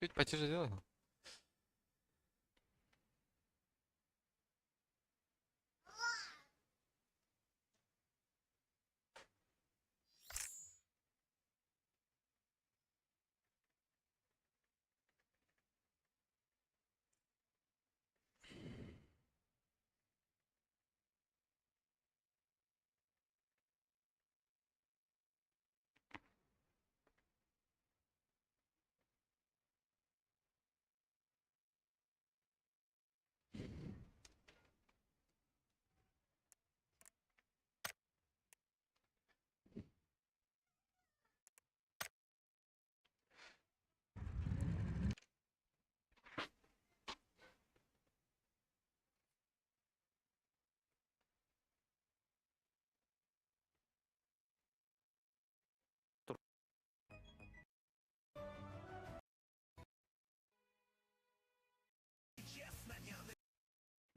Чуть потише сделай.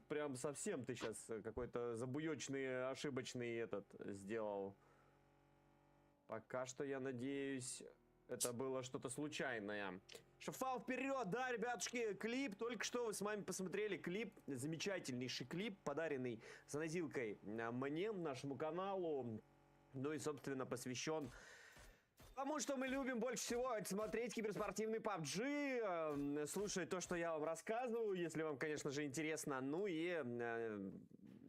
Прям совсем ты сейчас какой-то забуёчный, ошибочный этот сделал. Пока что, я надеюсь, это было что-то случайное. Шафал вперед, да, ребятушки, клип, только что вы с вами посмотрели клип, замечательнейший клип, подаренный Занозилкой мне, нашему каналу, ну и, собственно, посвящен тому, что мы любим больше всего, это смотреть киберспортивный PUBG, слушать то, что я вам рассказываю, если вам, конечно же, интересно, ну и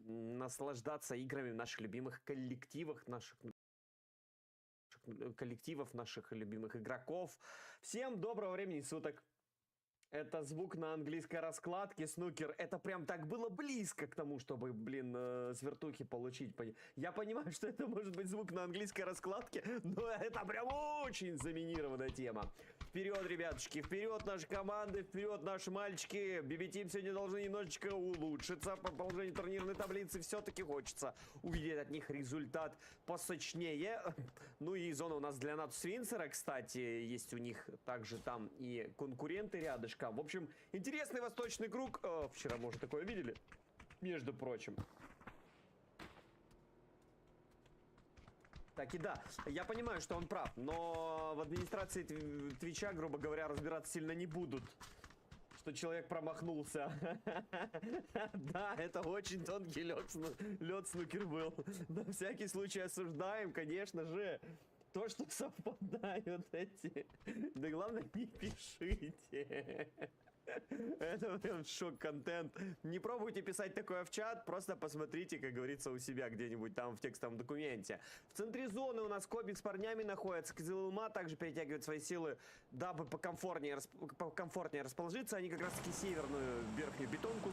наслаждаться играми в наших любимых коллективах, наших коллективов, наших любимых игроков. Всем доброго времени суток. Это звук на английской раскладке, снукер. Это прям так было близко к тому, чтобы, блин, с вертухи получить. Я понимаю, что это может быть звук на английской раскладке, но это прям очень заминированная тема. Вперед, ребятушки, вперед наши команды, вперед наши мальчики. BB Team сегодня должны немножечко улучшиться по положению турнирной таблицы. Все-таки хочется увидеть от них результат посочнее. Ну и зона у нас для Natus Vincere, кстати, есть у них также там и конкуренты рядышком. В общем, интересный восточный круг. Вчера мы уже такое видели, между прочим. Так и да, я понимаю, что он прав, но в администрации Твича, грубо говоря, разбираться сильно не будут, что человек промахнулся. Да, это очень тонкий лед, снукер был. На всякий случай осуждаем, конечно же. То, что совпадают эти. Да главное, не пишите. Это прям шок-контент. Не пробуйте писать такое в чат, просто посмотрите, как говорится, у себя где-нибудь там в текстовом документе. В центре зоны у нас Кобик с парнями находится. Кызылма также перетягивает свои силы, дабы покомфортнее расположиться. Они как раз-таки северную верхнюю бетонку.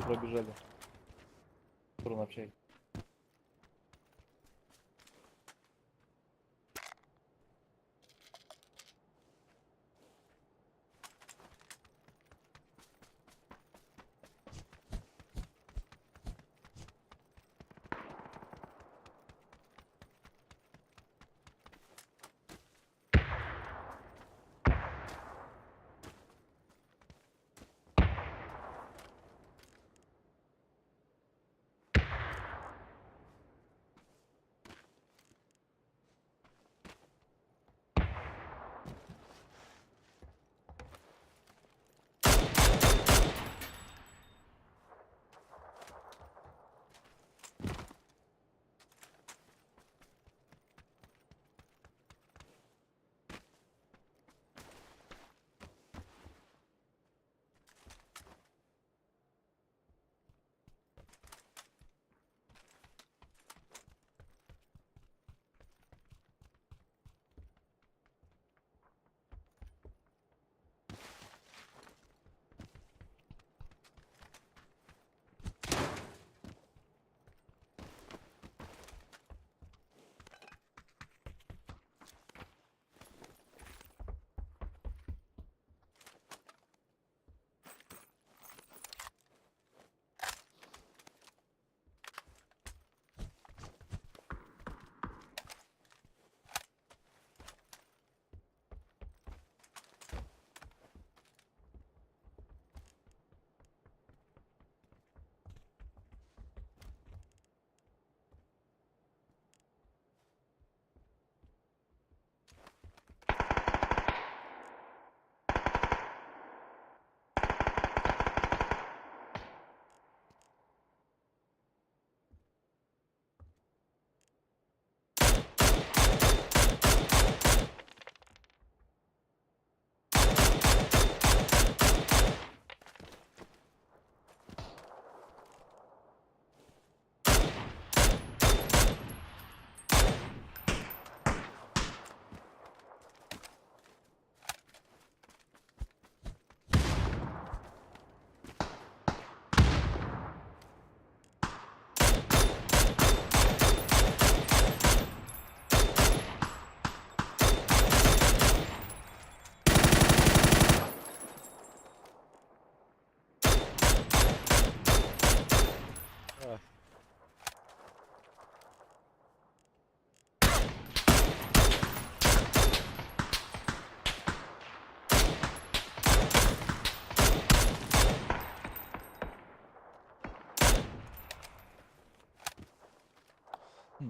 пробежали. В сторону общаги.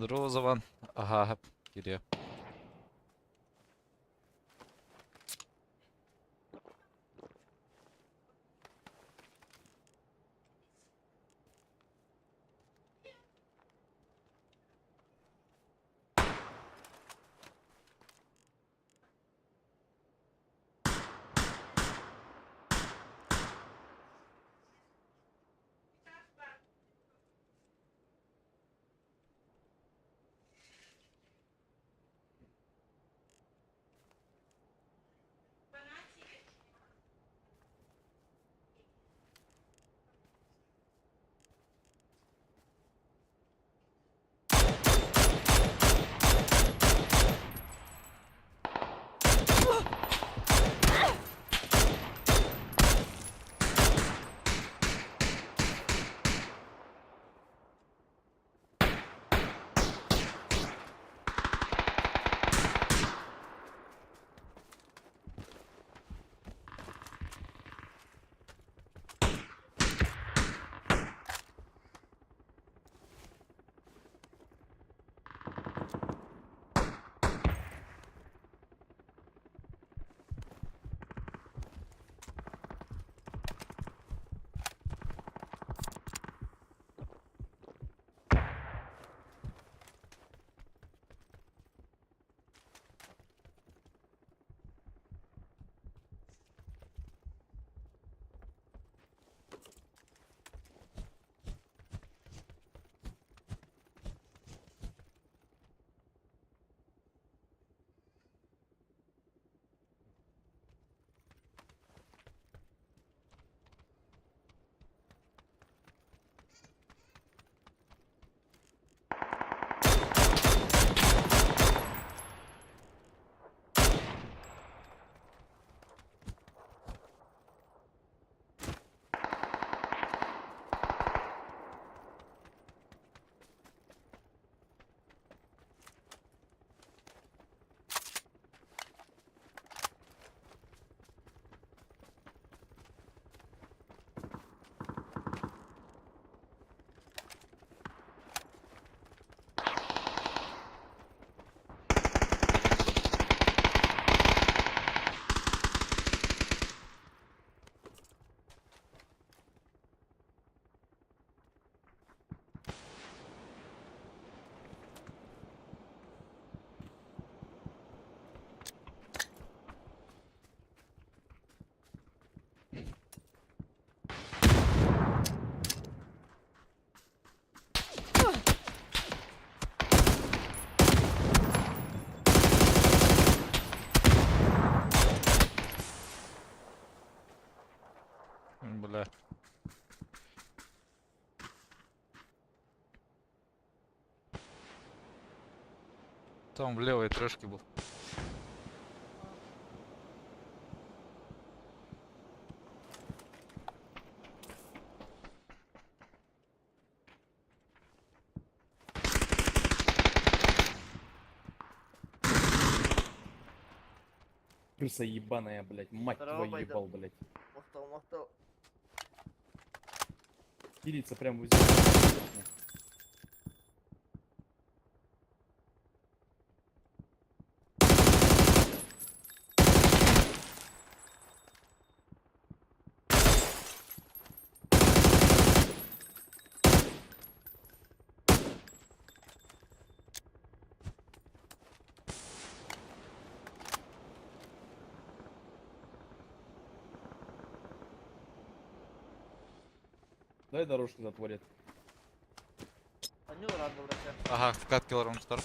Dur o zaman. Aha hep giriyor. бля. Там в левой трешке был. Крыса ебаная, блядь, мать Здорово, твою Байден. ебал, блядь. Махтал, махтал. Кирится прям возле. Дай дорожку затворят. Они рано врача. Ага, в катке Лоронстар.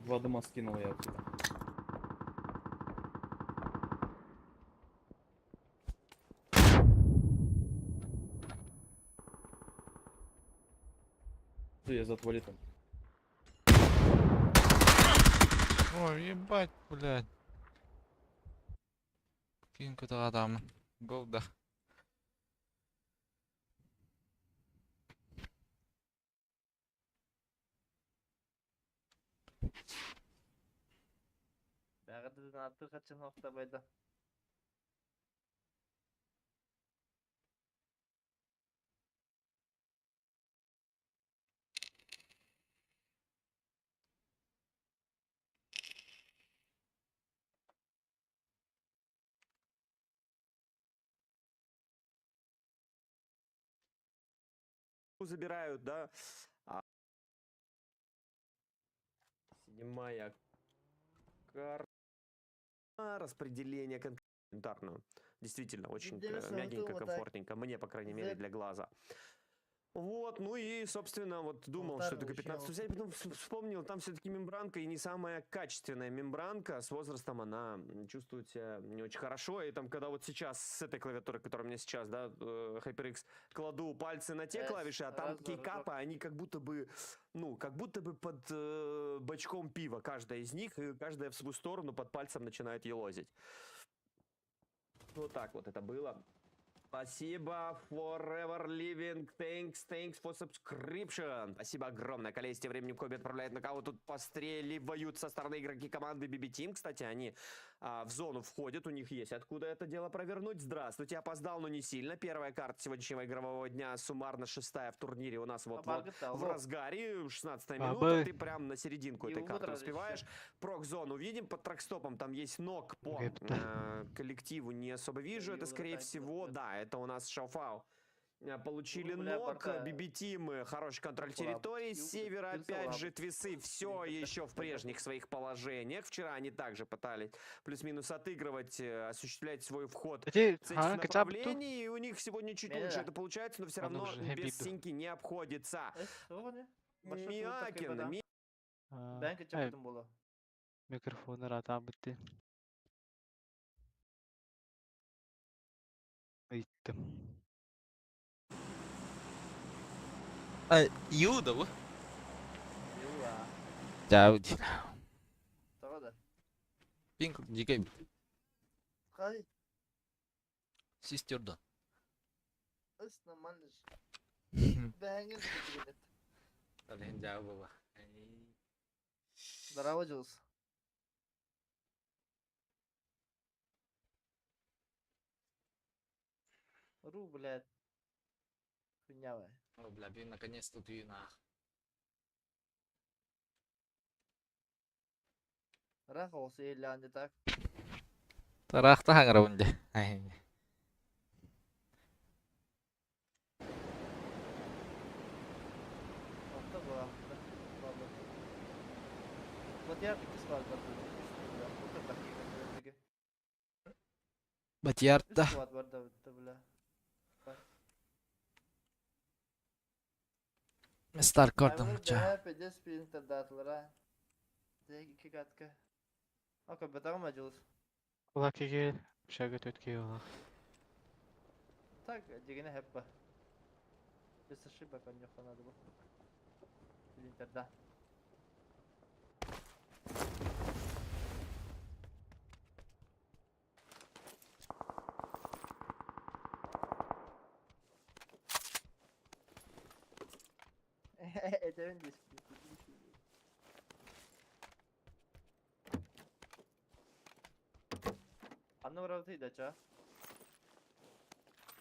Два дыма скинул я отсюда. Что я за туалетом? Ой, ебать, блядь. Кинь куда там. Голда. Бәғырдың аты қачан оқтабайды. Забирают, да. Седьмая карта. Распределение комментарную. Действительно, очень Интересно, мягенько, вот так. комфортненько. Мне, по крайней мере, Зэп. для глаза. Вот, ну и, собственно, вот думал, что Полторы это К-15 еще. взять, потом вспомнил, там все-таки мембранка и не самая качественная мембранка. С возрастом она чувствует себя не очень хорошо. И там, когда вот сейчас с этой клавиатуры, которая у меня сейчас, да, HyperX, кладу пальцы на те Раз, клавиши, а там раз, два, кейкапы, они как будто бы, ну, как будто бы под бачком пива каждая из них, и каждая в свою сторону под пальцем начинает елозить. Вот так вот это было. Спасибо, Forever Living. Thanks, thanks for subscription. Спасибо огромное. Коллеги, тем временем Коби отправляет на кого тут постреливают со стороны игроки команды BB Team. Кстати, они в зону входят, у них есть откуда это дело провернуть. Здравствуйте, опоздал, но не сильно. Первая карта сегодняшнего игрового дня, суммарно шестая в турнире у нас вот-вот в разгаре. 16 минута, Бабы. ты прям на серединку И этой карты утро успеваешь. еще. Прок-зону видим, под тракстопом там есть нок по Репта. коллективу не особо вижу. Это, И скорее вот так всего, вот. да, это у нас Шауфау. Получили Ну, бля, нок, борта. BB Team, хороший контроль Слаб. территории, И с севера ты опять слаб. же твисы все Ты еще в прежних своих положениях. Вчера они также пытались плюс-минус отыгрывать, осуществлять свой вход Эти, с этих а, качап ту? направлений, и у них сегодня чуть Меня лучше да. это получается, но все А равно ну уже без обиду. синьки не обходится. Миакин, А, Ben э, kaçamadım bolu. Микрофон ратабыты. Ыйттым. А, Юда, вот. Юла. Да, Tamam da. Пинг, дикой. Хай, Систер да. ыс нормально же. Бәңіз бітіреді. Здорово, Джулс. Ру, блядь. Хуйнявая. О, бля, блин, наконец тут и нах. Рах olsa ellendi так. Тарахта хаңарабынде. Ай. Altta bu altta. Vallahi. Батяр ikisi var zaten. Üç var da. Батьярта. Üç var var da da bile. Star көрдüm Айбыр ча. бэһэ педес принтердаатылара. Дэ икки катка. Ока бэтаҕым адьылыс. Кулак киһи общага төрт киһи олох. Так, дьигинэ хэппа. Без ошибок онньоххо надо было. Принтерда. Этэбин дии. Ханна барабытый дача?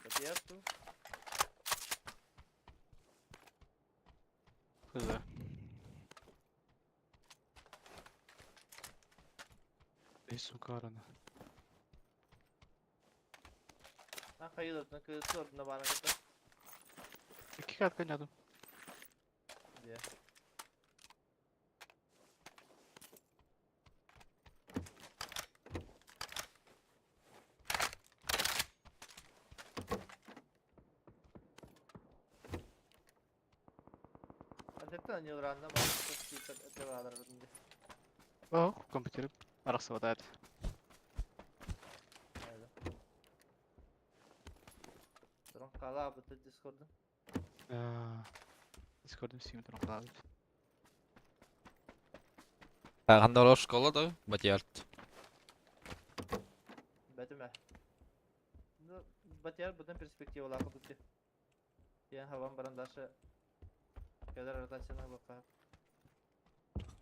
Батыйар туу? Хыза. Эй, сука, арана. А хайылытын кыысы ордуна баана кытта. Икки катка ойнадым. Дьэ. Атеттен аньылранна баана О, компьютер арахсыбатаат. Туран хаалаабыт Дискордун. Дискордум сиим туран хаалаабыт. Ханна школа да Батиарт. Бэтимэ. Ну, Батиар бутын перспективалаах курдук. Диэн хабан баран дальше кэлэр ротацияны бакка.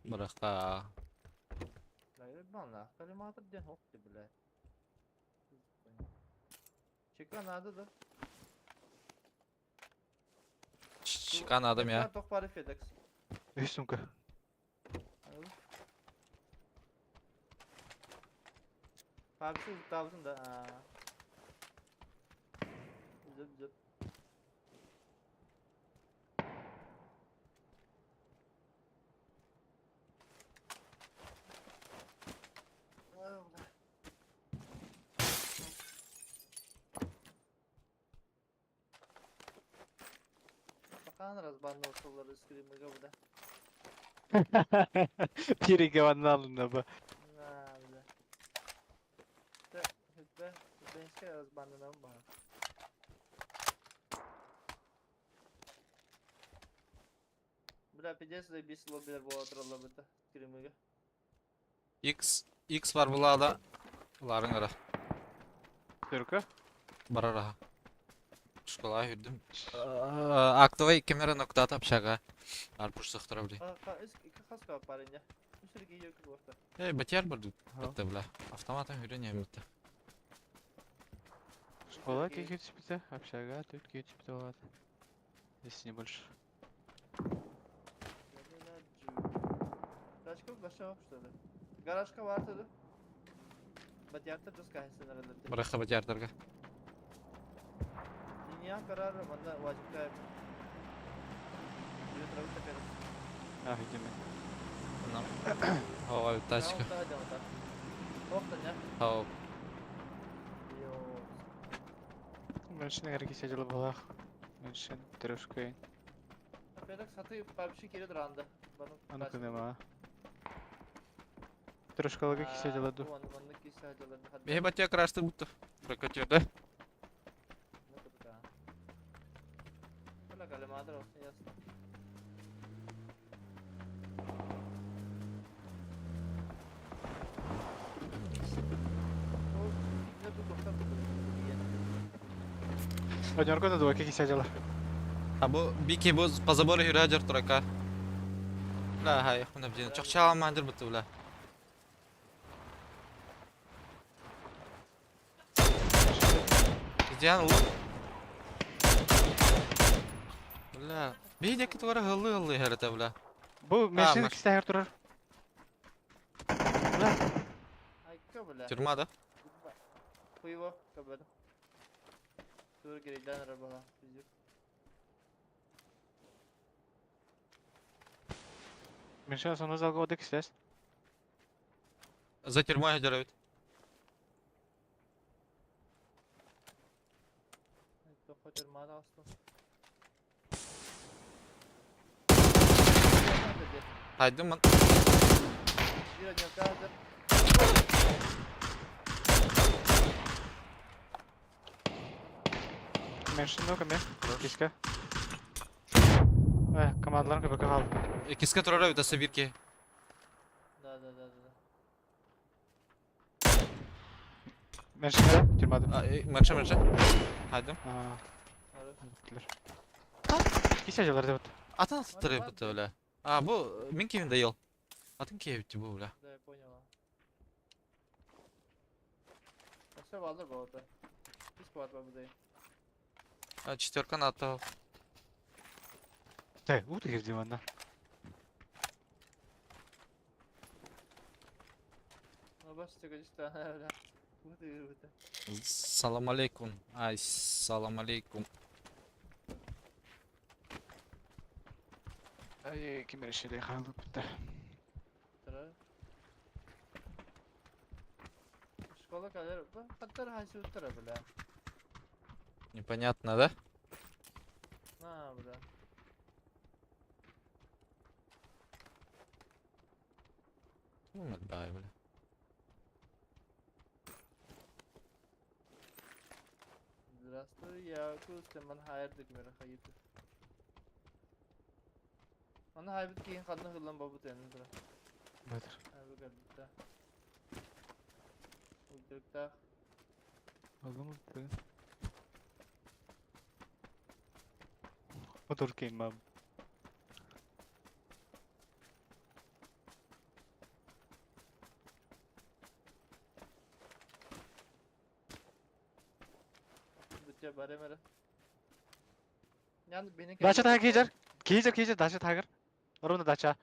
Бырахта. Бална, коллиматор диэн ох ты, бля. Чека надо да. Чека надо мя. Тох пары FedEx. Үс сумка. Пабсы ұлттабысың да. Зөп зөп. Бакан разбанны ошоллар скримыга буда. Пириге ванналына ба. На, бля. Тэ, бенскэ разбаннынан ба. Бля, пиздец, заебись лоббилер буола тураллар быта скримыга. X X бар булада. Ларын ара. Түркө? Барар аха. Школа хүрдүм. Актовый камера ноктата общага. Арпуш сохтора бли. Хаска парень. Үсүрге екі орта. Эй, Батиар бар бітті бля. Автоматом хүрен бітті. Школа киһи түспүтэ, общага төрт киһи түспүтэ буолаат. Если не больше. Тачка баша что ли? Гаражка бар dedi. Батиарта жеска хесен Барахта Батиардарга. Линия карар манда важипка. А, видимо. Ой, тачка. Хау. Меншин әрге сидела балах. Меншин трешка. Аны нема. Трешкалыга кисе ду. Бехе батия крашты будто. Прокатил, да? Однорко на двойке кисе дела. А бу бики бу по забору хүрәҗер трака. Бля, хай, хуна бдин. Чокча мандыр бутты бля. Где он? Бля, бейдеки тугара хыллы хыллы хәрәтә бля. Бу меншин маш- кисе турар. Бля, Тюрьма, да? Хуево, кабеда. Тур грейдан рабала. меншин соны залга оды кисес. За тюрьмой хәҗәрәбит. дии. Хайдым ман. Биир однёка сылдьар. Меньше ну-ка, мен. Киска. Командаларым көбөкө хаалбыт. Иккискэ турара эбит өссө биир киһи. Да, да, да, да. Меньше тюрьмада. Меньше, меньше. Хайдым. Кисе жалар деп. Атын аттырып бітті бля. А, бу мин киһим да ел. Атын киһи битти бу бля. Да, я поняла. А все, балдар болду. Бис бар бабыдай. А, четверка на то. Тэ, уу кирди манна. Салам алейкум. Ай, салам алейкум. Ай, ким решили хаалып битте. Школа калер, хаттар хайсы уттара бля. Непонятно, да? На, бля. Ну, да, бля. Здравствуй, я Кустеман хайырдык мера хайыты. Аны хайбыт кийин ханна хыллан бабыт энин тура. Бөтөр. Хайбы кэлбитте. Улдырыктаах. Олым улдырык. Мотор кейм мам. Бүтэ бар эмэрэ. Яны бени Дача тага кейжер. Кейжер, кейжер, дача тагыр. Ровно дача.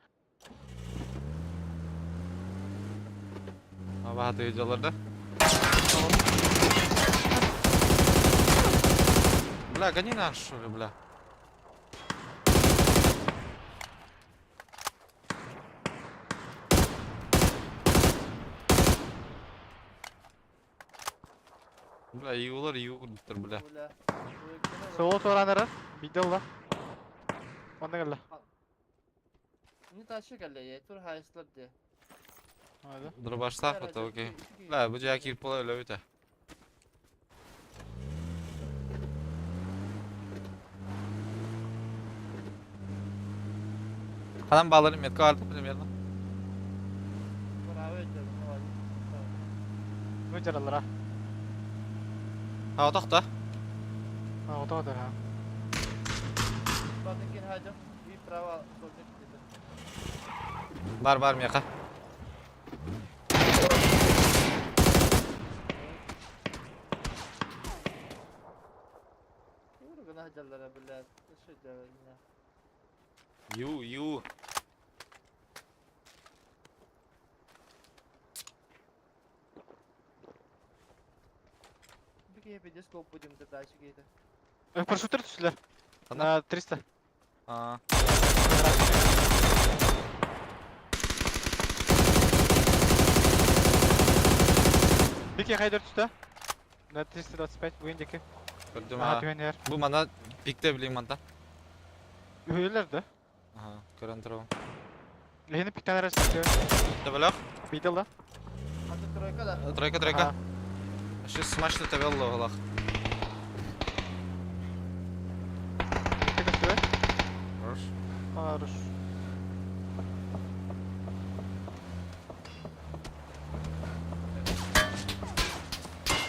Абааты видеоларда. Бля, гони наш, что ли, бля. Бля, иулар иу курдуктар, бля. Бля. Сол туранары. Видеола. Онда келді. Не ташы келді, тур хайсылар де. Hadi. Дробаштах, это окей. Бля, бу жаа кирип бола өлө бүтэ. Ханан бааларын метка барды примерно. Браво, Бу жаралара. А, отохта. А, отоқ дар, ха. Бар, бар меха. Ю, ю. Парашюттер түстүлэр. Ханна? На 300. А, Беке хайдер түстү. На 325 бугун деки. көрдүм Ага, а. түһэн Бу мана пикте билим манта. Үһүлэр да. Ага, көрөн турабын. Лehini пиктен арасы. Төбөлөх. Видела. Тройка да. Тройка, тройка. Сейчас смачно төбөл оҕолох. Хорош. Хорош.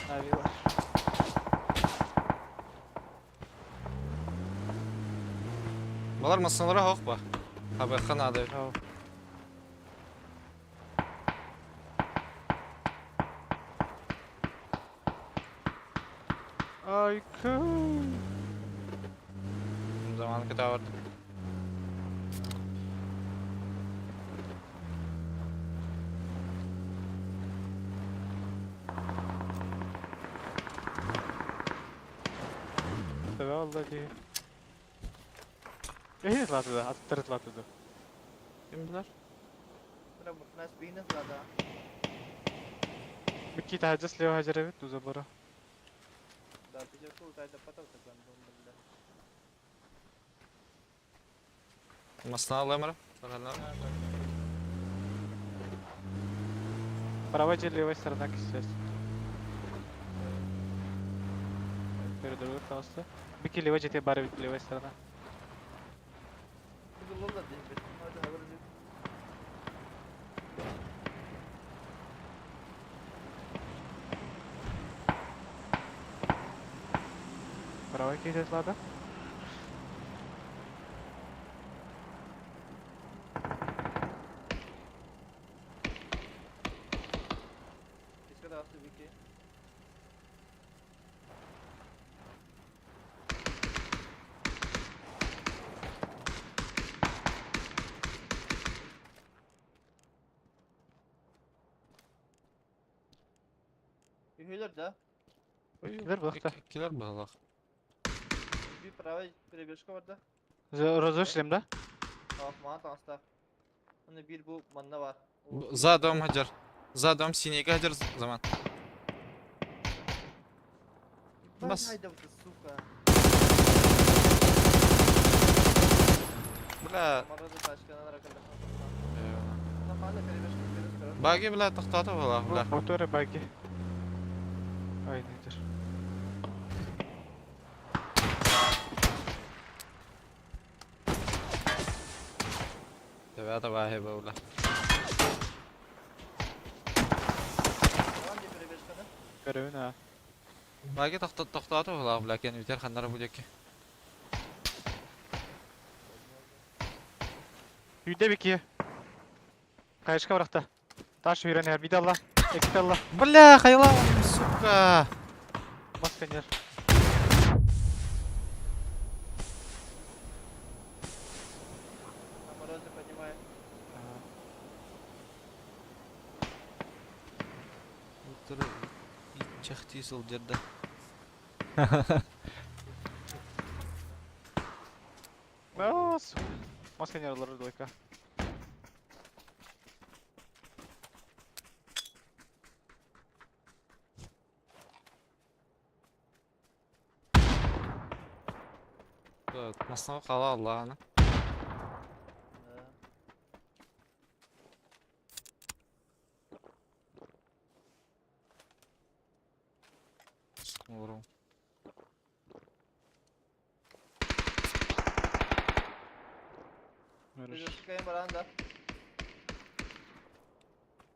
Авилар. Балар масыналара хоқ ба? Хабайхан ады. Ау. Ай, күй. Заман кыта барды. Төбө алла ди. Эһи тлатыды, аттары тлатыды. Ким билер? Бикки тахажа слева хажара бит, у забора. Масына алаймара. Правая же левая сторона кисес. Передовой таҕыста. Бики левая дьиэтэ баар эбит левая сторона. Правая киһитэ ладно. Үһүлэр да? Килер булахта. Килер быһылах. Bir правый перебежка бар да. Разрушили да? Мана таҥастаах. Уонна биир бу манна баар. За дом хадьар. За дом синейга хадьар заман. Бас. Сука. Бля. Баги, бля, тохтоото буолаах, бля. Моторы баги. Ай, нетер. Төбө табааһы бля. Көрөбүн аа. Баги тохтоото буолаах, бля, кэн үтэр ханнара бу диэки. Үйдэ бики. Кайышка барахта. Таш үйрен эр. Биде алла. Эките алла. Бля, хайла, сука. Маска нер. На морозе поднимаю. Чахти сылдьарда. Оо, сука. Маска нер олорор двойка. Маснаға қала Аллахына. Да. Олору. Перебежкайын баран да.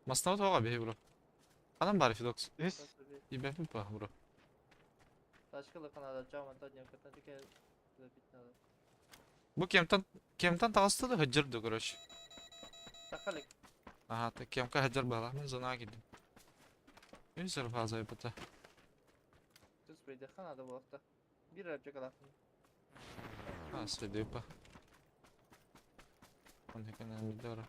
Маснаға тоға бей бро. Адам бар Фидокс. Үс. Ибәпин па бро. Тачкалы канада чаман та днем катан теке забить надо. Бу кемтан кемтан тағысты да хаджырды, короче. Тахалик. Ага, та кемка хаджыр бала, мен зона кидим. Үсір фаза ипата. Түс бейде ханада болақта. Bir рапчак алатын. А, следуй па. Он екен бидора.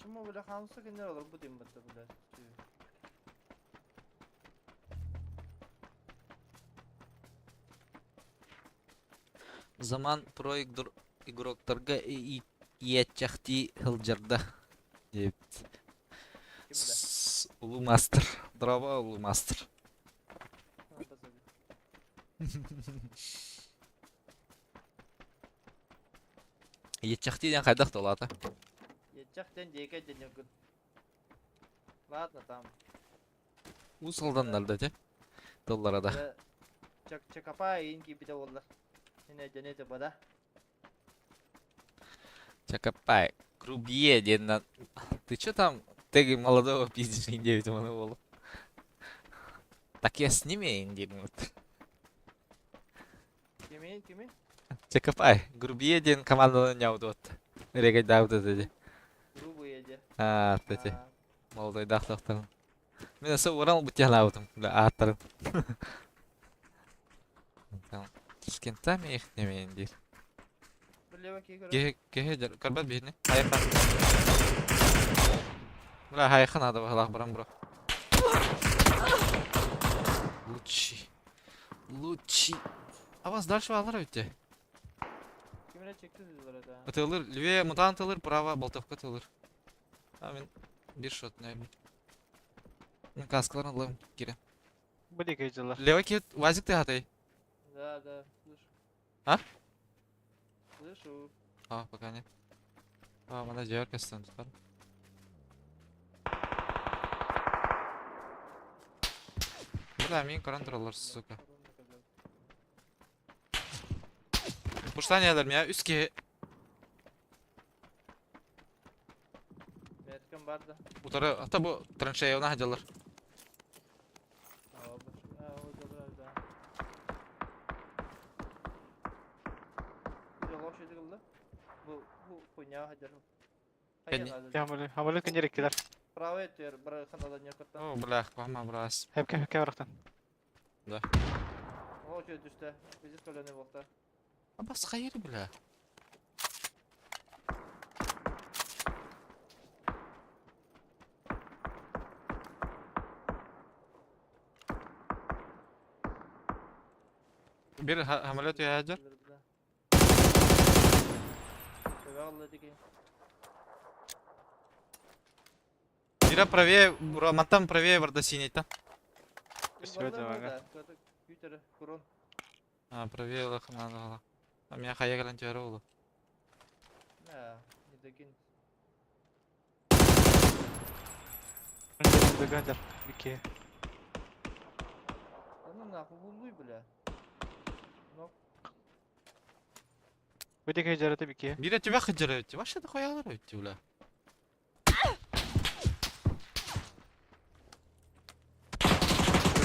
Чему бля хамса кенер olur bu дейм бітті бля. Заман про игроктарга иетчахти хылжарда. Деп. Ким бля? Улу мастер. Дрова улу мастер. Иетчахти ден қайдақ толата. Етчахтен дейке денегін. Ладно там. Усалданнар да те. Доллара да. Чак чакапа инки бите олар. Ине денете бада. Чакапай. Крубье ден на... Ты чё там? Ты молодого пиздишь, индейца монолог. Так я с ними индейцы. Кими кими? Чакапай. Грубье ден команданы няудот. Регай дауда деди. Грубые де. А, тети. Молодой дахтахтан. Мен аса урал бутялаудым. Бля, аттарым. Там. С кентами их не мендир. Кеhe кеhe карбат бихне. Хайха. Бля, хайха надо было барам бро. Лучи. Лучи. А вас дальше алар өтте. Кимре чекти dediler да. Атылыр, левее мутант алыр, право болтовка тылыр. А мен бир шот наверное. Мен каскаларын алам кире. Бу диэки дьыллар. Левый кет, вазик ты хатай. Да, да, слышу. А? Слышу. А, пока нет. А, мана дьиэр көстөн тутар. Бля, мин көрөн тураллар, сука. Пуштан иһэлэр миэхэ үс киһи. Меткам бар да. Утары, ата бу траншеяны сылдьаллар. Хамылы күннер иккилер. Правый өттүгэр бары ханалан ньокоттан. О, бля, куһаҕан браас. Хэпкэ хэпкэ барахтан. Да. О, үчүгэй түстэ. Визит көлөнө буолта. Абас хайыр, бля. Bir хамолет уйаадьар. Бира правее, мантан правее барда синейтан. А, правее лахана. А меня хая кэлэн түһэрэ буолуо. Да ну нахуй, гулуй, бля. Бу диэки дьарыта бикки. Биирэ түбэх сылдьар эбит. Вообще да хуялар эбит, бля.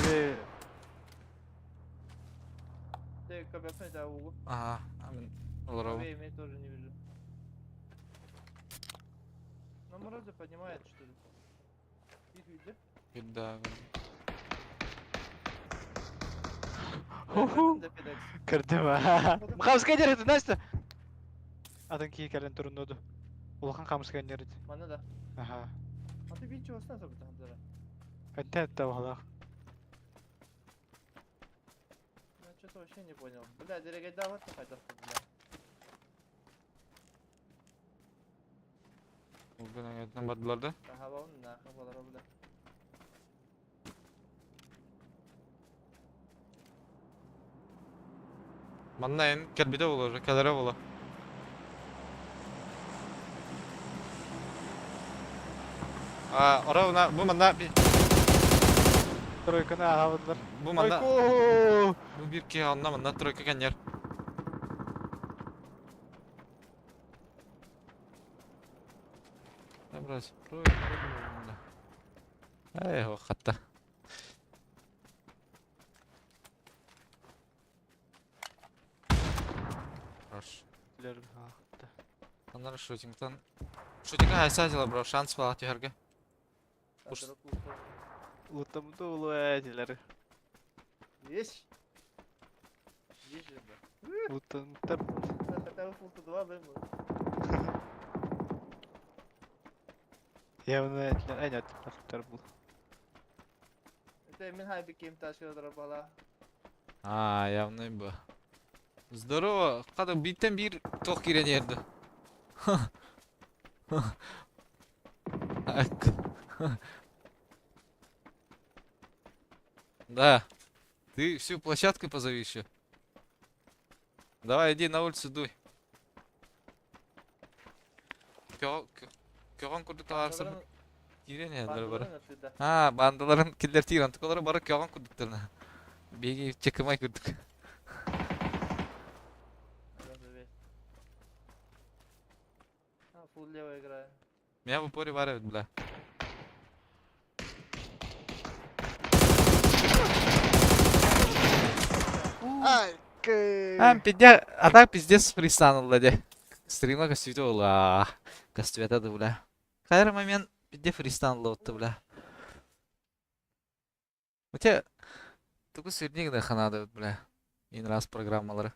Били Ты кабясный, да, угу. Ага, мин олоробун. Правее меня тоже не вижу. На морозе поднимает, что ли? Их видит? Да. Ху-ху. Көрдүм. Хамска дьарыта Настя. Атын киһи кэлэн туруннуду. Улахан хамска дьарыт. Мана да. Аха. А ты видишь, чего снasa бутан Этте этте баҕалаах. Я что-то вообще не понял. Бля, дерегайда вот хотел, бля. Бүгүн бардылар да. Ага, вон нахуй, балара, бля. Манна эн кэлбитэ буолуо, кэлэрэ буолуо. А, ора уна бу манна Тройканы ааҕабыттар. бу манна Тройку! бу биир киһи онно манна тройка кэнньэр. Да, брат, тройка манна. Эй, хатта. Хорош. Аннары шутингтан. Шутинга хайса дела, бро, шанс была түһэргэ. Уж- Лутамды улуа этилэр. Есть? Есть же, бля. Лутамтар. Да, хотя бы фулта 2 дымы. Явно этилэр. Ай, нет, лутар был. Это мин хайби кем ташка дробала. А, явно бу. Здорово. Када биттен бир тох кирен ерді. Да. Ты всю площадку позови еще. Давай, иди на улицу дуй. Көгөн курдук таарсыр кирен ердер бары. А, бандаларын киллер тиир антыкалары бары көгөн курдуктарына. Беги чекымай курдук. А, фул лево играю. Меня в упоре варивает, бля. А, пиздец, а так пиздец фристанул, ладе. Стрима костюта була. Костюта да, бля. Хайр момент, пизде фристанул отты, бля. У тебя только сверник да ханада, бля. Ин раз программалары.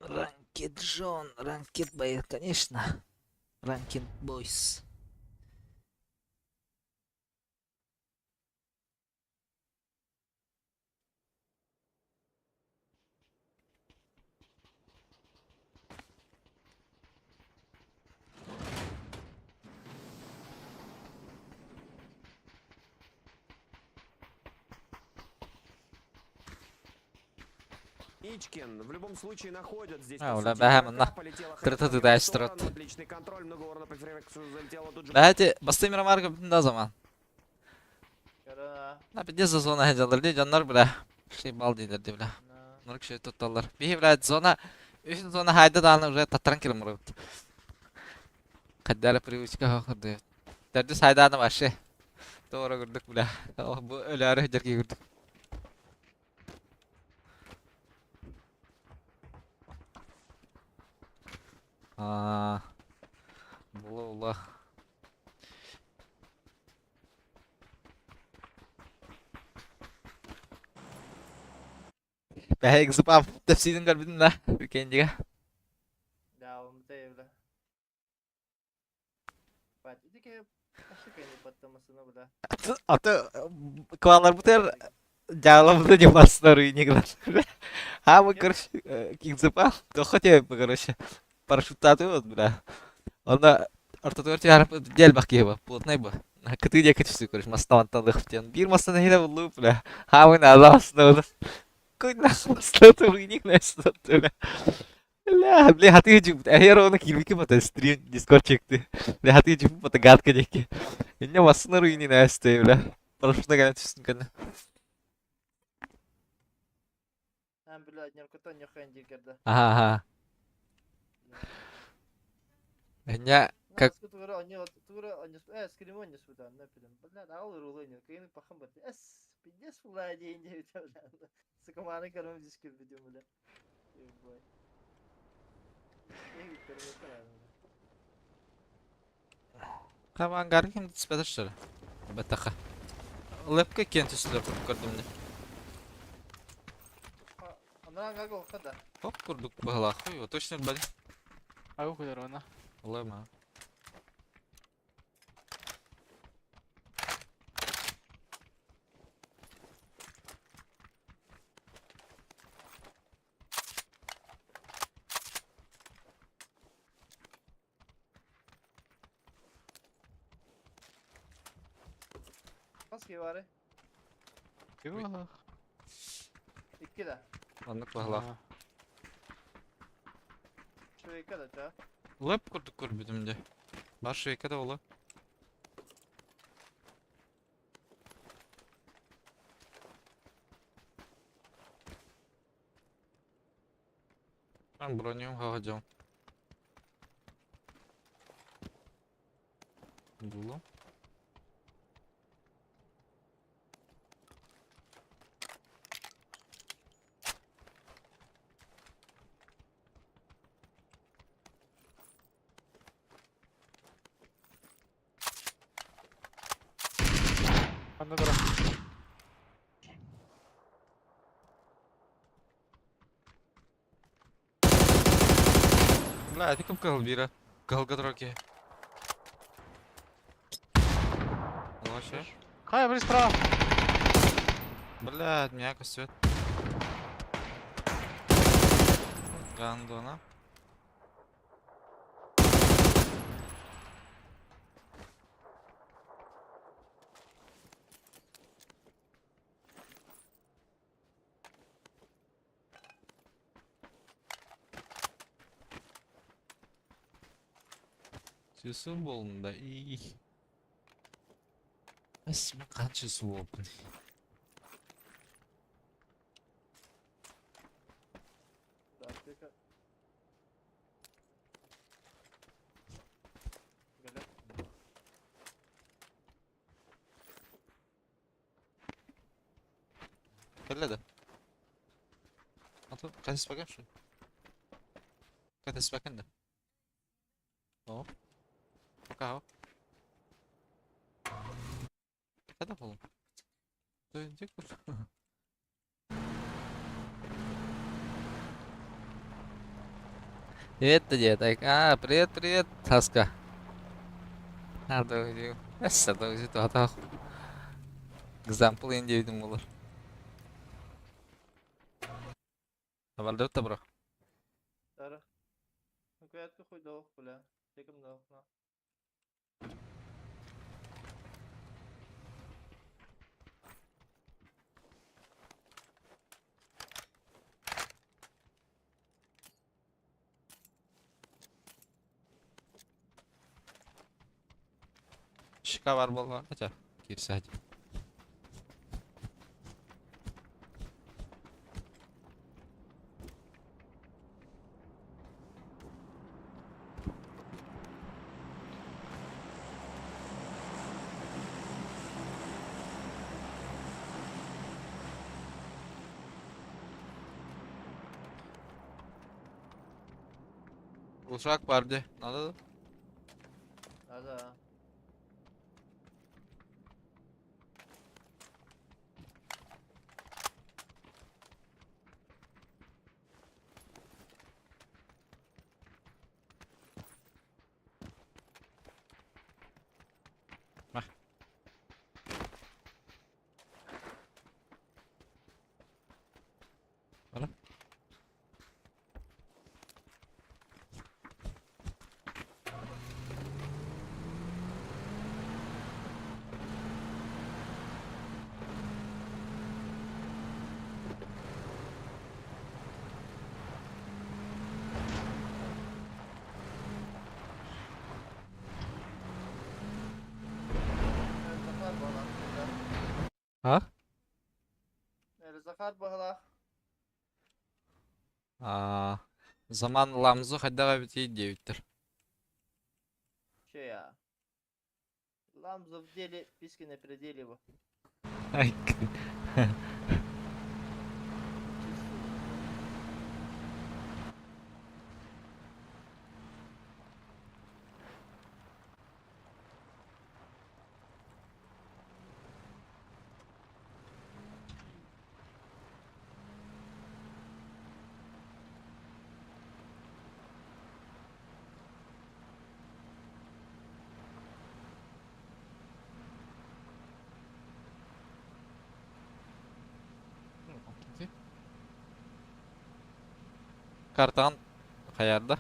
Ранкет Джон, Ранкет Бэй, конечно. Ранкет Бойс. Ичкин в любом случае находят здесь. А, по бля, сути, бэһэ игрока. манна. Полетела Тырыта халява в тытааччы сторону. турат. Отличный контроль, много урона по Фревексу залетело тут же. Бэһэти бастыы Мирамарга бүтүн да заман. Корона. На пиздец за зона хадьаллар дии дьоннор бля. Шей бал дииллэр дии бля. На. Нурк шей тутталлар. Биһи блядь зона үһүн зона хайда даҕаны уже таттаран кэлэн барабыт. Хайда эрэ привычка курдук. Төрдүс хайдааны вообще. Туора курдук бля. Бу өлөөрү сылдьар киһи курдук. Аа, була-була. Бэһэ экзупам тэпсиитин көрбүтүм да уикендигэ. Да, бля. Бать, иди бля. Аты кваларбытыр дьаалабыты не бастар не А мы, короче, кингзепа, то хотя бы, короче, парашютаты вот, бля. Онно ортотугар түһэр дэлбэх киһи бу, плотный бу. Кытыы диэки түстүк, короче, мастан тахтен. Биир мастан иһинэ буллуу, бля. Хаамын алаасна Какой нахуй маста руйник бля. Бля, бля, хатыы жуппут. Эһиэр оны киирбиккин бата стрим дискорд чекти. Бля, хатыы жуппут бата гадка диэки. Инне массына руйни нэстэй, бля. Парашютна кэлэн түстүн кэннэ. Ан, бля, неркота нехен дикерда. Аха, аха. Инне как Пиздец, бля, бля. Сука, кором здесь бля. Ебать. Хавангар ким түспэтэ что ли? Бэтаха. Лепка киэн түстүлэр курдук көрдүм дии. Хоп курдук быһалаах. Хуй, точно билбэтим. Агу кулер она. Лэма. Хаски бары. Киба. Икки да. Маннык быһалаах. Швейка да, ча. Лэп курдук көрбүтүм дии. Бар швейка да ола. Там броню хаҕа Було. Анна дора. Бля, это кым кыһыл биирэ. Кыһылга турар киһи. Вообще. Хай, бери справа. Бля, меня костюет. Гандона. Сюсу болында и. Эс мен қанша су болыппын. Да, аптека. Галя. Кэллэ да. Аты катыспакан шу. Катыспакан да. О. Пока. Қайда болым? Привет, дед. А, привет, привет, Таска. Надо Эссе, да, Example инде болар. Абалды бро. Дара. Ну, куятка хуй дох, бля. Теком дох, на. Щека бар буолла. Хотя, киирсээт. Ушак бар дии. Надо да? Надо. Бара. Захар баҕалаах. А? Захар баҕалаах. Аа, Заман ламзу хайдах эбитий диэбиттэр. Че я? Ламза в деле, писки на пределе его. Ай, Картан хайарда.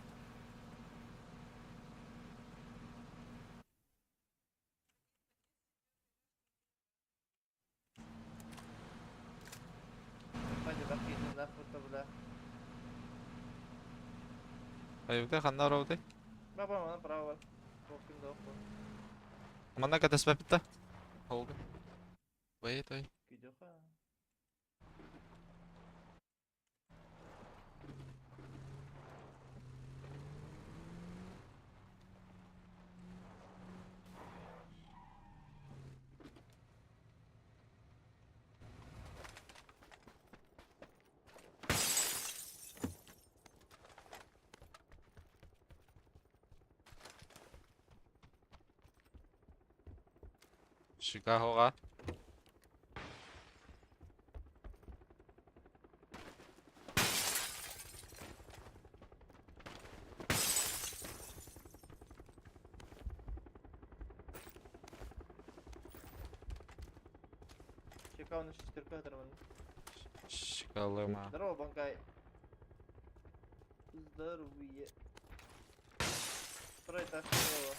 Хайбыта ханна оробутай? Манна катаспаппыта. Холга. Вэй той. Чикагоҕа Чикалыма. Здорово, Банкай. Здоровые. Второй этаж первого.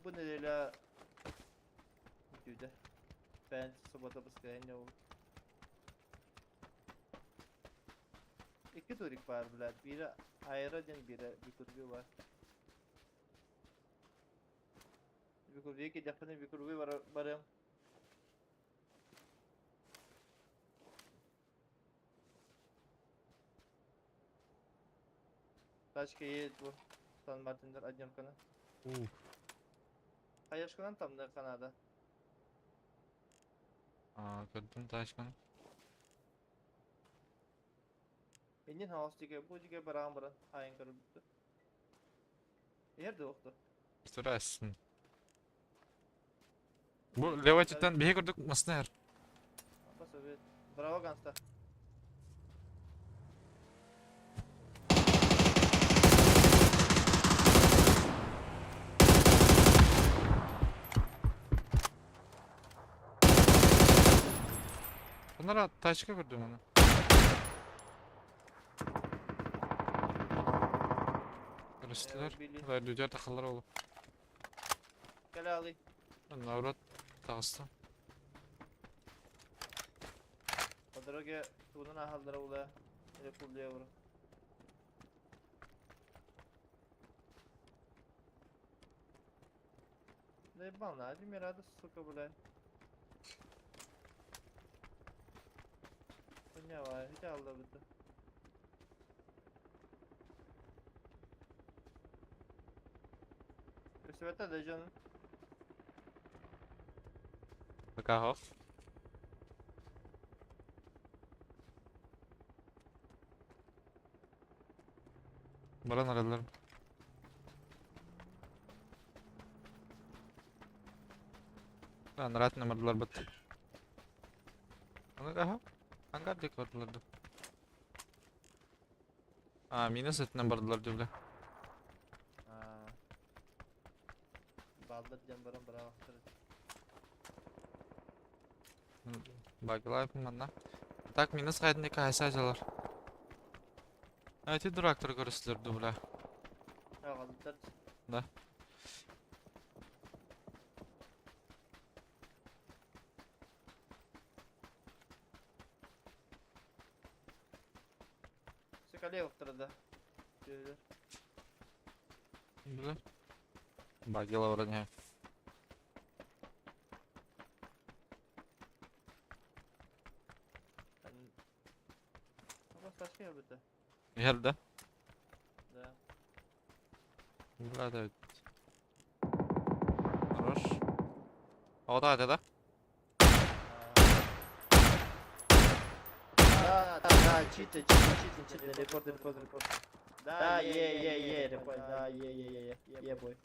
Бу нэдиэлэ бүтүүтэ. Пятница, суббота, воскресенье ол. Икки турик баар, блядь. Биирэ Айра диэн, биирэ Бикурби баар. Бикурбигэ киирдэхпинэ Бикурби барыам. Тачка едет бу. Сан Мартиндар однерканы. Хаешканан тамныахха наада. Аа, көрдүм тачканы. Иннин хаос дигэ бу дигэ бараан баран хаайан көрбүттэр. Иһэр да охто. Турасын. Бу левый өттүттэн биһи курдук масына иһэр. Бас эбит. Браво ганста. Bunlara тачка көрдүм аны. Көрүстүлэр. Убили. Дойдутугар тахаллар ол. Кэлэ алый. Наоборот, таҕыста. По дороге тугунан ааһаллара була. Или куллуя бро. Заебал на один Мирада, сука, бля. Поняла, хотя алла быта. Көстүбэтэ да дьон. Пока хоп. Баран араллар. Анраат номерлар бит. Аны аха. Ангар диэки бардылар да. А, минус өттүнэн бардылар дии бля. Бааллар диэн баран быраҕахтар. Баглайп манна. Так, минус хайдын диэки хайса дьалар. Эти дурактар көрүстүлэр дуу, бля. Аҕалбыттар. Да. Соколевтар да. Түһүлэр. Бля. Багила вроде. Сашка эбитэ. Иһэр да? Да. Бля, да. Хорош. Оҕото да? Да, да, да, читер, читер, читер, читер, репорт, репорт, репорт. Да, е, е, е, репорт, да, е, е, е, е, е, бой.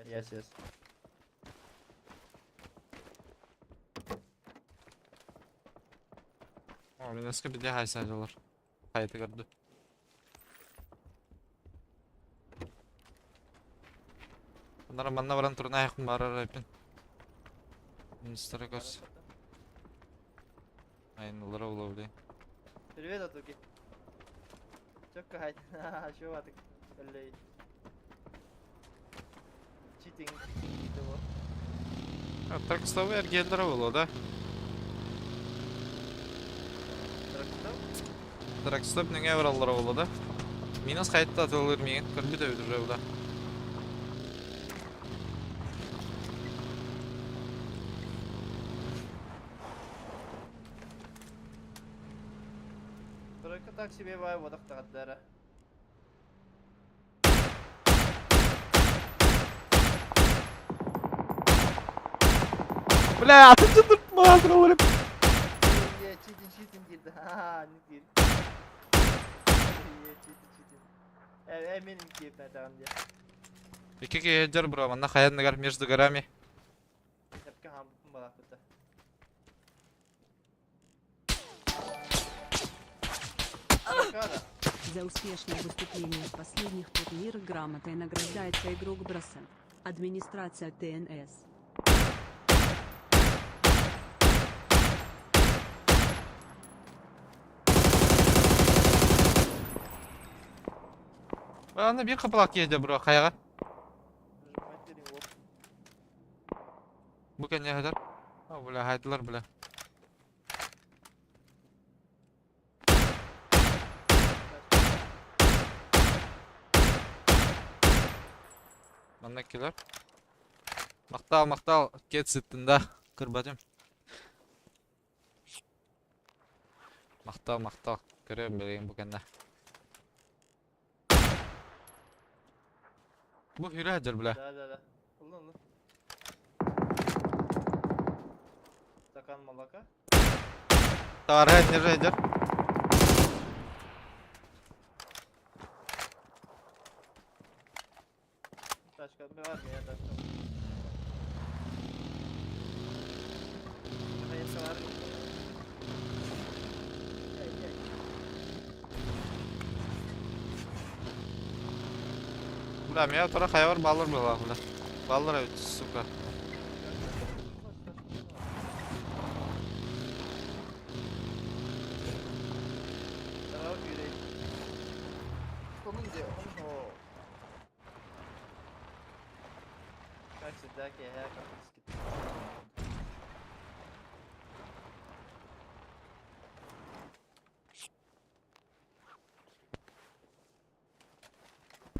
Yes, yes. О, минуска бидэ хайса дьалар. Хайты көрдү. Оннара манна баран турна айхын барар эпин. Министры көрс. Айнылара була биле. Привет, Атуки. Чё кайт? Чё атык? Эллей. Читинг, читинг того. Тракстовый эргиэллэрэ буолуо да? Тракстоп? Тракстоп нөҥүө бараллара буолуо да? Минус хайта атылыр миигин көрбүт эбит уже буда. Тройка так себе бай водах тағаддара. Бля, атын дьоннор маатыралар. Е, читинг, читинг диир. Ха, не диир. Е, читинг, читинг. Э, э, мен киеп айтаған дия. Икки киһи бро, манна хайанныгар между горами. Тәпке хамбытын балақ быта. За успешное выступление в последних турнирах грамотой награждается игрок Броса. Администрация ТНС. Аны биир хапалаах киһи бро, хайаҕа. Нажимать берин, оп. Бу кэннэ хатар. О, бля, хайдылар, бля. Манна кэлэр. Махтал, махтал, кет сыттын да. Кырбатым. Махтал, махтал. Көрөм билигин бу кэннэ. Бу хүрэ сылдьар, бля. Да, да, да. Ылын, ылын. Стакан молока. Таарыһа иннер сылдьар. Тачка, бар меня тачка. Конечно, бар. Эй, эй. Бля, меня тура хайвар баллар была, бля. Баллар эбит, сука. Здорово, Юрий. Всегда киэһэ практически.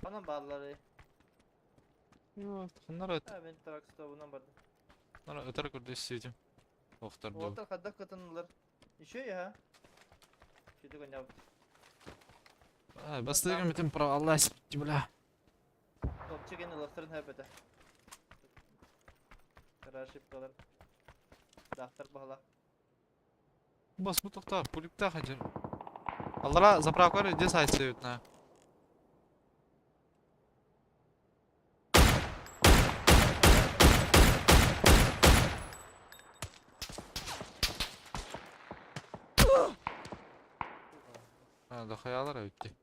Ханан баалларый? Ханнара А, мин тракстобунан бардым. өтөр көрдө сидим. Охтар ду. Уолаттар хайдах кытыннылар? Еще я. Чүтүк ойнабыт. Бастыгым битин проваллас бля. Топчик эн ылахтарын хөп этэ. Кыра ошибкалар. Дахтар баһала. Бас бу тохта пуликта хажыр. Аллара заправка где сайт стоит на. А, да хаялар өтті.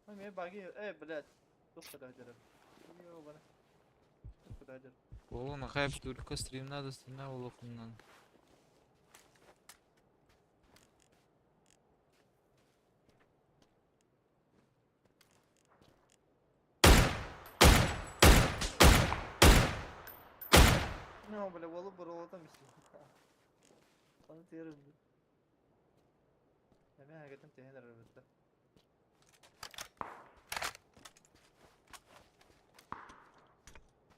Ой, мен баги, эй, блядь. Тух куда дерем. Ёбана. Тух куда дерем. Оğlum хайп только стрим надо, стримна улухуннан. Ну, бля, волу бурулу там исі. Оны терім. Мен хагетим техен арабытта.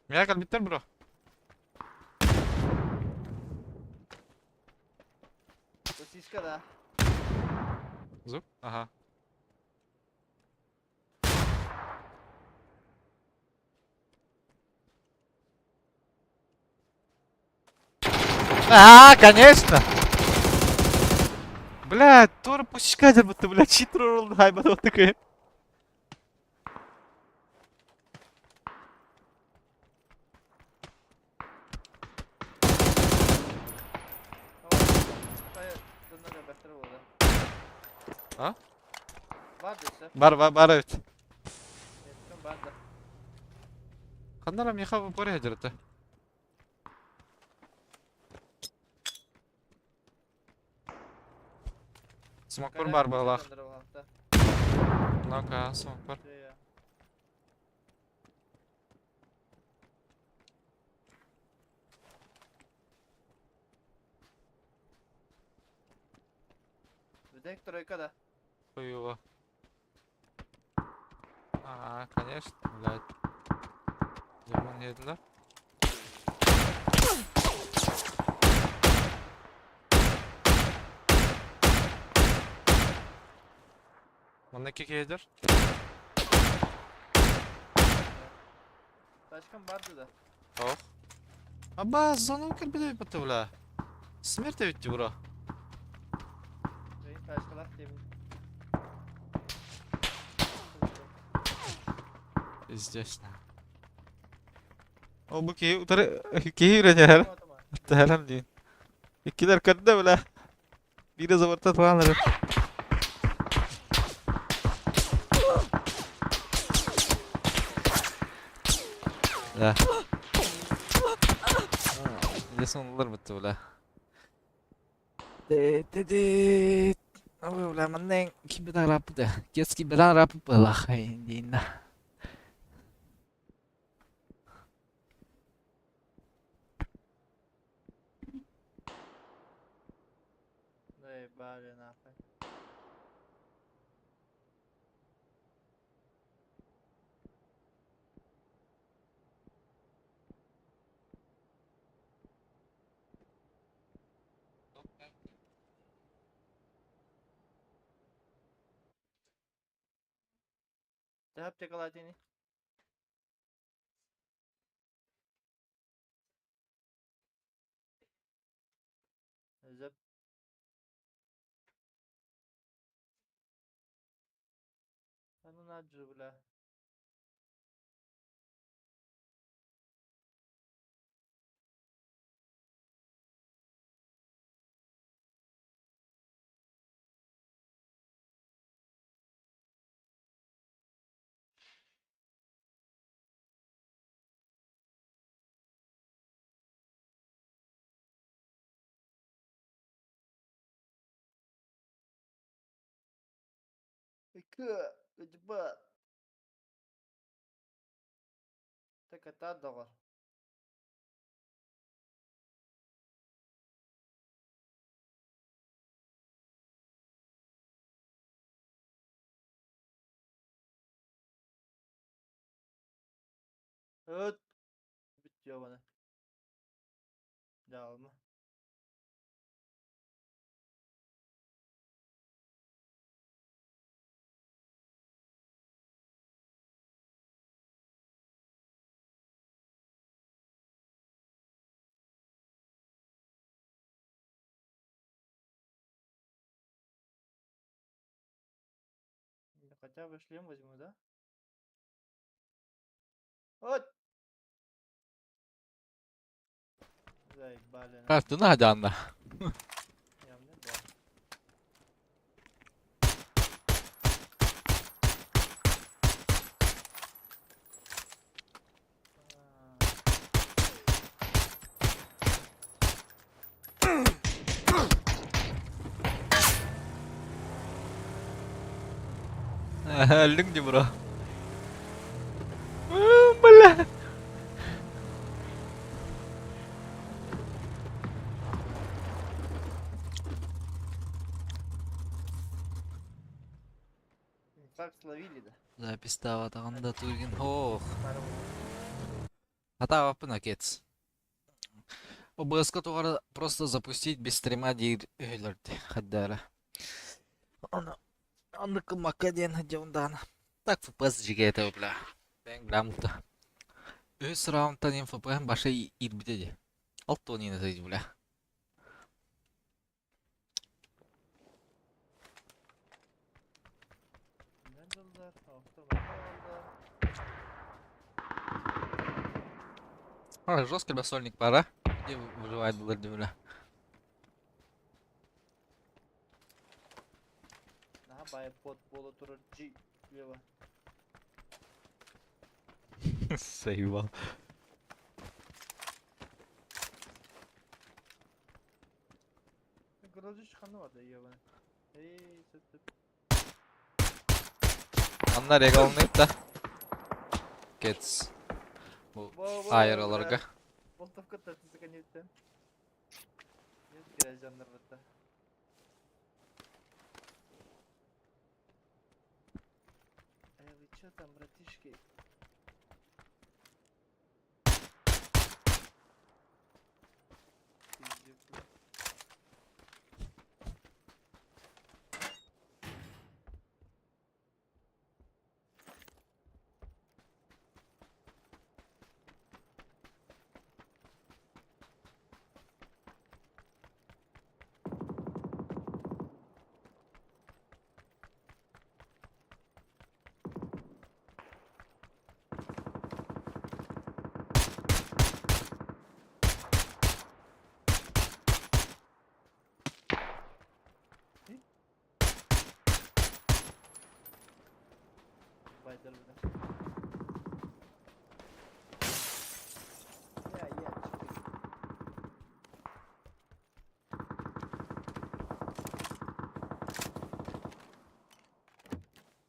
Меня калбиттер бро. Сиська да. Звук? Ага. А, конечно! Бля, Тора пущка, будто, бля, читер ролл хайба вот такой. А? Бар десе. Бар, бар, бар evet. Бар да. Ханнара меха в упоре хадерта. Смок бар балах. Ну-ка, смок бар. Бүтэк тройка да. Хуево. А, конечно, блядь. Демон еділер. Мында кеке едер. Тачкам барды да. Ох. Аба, зону кірбіде бітті, бля. Смерть өтті, бро. Бейін тачкалах деймін. Пиздец. О, бу кеһи утары кеһи үйренер. Тәрәм дейін. Иккилер көрдө, бля. Бири заборта турганлар. Да. Лесонлар бітті, бля. Де де де. Ой, бля, маннен кибедан рапы да. Детский бедан рапы была хайндина. Заебали нахуй. Ты аптекалатини? Зап. А ну наджу, бля. Икки, два. Так это доҕор. Ыт. Бүт ёбаны. Дьаалма. Хотя бы шлем возьму, да? Вот! Заебали. Картына хадаанна. Явно да. Өллүҥ дии бро. Бля. Инфаркт словили, да? Запись да тугин. Ох. Атаабаппын отец. ОБС-ка тугары просто запустить без стрима диир үһүлэрди хаддаара. Аны аны кымакка диэн дьондаана. Так FPS жигете бля. Бэҥ бля Үс раундтан FPS баша ирбите ди. Алты он ина бля. А, жестко бля сольник пора. Где выживает был бля. Наһаа под буола турар G лево. Заебал. Грозыч ханы бар да ебаный. Эй, сөп сөп. Анна регалныйт да. Кетс. Бу аэроларга. Болтовка тартысы конечте. Нет, граждандар бытта. Эй, вы чё там, братишки? Пиздюк, бля. Байдер, бля. Я, я, чё ты?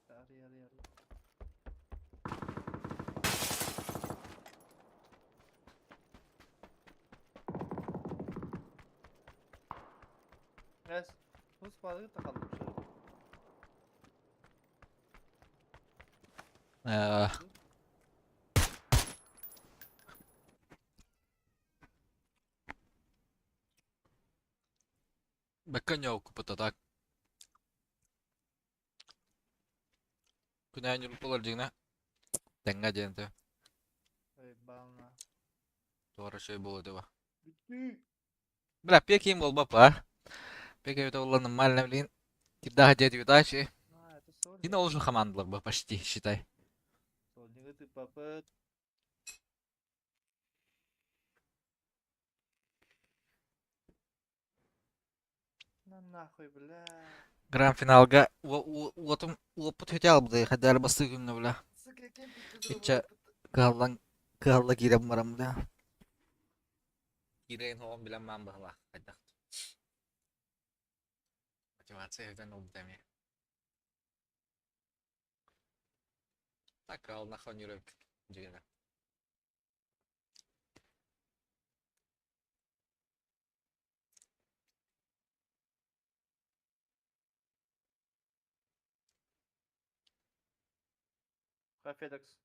Арый, арый, арый. Раз. Бу спалыгы тахаллым Э, Бэккэ купата так. Күнән юрып болар дигнә. Тәңгә дигән Ой, бална. Туара шөй болу деба. Бүтү. Бля, пекин бол бапа. Пекин это было нормально, блин. Кида дед удачи. А, это сольник. И на уже командалар бы почти, считай. Сольник ты папа. На нахуй, бля. Гранд финалга уотум уопут хөтә албыды, хәдәр басты күнне бля. Сука, кемпинг Итчә каллан калла кирәп барам бля. Кирәйн һоон биләм ман бахла. Хәдә. Мотивация өтен ул дәме. Так, ал нахуй дьигэнэ. Федекс.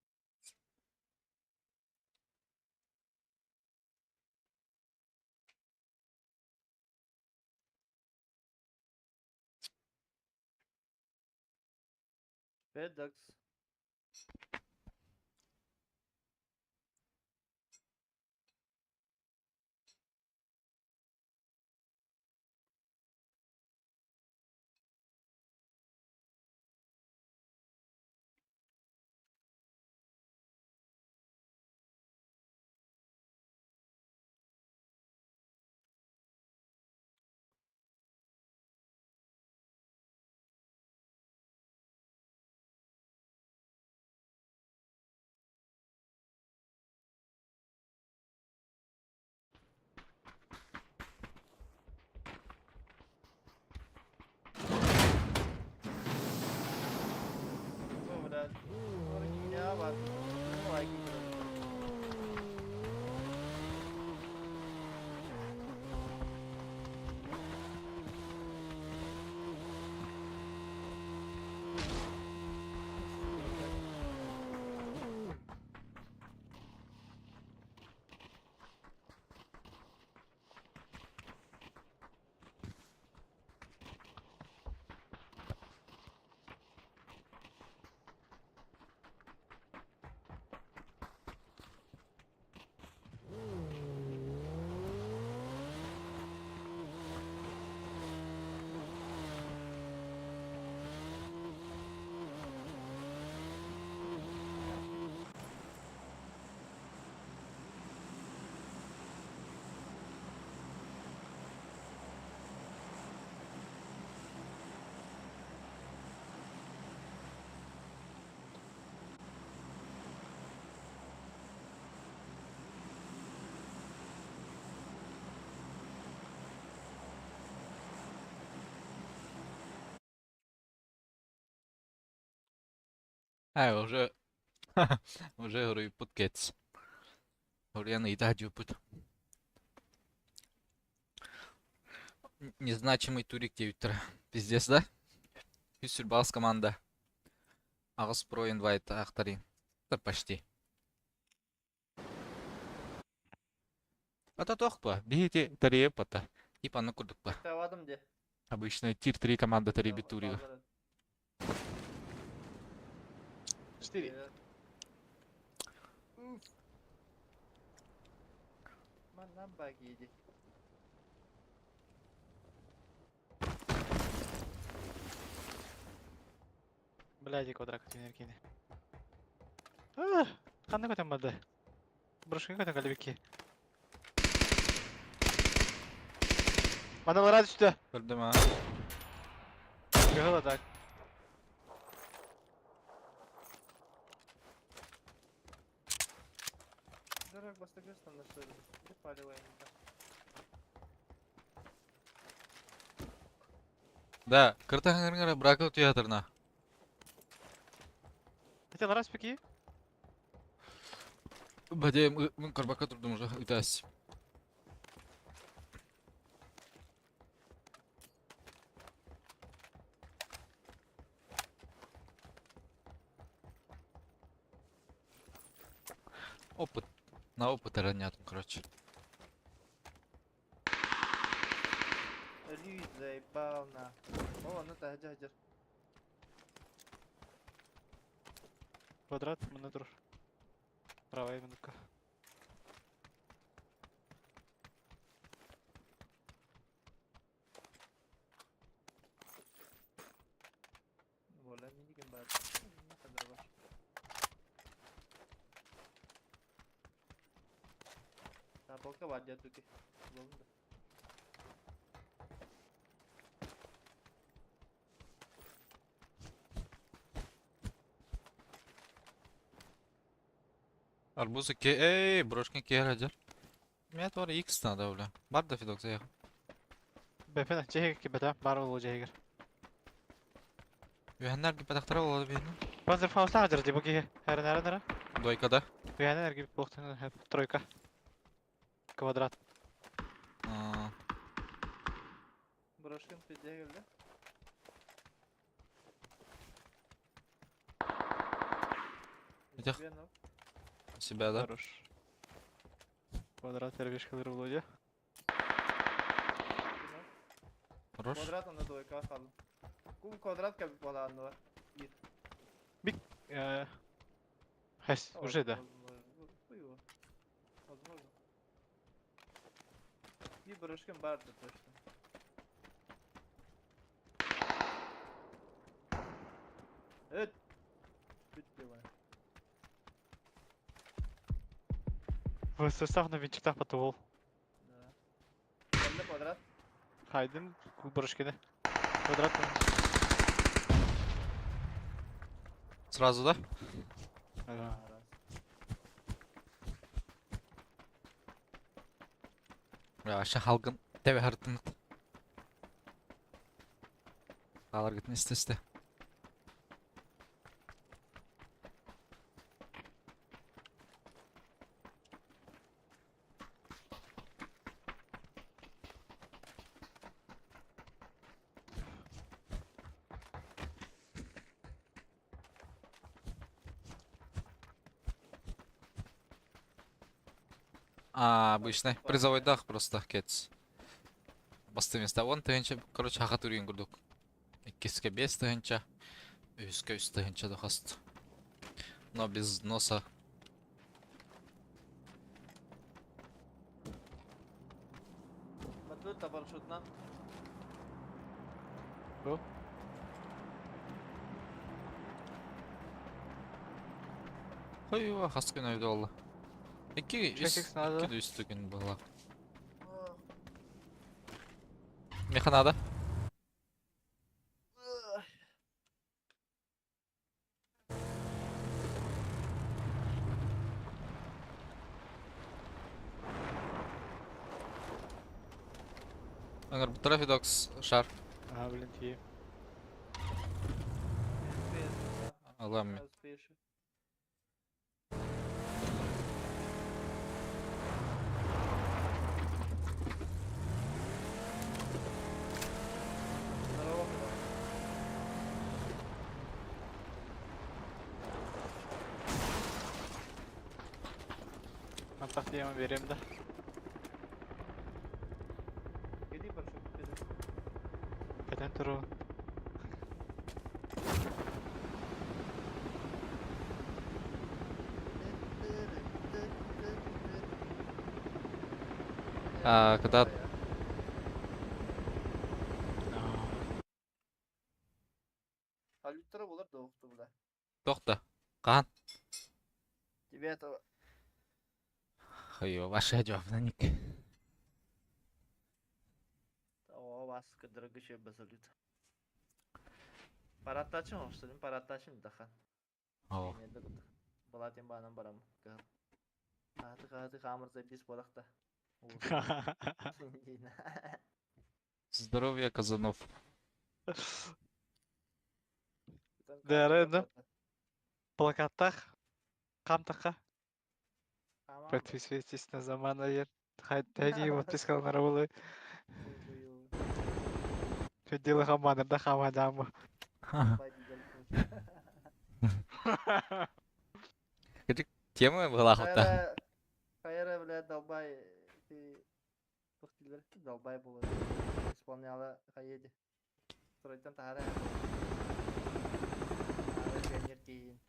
Федекс. О, блядь. Меня бар. Лайки. Э, уже уже говорю, кец. Говорю, я на дюпут. Незначимый турик 9 Пиздец, да? Үс команда. Ағыс про инвайт ақтарин. Да почти. Ата тоқ Бейте тария пата. Типа ну курдук па. Обычно тир 3 команда тарибит турига. 4. Блядь, квадрат кини. Ханна көтөн барды. Брошкин көтөн калибики. Маналара түстө. Көрдүм а. Кыһыл так. Дорог бастыгыстан нашли. Где палево Да, кыртаһыңар бракыл театрына. Хотел раз пики. Бадем, мы карбака турдум уже итас. Опыт. На опыт ранятым, короче. Лү заебал на. О, ну та хаджар. Квадрат мына тур. Правая минутка. Воля миниген бар. Бока бар дедуки. Арбузы ке... Эй, брошки ке хаджар. Меня тоже X надо, бля. Бар да фидок заехал. Бэпена чехе кибета бар болу жегер. Юханнар ки патахтара болады бейні. Панзерфаустаах дьар дии бу киһи. Эрэн эрэн эрэ. Двойка да? Үһэнэн эргийбит буолуохтан тройка. Квадрат. А, Брошкин пизде келди. Этих? У себя, да? Хорош. Квадрат эрбишкалар Володя. Хорош. Квадрат онно двойка хаалла. Кум квадрат кэбит буолаанныла. Хэс, уже да. Хуй Возможно. Bir брошкин барды точно. Evet. Bitti bana. В состав на винчиктах потовол. Да. Geldi квадрат. Хайдым брошкины. Квадрат. Сразу, да? Ага. Раз. Бля, вообще халгын тебе хартын. Алар гытын истесте. А, обычный. Призовой дах просто кец. Басты места. Вон тыгынча, короче, хака турген курдук. Иккиске бес тыгынча. Үскө үс тыгынча дохаст. Но без носа. Батут парашютна. Бу. Ой, хаскын өйдө олла. Икки үс, Чекекс надо. икки да үс түгін была. Меха надо. Аңар Трафидокс шар. А, блин, тие. Алам. Успеешь. Здорово, Мантах диема берем да. Иди, прошу, иди. Кэтэн туру. А, когда Алютра булар доқты бұла. Тоқта. Кахан. Девятого. Хайо, ваша жавнаник. О, вас кыдыргышы базалют. Параттачым офсудun параттачым даха. О. Балатин банан барам. Хаты хаты хамыр запись болақта. Здоровья, Казанов. Да, да. Плакаттах. Камтаха. Подписывайтесь на Замана Ер. Хайди подписка на Раулы. Федила хамана да хамадаму. Тема была хота. Хайра, бля, долбай, ты долбай было. Исполняла Хаеди. Стройтан тахара. Пионер кейин.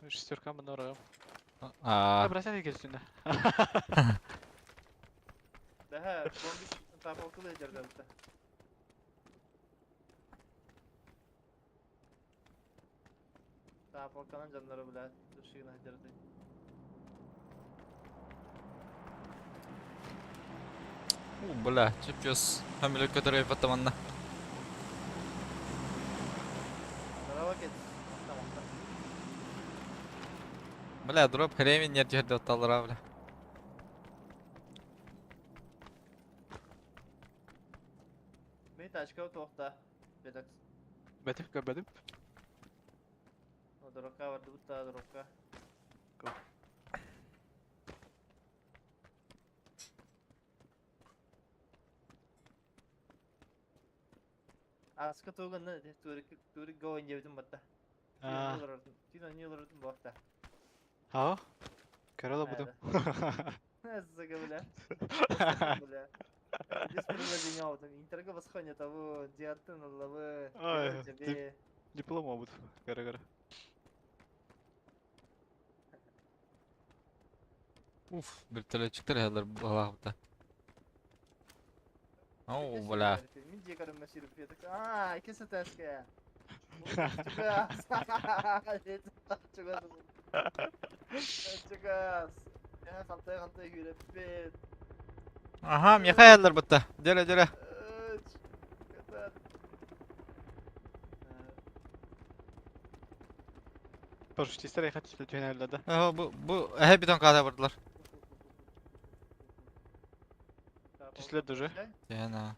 Шестерка манора. А, Бросай келсін. Да, бомбиш тапалкылы жердебитте. Тапалканын жаннары бля, душигина жерде. У, бля, чепчес. Хамилек который потоманна. Бля, дроп хремень нер түһэрдэ отталлара, бля. Мин тачка туохта. Бетакс. Бэтих көрбөдүм. Дорокка бардыбыт да дорокка. Аска туган турик гоин диэбитим батта. Тин они олорордун буолта. Аа. Көрө да будум. Сука, бля. Бля. Здесь приложение вот интерго восходит того диартын лавы. Ой, диплом обут. Көрө көрө. Уф, вертолетчиктер хәлләр балагыта. Оу, бля. Мин дие көрөм мәсир Аа, кесе тәске. Чугас. Чугас. Я хантай хантай хүреппет. Ага, Михаил бутта. Деле, деле. Парашютистер яхат түһэнэллэр да. Ага, бу бу эһэ битон када бардылар. Түстүлэр да уже. Тена.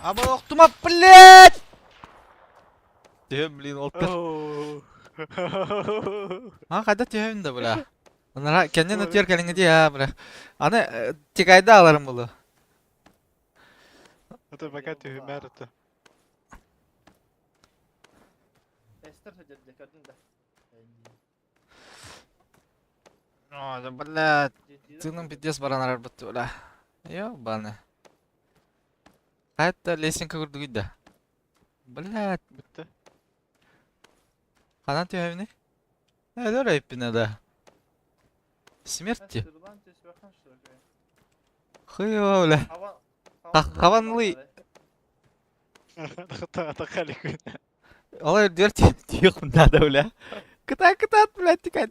Аба оқтума, блядь! Түһэ, блин, олтар. А, қайда түһэбин да, бля. Онара кэннин өтүөр кэлиҥҥи дии, а, бля. Аны тикайда аларым булу. Это пока түһүмээр это. Эстер сөдерде көрдүң да. О, да, блядь. Тыным пиздец баран арар бутты, бля. Ёбаны. Қайта лесенка көрдүгүй да. Блядь. Бүттэ. Ханан түһэбини? Өлөр айыппина да. Смерти. Хуево, бля. Хаванлы. Тахалик. Олай дверь тихо надо, бля. Кыта кыта, блядь, тикай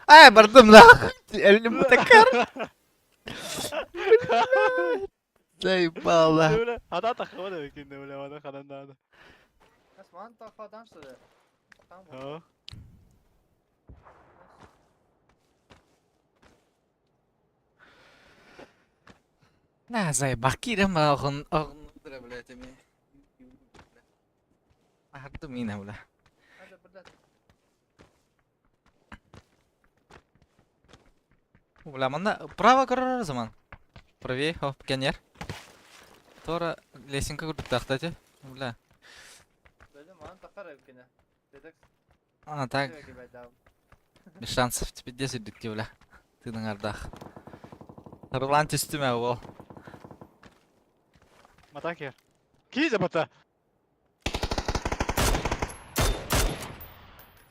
Ай, бардым нах. Элим такар. Заебало. Ада тахава да кинде бля, ада ханан да. Асман тахадан что ли? Там. Аа. На, заебаки, да, ағын, ағын, блядь, эми. Ардым мина, бля. Бля, манна право көрөр заман. Правее, хоп, пионер. Тора лесенка көрдүк тахтати. Бля. А, так, без шансов тебе 10 дүкте, бля. Ты на ардах. Рулан түстүмө ол. Матакер. Кизе бата.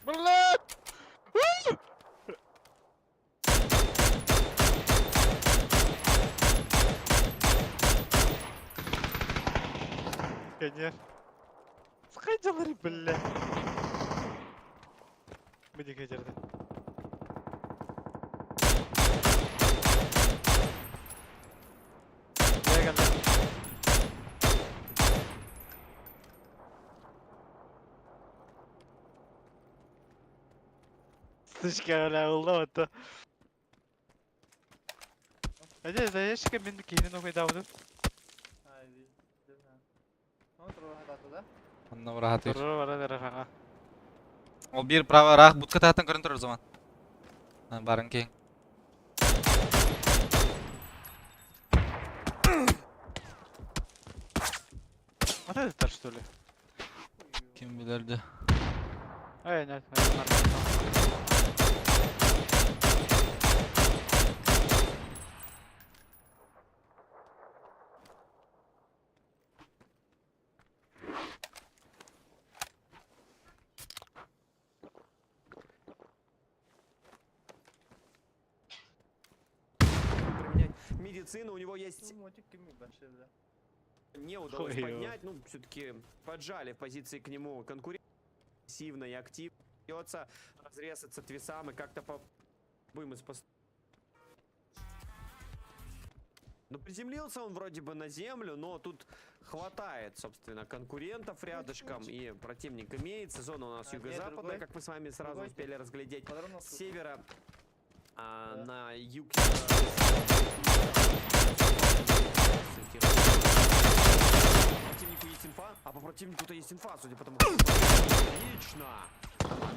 Блядь! Конечно. Скайдалары, бля. Бу жерде. Gel gel. Сучка, бля, улла это. Әже, заешка мен кейінен оқайдабыдым. Онна урахат Тұры бара бара хаға. Ол бир право рах бутка тааттан көрөн турар заман. Барын кең. Ата это что ли? Ким билерди. Ай, нет, нормально. Применять медицину, у него есть не удалось Ой, поднять, ну, все-таки поджали в позиции к нему конкурент. Агрессивно и активно бьется, разрезаться твисам и как-то по будем из Ну, приземлился он вроде бы на землю, но тут хватает, собственно, конкурентов рядышком, и противник имеется. Зона у нас А, где юго-западная, другой? как мы с вами сразу Другой? успели разглядеть. Патрон С севера Да. на юг. По противнику есть инфа, а по противнику-то есть инфа, судя по тому, что... Отлично!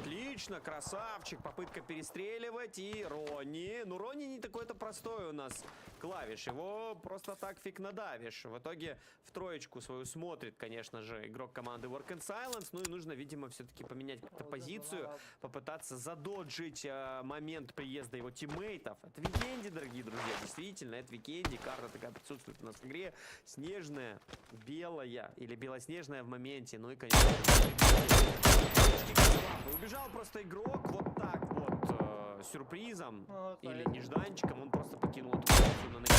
Отлично, красавчик. Попытка перестреливать. И Рони. Ну, Рони не такой-то простой у нас клавиш. Его просто так фиг надавишь. В итоге в троечку свою смотрит, конечно же, игрок команды Work in Silence. Ну и нужно, видимо, все-таки поменять как-то позицию. Попытаться задоджить момент приезда его тиммейтов. Это Vikendi, дорогие друзья. Действительно, это Vikendi. Карта такая присутствует у нас в игре. Снежная, белая или белоснежная в моменте. Ну и, конечно же, убежал просто игрок вот так вот сюрпризом Ну, или нежданчиком. Он просто покинул эту позицию на ноге.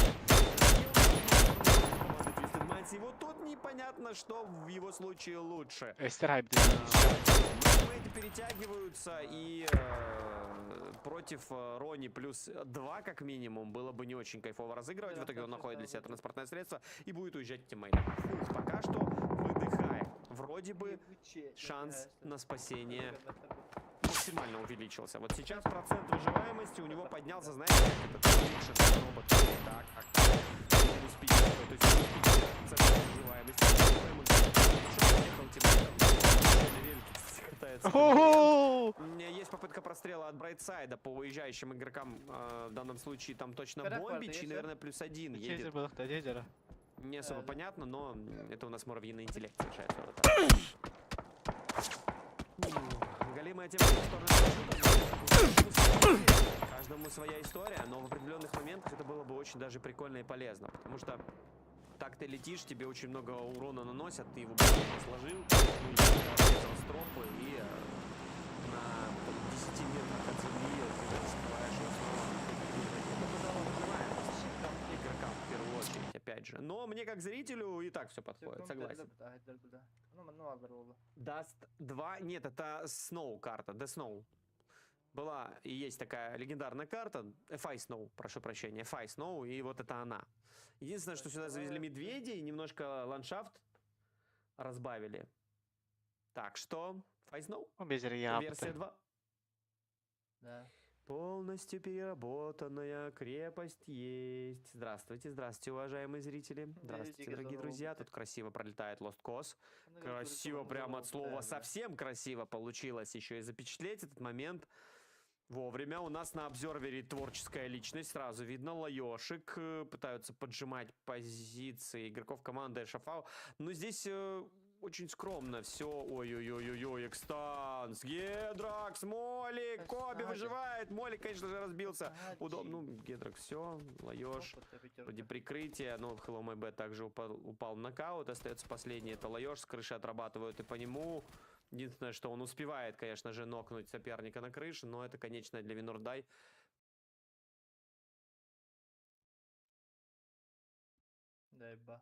Команда Twisted Minds. И вот тут непонятно, что в его случае лучше. Эстер хайп Тиммейты перетягиваются и против Рони плюс 2 как минимум было бы не очень кайфово разыгрывать. В итоге он находит для себя транспортное средство и будет уезжать к тиммейтам. Фух, пока что выдыхаем. Вроде бы шанс на спасение максимально увеличился. Вот сейчас процент выживаемости у него поднялся, знаете, как этот prediction робот. Так, так, так. Минус 50, то есть минус 50% выживаемости. Нашел, уехал тиммейтом. На велике, кстати, катается. Ого! У меня есть попытка прострела от Брайтсайда по уезжающим игрокам. В данном случае там точно Когда Бомбич кварта и, есть, наверное, плюс один едет. Не особо Да. понятно, но это у нас муравьиный интеллект совершает свою ротацию. Голимая тема в сторону парашюта, но каждому своя история, но в определенных моментах это было бы очень даже прикольно и полезно, потому что так ты летишь, тебе очень много урона наносят, ты его быстренько сложил, ну, или отрезал стропы и на там, 10 метрах от земли ты раскрываешь ее снова. Это было выживаемость игрокам в первую очередь, опять же. Но мне как зрителю и так все подходит, согласен. Dust 2, нет, это Snow карта, The Snow. Была и есть такая легендарная карта, FI Snow, прошу прощения, FI Snow, и вот это она. Единственное, что сюда завезли медведей, немножко ландшафт разбавили. Так что, FI Snow, версия 2. Да. Полностью переработанная крепость есть. Здравствуйте, здравствуйте, уважаемые зрители. Здравствуйте, дорогие друзья. Тут красиво пролетает Lost Cause. Красиво, прям от слова совсем красиво получилось еще и запечатлеть этот момент. Вовремя. У нас на обзервере творческая личность. Сразу видно, Лаешек. Пытаются поджимать позиции игроков команды Шафау. Но здесь очень скромно все. Ой-ой-ой-ой-ой, Экстанс, Гедракс, Молик, Коби выживает. Молик, конечно же, разбился. Удобно. Ну, Гедракс, все, Лаеш. Вроде прикрытие, но Hello My Bad также упал в нокаут. Остается последний, это Лаеш. С крыши отрабатывают и по нему. Единственное, что он успевает, конечно же, нокнуть соперника на крыше, но это конечное для Винурдай. Дай ба.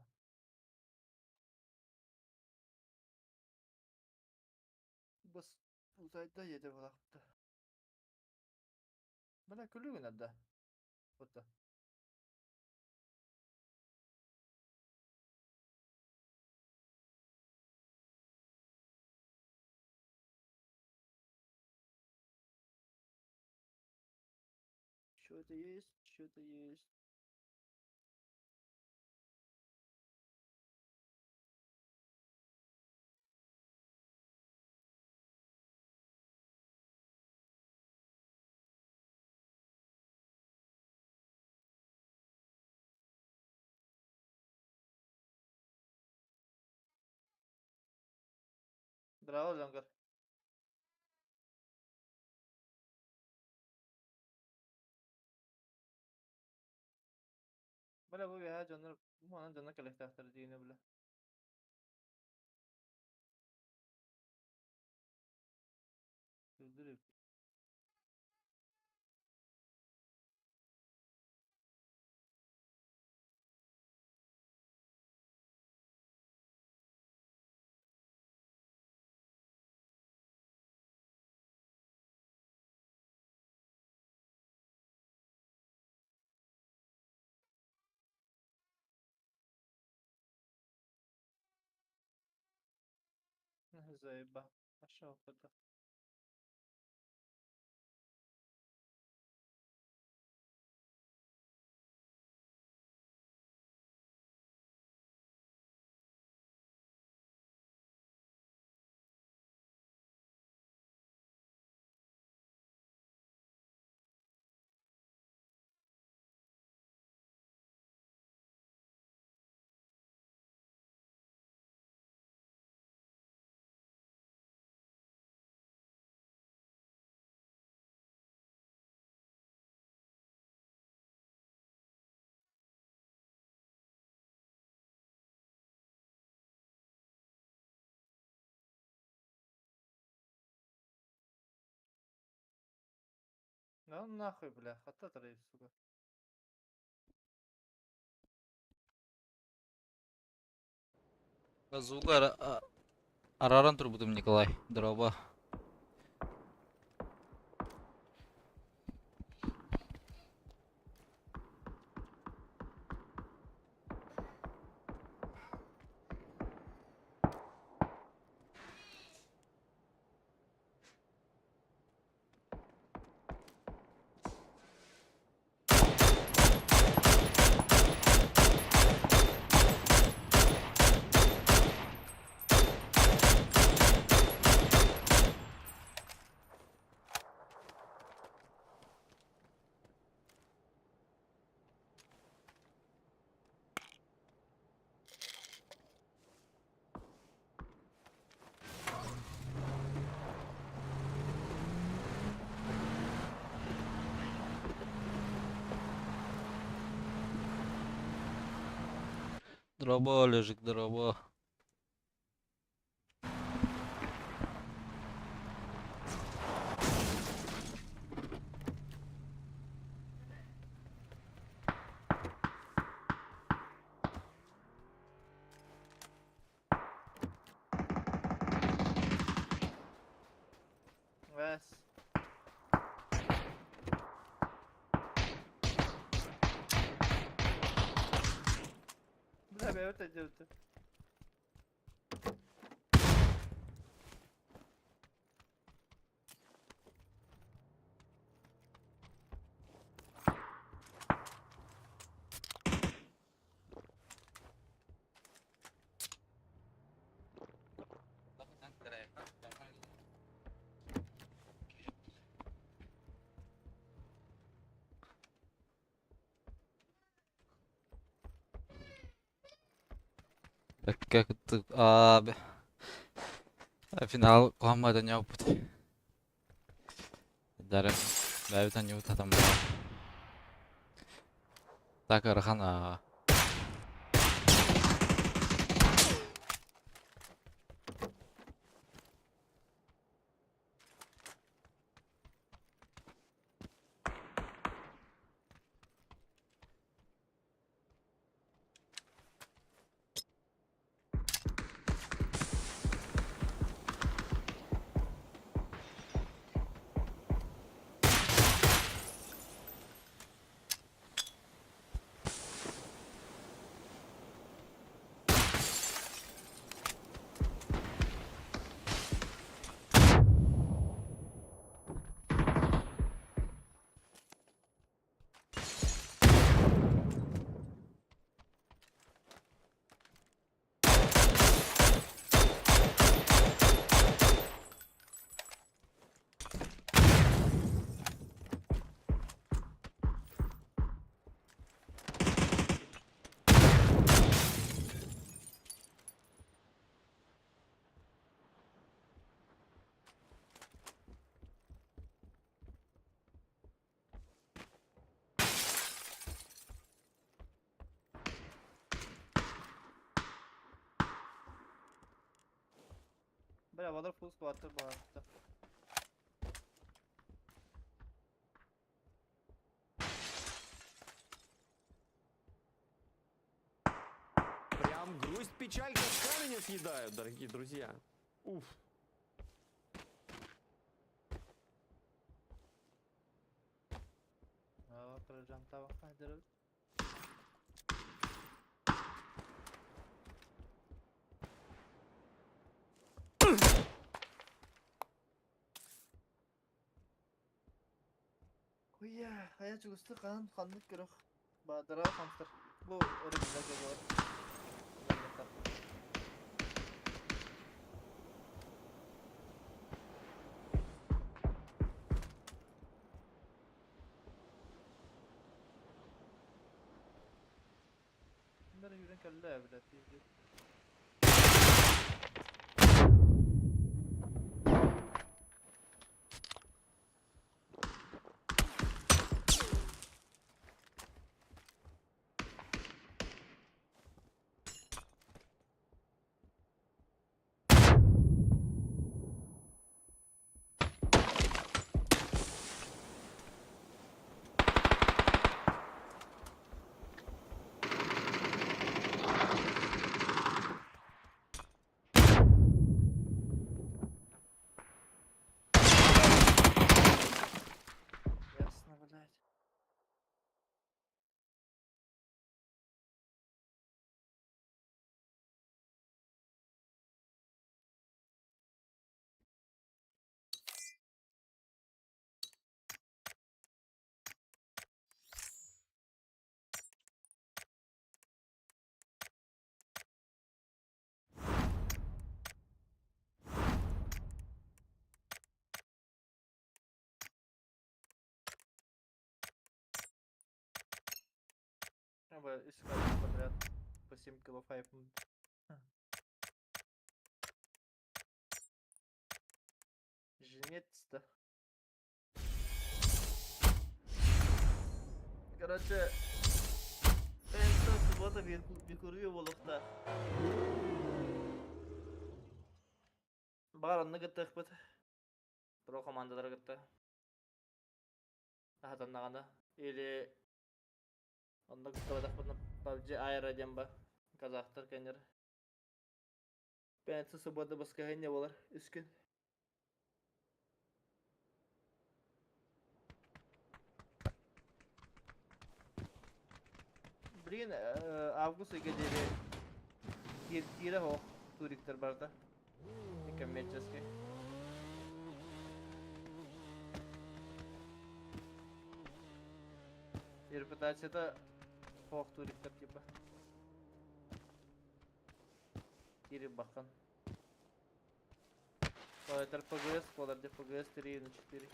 Бас uzayda yedi bıraktı. Bana külü nerede? Hatta. Что-то есть, что-то есть. Браво, Лонгар. Бля, бу яһа дьоннор, бу манан дьонно кэлэхтээхтэр диини бля. Күлдүрүп. Заеба. Пошел куда. Да ну нахуй, бля, хата трейд, сука. Звуга араран турбутум Николай. Дороба. Дороба, Олежик, дороба. Вес. Бля, бля, это делают. Как abi. Final kohammadan yaput. Даре бәбитан юутатам. Так архан. Бля, Валер фул скваттер баар. Прям грусть, печалька с камня съедают, дорогие друзья. Уф. Ийээ, хайа чугастык хаһан ханнык көрөх баадара хамсар. Бу өрөбүллэргэ буолар. Кимнэр үүрэн кэллэ бля пиздец. Ясно, блядь. Треба искать подряд по 7 кило 5. Женец-то. Короче, пятница, суббота Викурию буолуохтаах. Баар онно кыттыахпыт. Про командалары кытта. Аһатаннаҕына. Или онно кыттыбатахпытына PUBG Aero диэн ба. Казахтар кэннэр. Пятница, суббота, воскресенье буолар. Үс күн. Блин, август ыйга диэри киирэ суох туриктар барыта. Коммерческий. Репутацията суох туриктар типа. Киирip баккан. Это ПГС, подожди, ПГС 3 на 4.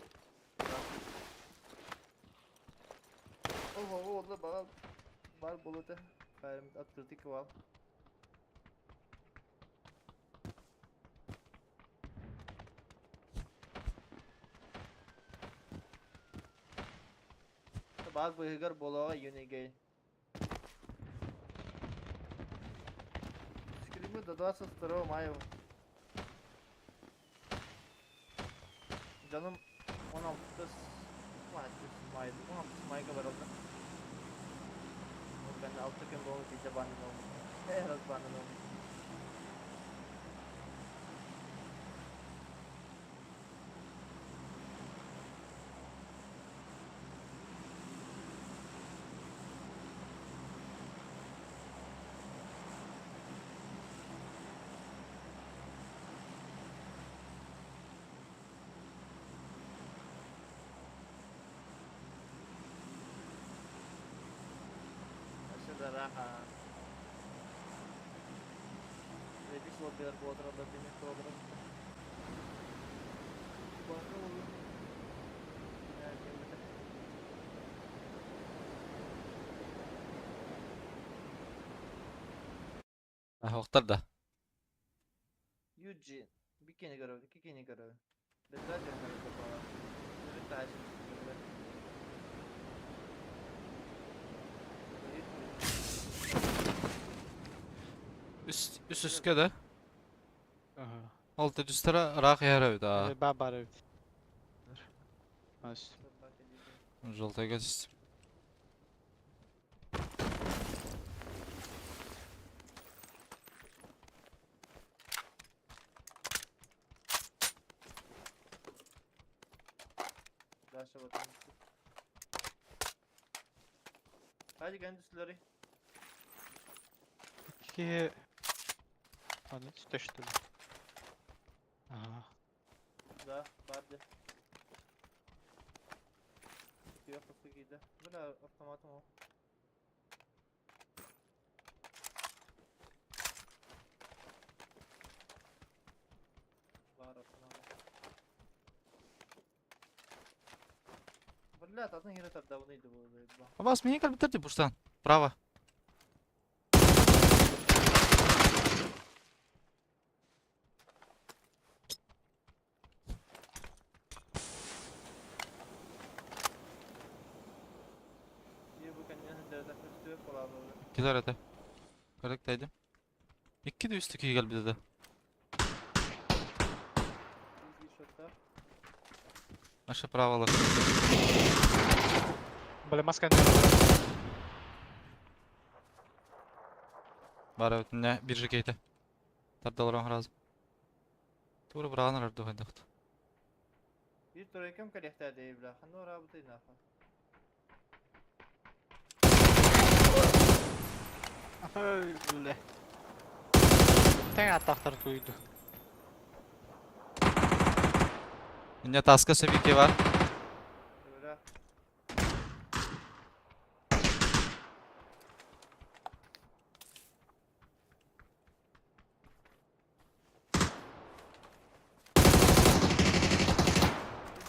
Ого, онно баар баар буолуо этэ. Открытый квал. Баар быыһыгар буолуоҕа Юнигей. Скримы до 22 мая. Дьонум 16 май 16 майга бараллар. Ол кэннэ алта күн буолан биирдэ бааннаныам. Ээ, раз бааннаныам. Өссө да ыраах Лепис лоббилар буолан димек буолар. Баҕа olur. Охтор да. Юджин. Бикини көрөбүн, икки кини көрөбүн. Бэтэрээ дьоннор буолар. Репутация. Үс үс үскэ да. Аха. Ол түстэрэ ыраах иһэр эбит аа. Баа баар эбит. Ас. Желтайга түстүм. Даша вот. Hadi kendisileri. Икки Аны түстэ Аха. Да, барды. Күөх тоска киирдэ. Бля, автоматым ол. Баар автомат. Бля, атын хире тардабын ыйды бу. А вас меня как бы пуштан. Право. Gider hadi. Karaktaydım. İki de üstteki gel bize de. Наша право Бля, маска не Бара өтіне биржа кейті. Тардаларан разы. Тура бұрағын арарды қайдақты. Bir турайкам калехта бля. Ханно работай нахуй. Бля. Тең аттақтар туйду. Міне таска сөбеке бар. Бля.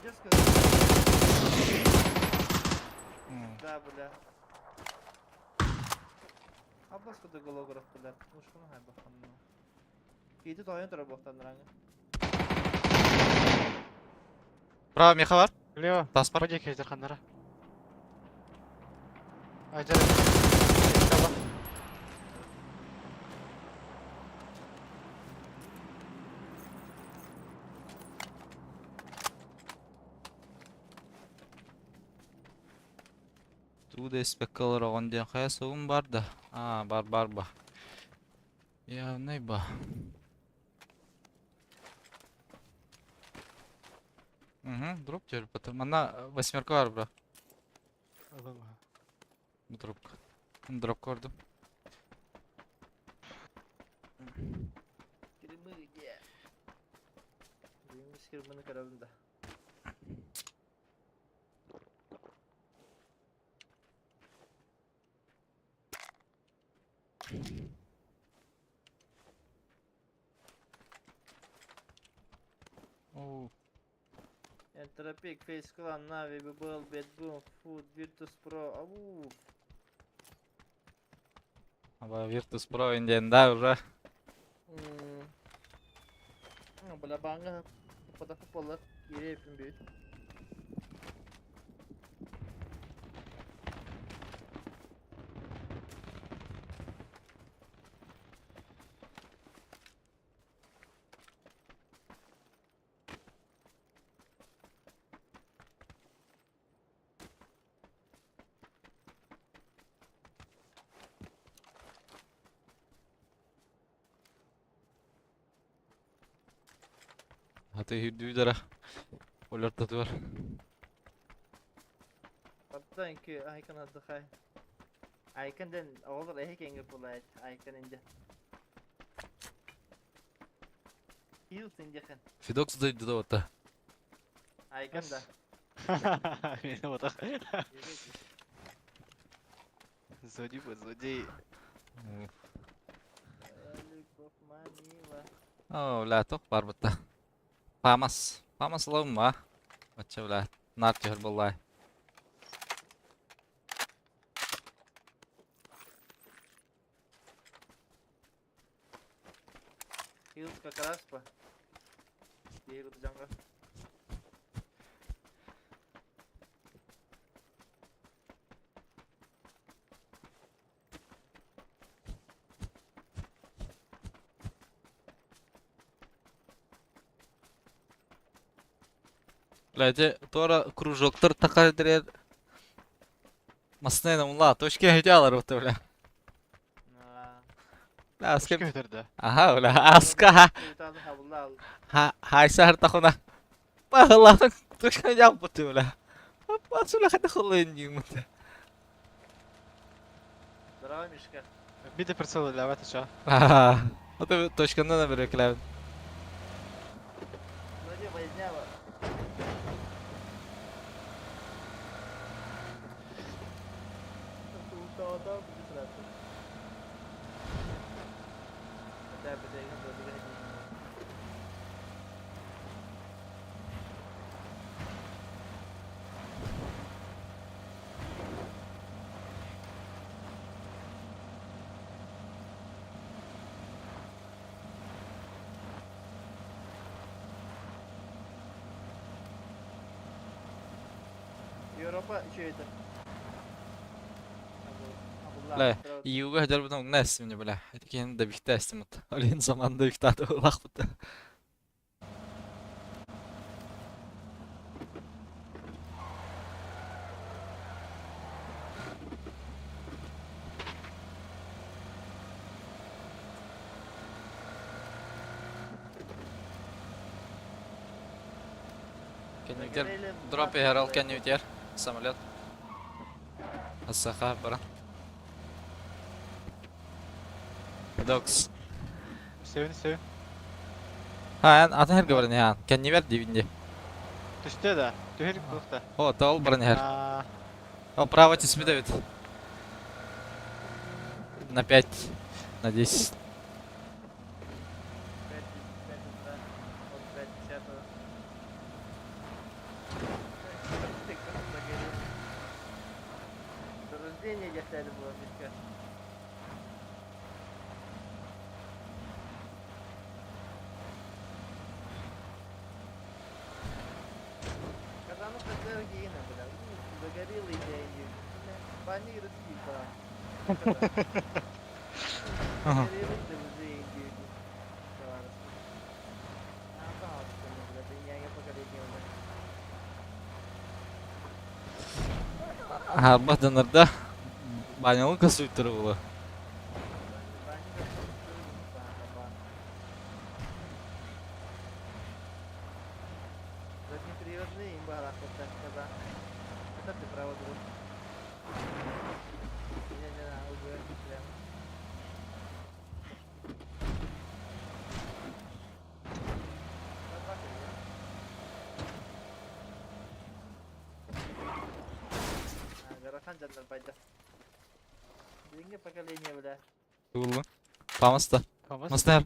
Пиздец, Да, бля. Аббас куда голограф, бля. Мушканы хай баханны. Кейді тойын тұра боқтан раңы. Право меха бар. Лево. Тас бар. Подъехали Дарханара. Айдар. Туда спеккалар оған ден қая соғым бар да. А, бар бар ба. Явный ба. Угу, дроп теперь потом. Она восьмерка бар, бра. Дропка. Дроп көрдім. Кирмы где? Бүгін кирмыны көрөбүн да. Оу. Entropic, Face Clan, Navi, BBL, Bad Boom, Food, Virtus Pro, ау. Аба Virtus Pro инден да уже. Бля, баңа подақы болар, ере епін бүйт. Хаты хүрдүүдара. Олар татуар. Hatta ki Aykan adı hay. Aykan den olur ehek engel bulayt. Aykan indi. Heals indi xen. Фидокс дойду да ота. Aykan da. Мені отақ. Злодей бу, злодей. Manila. О, бля, тоқ бар бұтта. Памас. Памас лауым ба? Отча, бля, нар төхір болай. Heals как раз по. Егут жанга. Бля, те тора кружоктар тақар дірер. Маснайна мула, точки хотялар бұтта, бля. Бля, аска... Көтерді. Аха, бля, аска. Ха, хайса хартахуна. Пахалан, точка жап бұтта, бля. Пацула хата хулын деймін. Здорово, Мишка. Биде прицел для ча. Аха. Ото точканы да бір кләбін. Вроде возняла. Молотов сразу. Европа үчүгэйдэ. Бля, ИУга сылдьарбытын умна эстим дьэ, бля. Ити киһини да бихтэ эстим вот. Олин заман да бихтааты улахпыт. Кэннигэр дроп иһэр ол кэннибитигэр самолет. Асаха баран. Докс. Севин, севин. Ha, эн атын herге баран иһэн. Кэннибэр диибин дии. Түстэ да. Түһэр кухта. О, ол баран иһэр. О, право түспүт эбит. На 5, на 10. Рождение десяти было близко. Казанов это гиена, бля. Загорелые деньги. Панирский, да. Загорелый да уже Индию. Аһарбат дьоннордо Баанньалык суйтара буолуо. Билиҥҥи поколение, бля. Тугуллун? Памаста. Камаз. Мастер.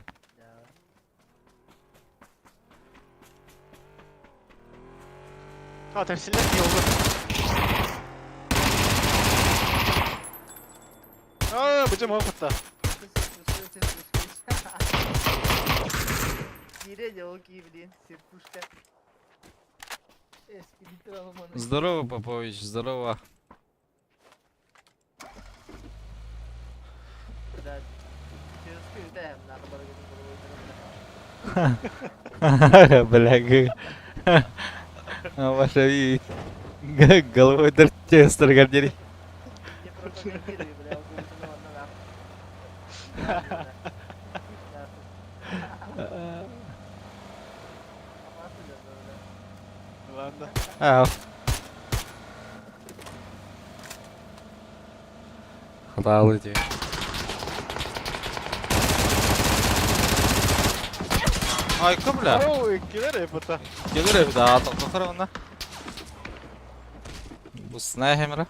А, тәпсілер не oldu? Аа, бычым опытта. Кире, блин, серпушка. Здорово, Попович, здорово. Бля, Ваша и головой тестер гордери. Ладно. А. Хвала тебе. Айка, бля. Оу, килер эпота. Килер эбит, аа, тоқтар онна. Бусная хемера.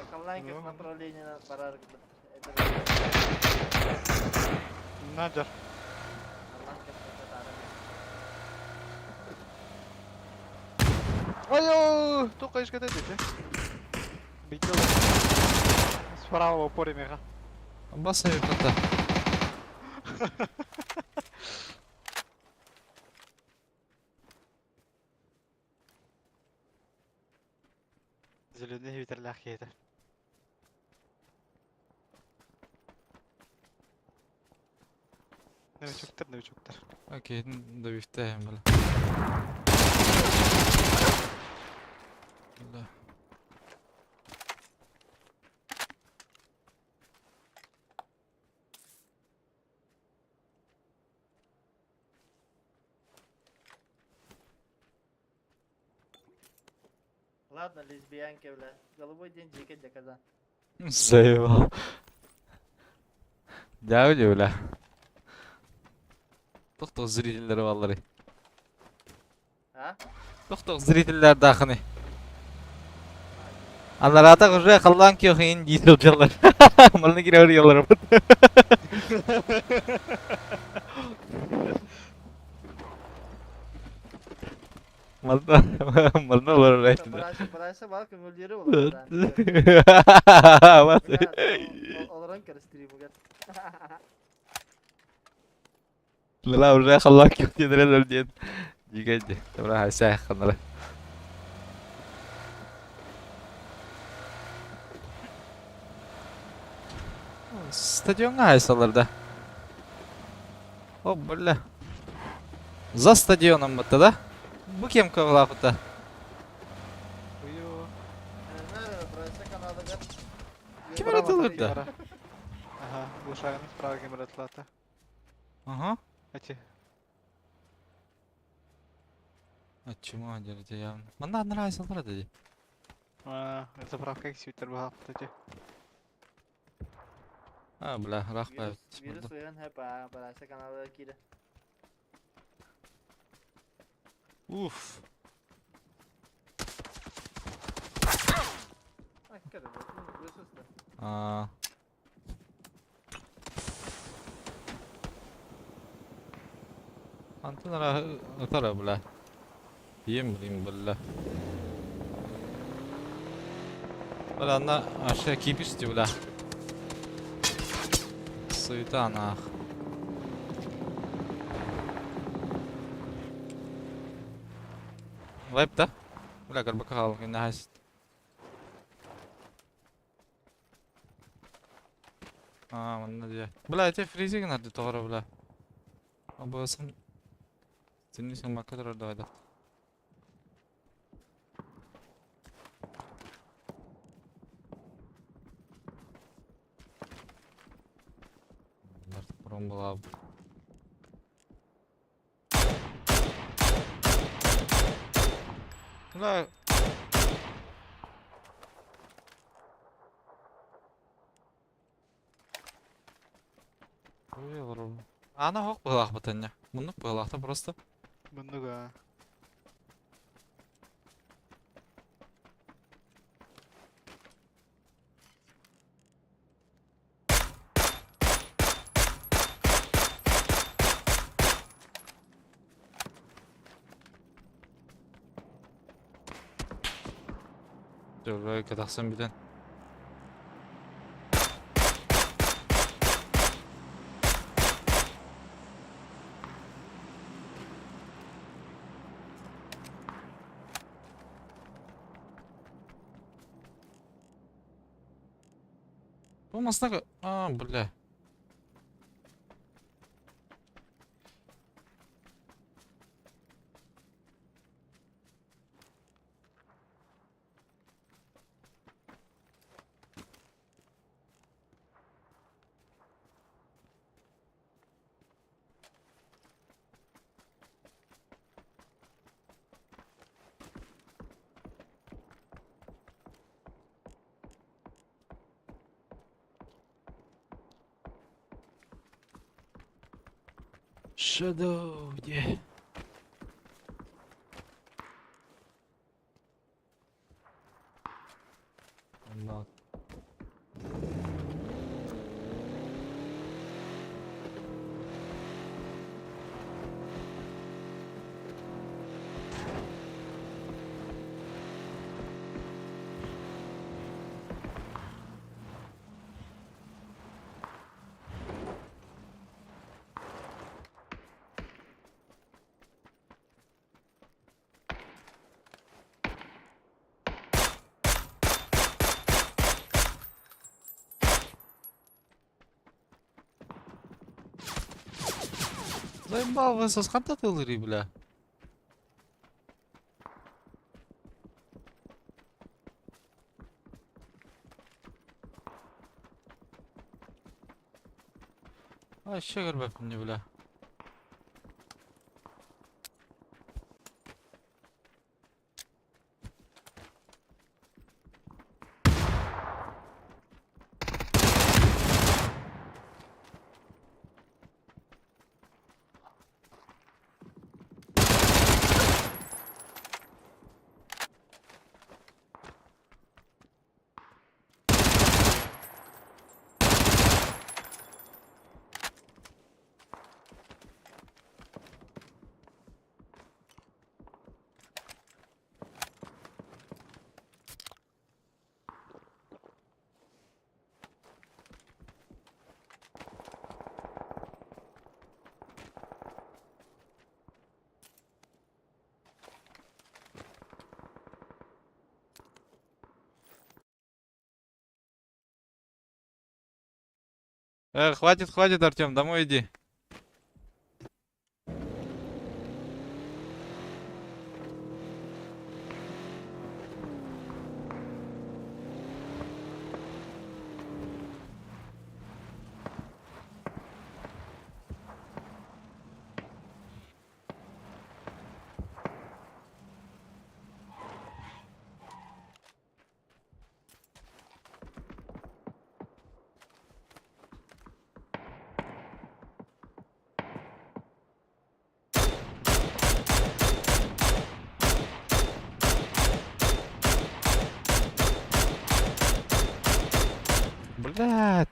Коллайка направление на барар. Надер. Айо, только ишкете дете. Бител. Справа опори меха. Баса эпота. Зеленый ветерлях еді. Новичоктар, новичоктар. Окей, добивте, бля. Бля. Ладно, лесбиянки, бля. Голубой день дикий для каза. Заебал. Дәүле, бля. Тоқтоқ зрительдер баллары. А? Тоқтоқ зрительдер дахыны. Анараатах уже халлаан күөх дии сылдьаллар. Манна киирэ барыйаллар. Манна манна олорор этилэр. Барайса барайса бар көҥүллүүрэ олорор. Олорон көр стримугар. Ла уже халлаан күөх диэн диэн. Дьигэйди. Добра хайса ханара. Стадионга хайсалар да. О, бля. За стадионом бытта да? Бу кем кылаапыта? Уйу. Ким эрэ тылырда? Ага, глушагын справа ким эрэ тылата. Ага. Эти. А чему дерде явно? Манна нравится деді. А, заправка свитер баһааппыт эти. А, бля, рахмет. Вирус уйан хэп а барайса каналыгар киирэ. Уф. А. Антон ытара, бля. Ем, блин, бля. Бля, она вообще кипишь, бля. Суета, нах. Вайп, да? Бля, горбака хал, не А, манна дии. Бля, эти фризи гынар тоҕоро, бля. Абысын. Синисин бакка турар давайда. Бұрын була. Бля. Ана хоқ бұлақ бұтанне. Мұны бұлақта просто. Муннуга. Dur, катақсан бүтін. Бу масна А, бля. Shadow, yeah. I'm not. Заебал вы ханта тылырый, бля. А, еще горбак мне, бля. Хватит, хватит, Артем, домой иди. Блядь.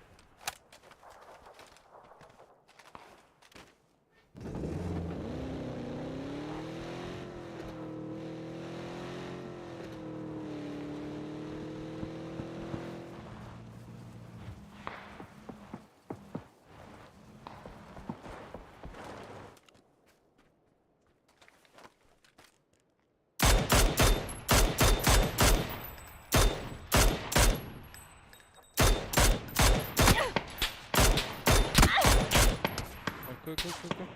Окей, окей, окей, окей.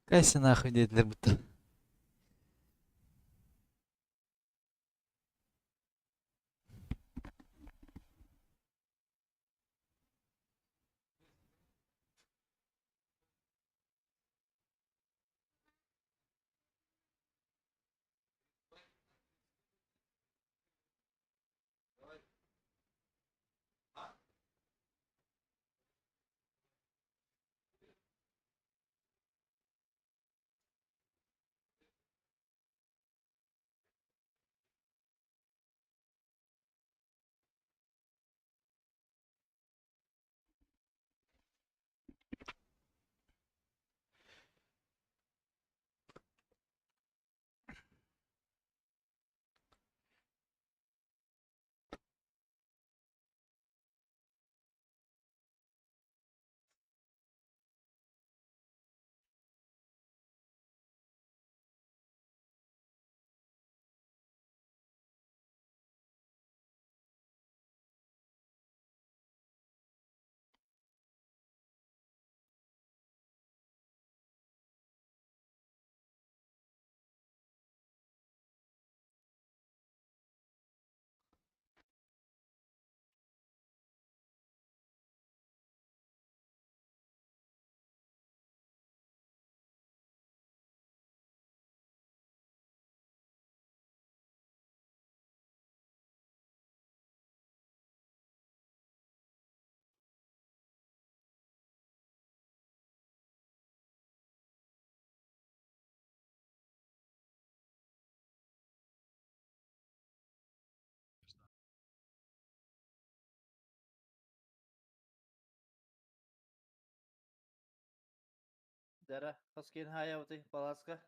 Кайся нахуй, диэтилэр бутта. Дара, хаскин хаяуты, паласка.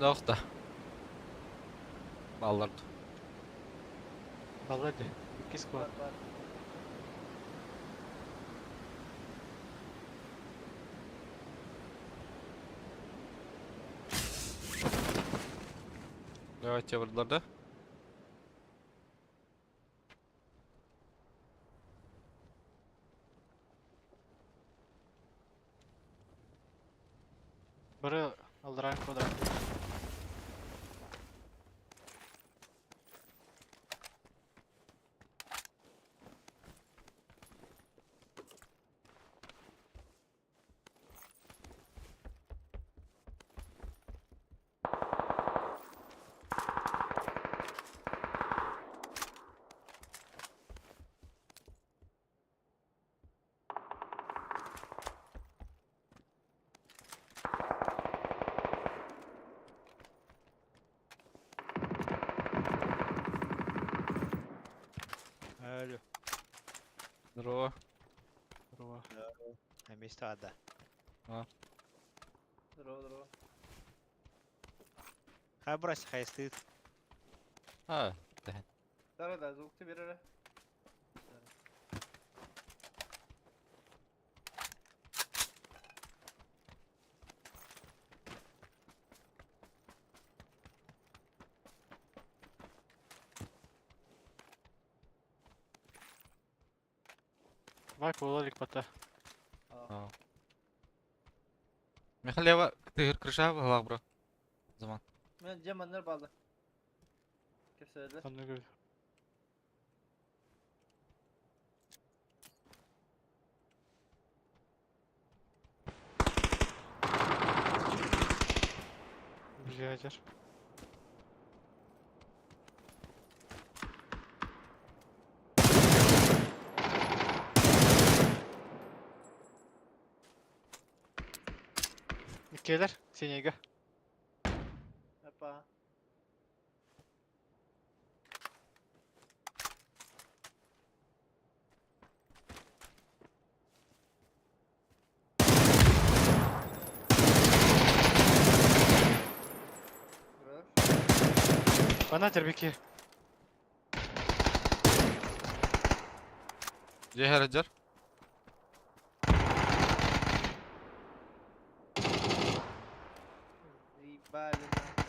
Охта. Баллар. Баллар дии. Иккис Бар склад. бар. Давайте vurdular da. Бары аллараа квадрат. Алло. Здорово. Здорово. На месте ада. Здорово, здорово. Хай брось, хай стоит. А, Да, да, звук тебе бере. Вай куола бата. Михалева, ты крыша была, бро. Заман. Мен жеманнар балды. Кепселер. Онны көр. Блядь. Иккиэлэр, синейга. Опа. Хорош. Бана тербики. Джехараджар. Заебали нахуй,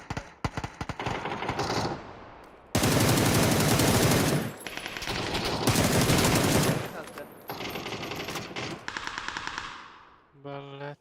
бля. Блядь.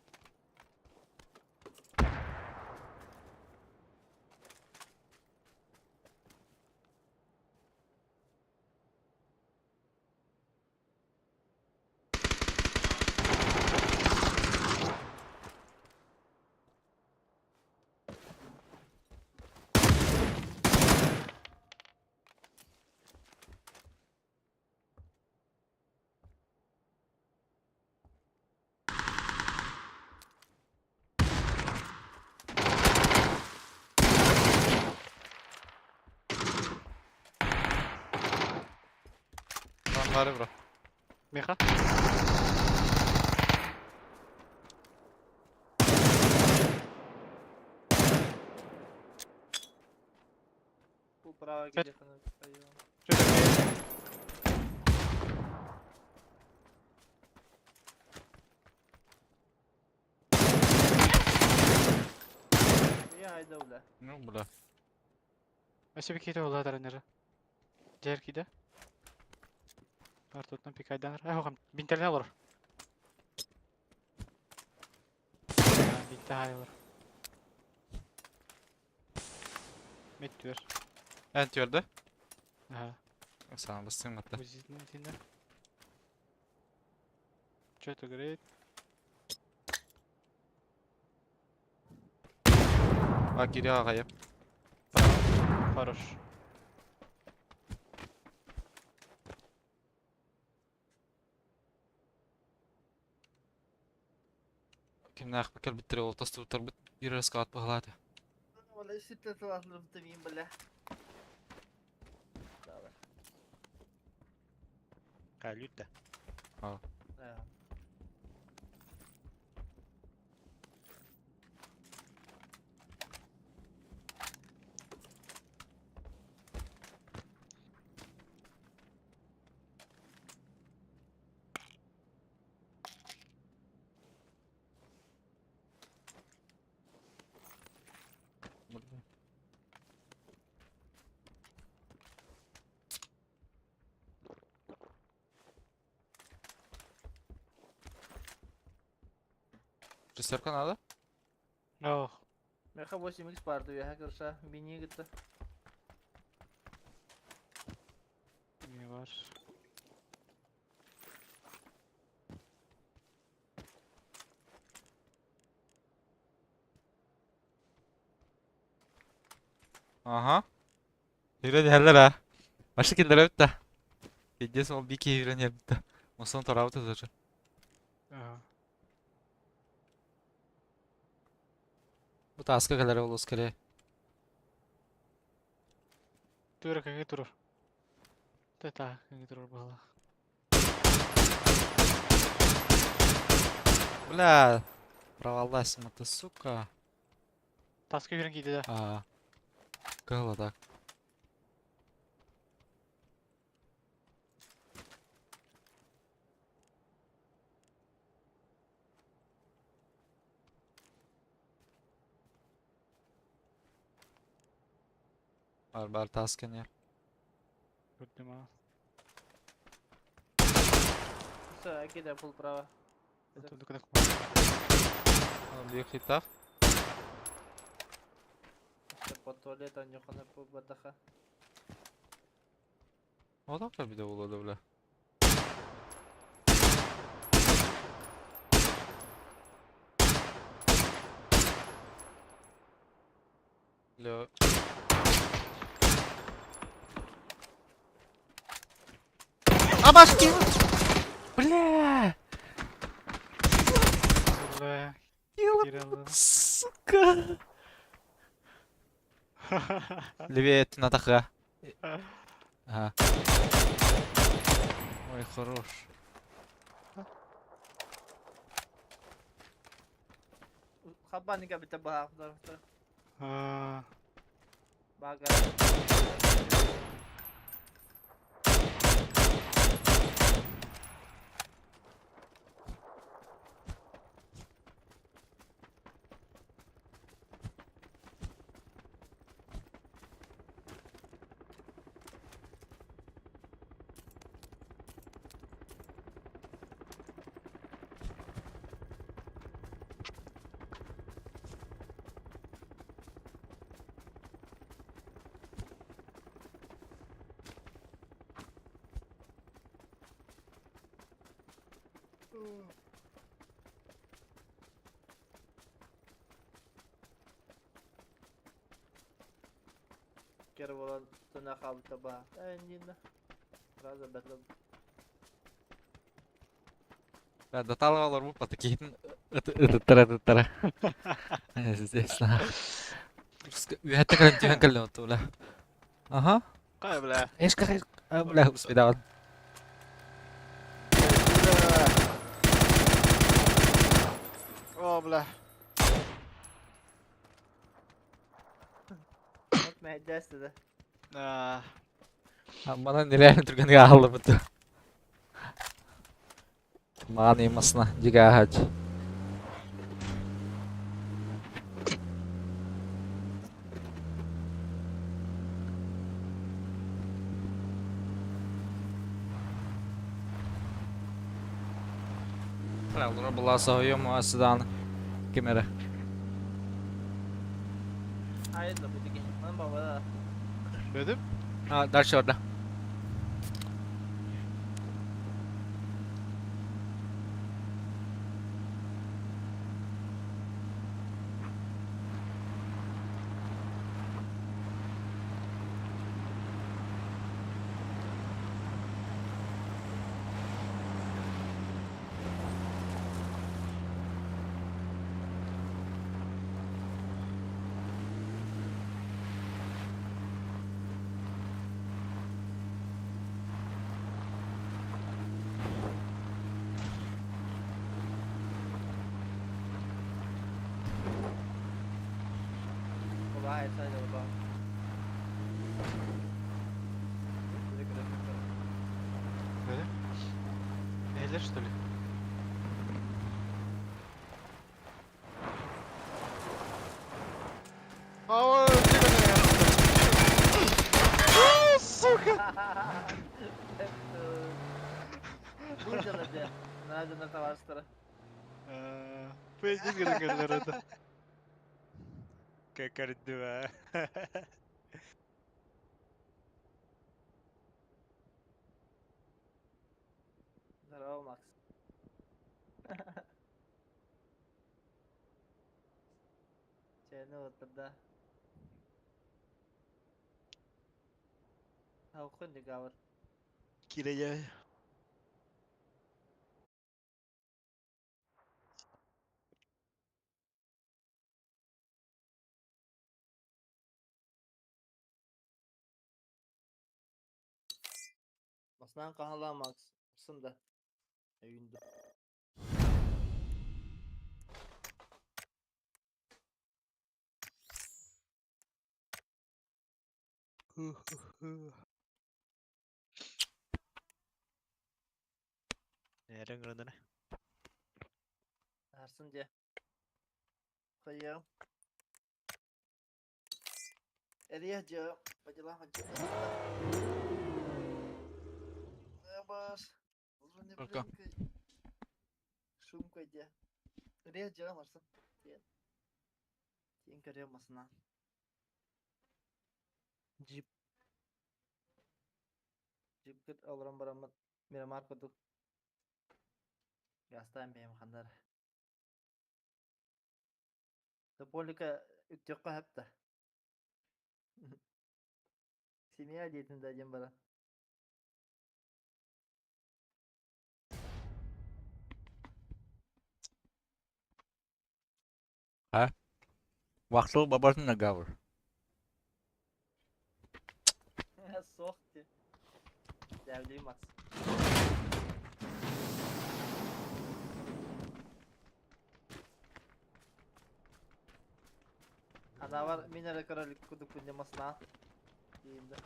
Там бары, бро. Миха. Управа Пять. где-то на поел. Что такое? Я айда, бля. Ну, бля. Өсө биките улаатар нere. Жер киде. Артутан пикайданар. Ай хогам бинтерне олор. Бинте хай олор. Меттүр. Эн твердо. Ага. Сам бастым атта. Узитин тинде. Что это говорит? А, кире ағайып. Хорош. Кимнәх бекер биттере ол тасты утар бит бир раскат баглады. Бля, ситте латлым тимин, бля. Давай. Хай лют да. Да. Шестерка надо? Ох. Меха 8x барды үөһэ кырса бини гытта. Не бар. Ага. Үйрен а. Башы киллер битте. Пиздец, ол бики үйрен битте. Осон тарабыт тоже. Ага. Бу таска кэлэр ол скорее. Тура кеңе турар. Та кеңе турар бала. Бля, провалась ты, сука. Таска үйрен кийди да. А. Кыла так. Бар бар таска не. Көрдүм а. Все, киде пул права. Büyük hitaf. По туалету нюхана по бадаха. O da bir de болады бля. Бля. Абашки! Бля! Бля. Килла, сука! Левее ты на таха. Ага. Ой, хорош. Хабаника бите баха. А, Бага. Кер болан тына хабыта баха. Э, нина. Раза бәтле. Бля, доталывалар бу такие. Это тара это тара. Здесь на. Үһәттә калын тиһән калын оту бля. Ага. Кай бля. Эш кай бля успедаван. О, бля. Вот мәһәдәсте да. А, Мана нереально түргәнгә алды бит. Маған емасына дига хач. Бля, була союм асыдан кемере. Айда бу диге. Ман баба. Дедим. А, дальше орда. Баба айса да баба. Дедим. Элер, что ли? А, ой, тихо, тихо. Сука! Выжила де. Надо на товар. Пиздец гына кэллэр это. Көкөрдү Здорово, Макс. Чайны вот тогда. Халкын договор. Кирэйэ. Басынан кахала Макс. Сында. Өйүндө. Нэрэн грандана. Арсын же. Кыйым. Эрия же. По делам Бас. Пока. Шумка де. Эрия же Марсын. Тен көрөм масына. Джип. Джип алырам барамын. Мирамар кудук. Гастан бэйэм хандар. Тополика үттүөххэ сөп да. Семья диэтин да диэн баран. Вахтыл бабатын наговор. Суох дии. Дьээбэлии Макс. Анавар мин эрэ көрө илик курдукпун дьэ маснаан. Тиийдэ.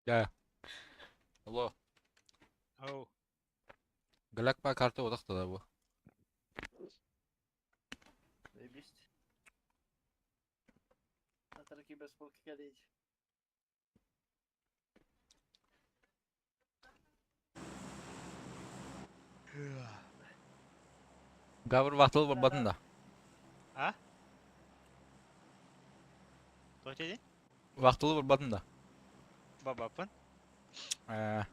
Да. Алло. Оу. Галак па карта одақта да бу. Заебись. Завтра киберспорт кэлиий. Гавр вахтыл барбатын да. А? Туох диэтиҥ? Вахтыл барбатын да. Бабаппын. Э,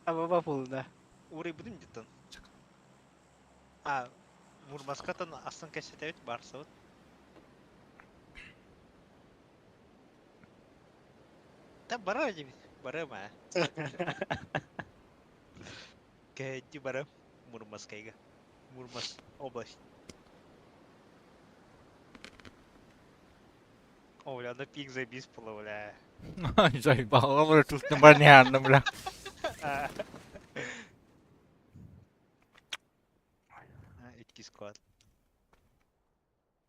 Аба да. Уурайбытым диттан. А, Мурманскайтан астын кэпсэтэбит барсабыт. Та барар диэбит. Барыам ээ. Кэһэччи барам Мурманскайга. Мурманск область. О, бля, на пик забис было, бля. Заебало, бля, тут непонятно, бля. А, икки склад.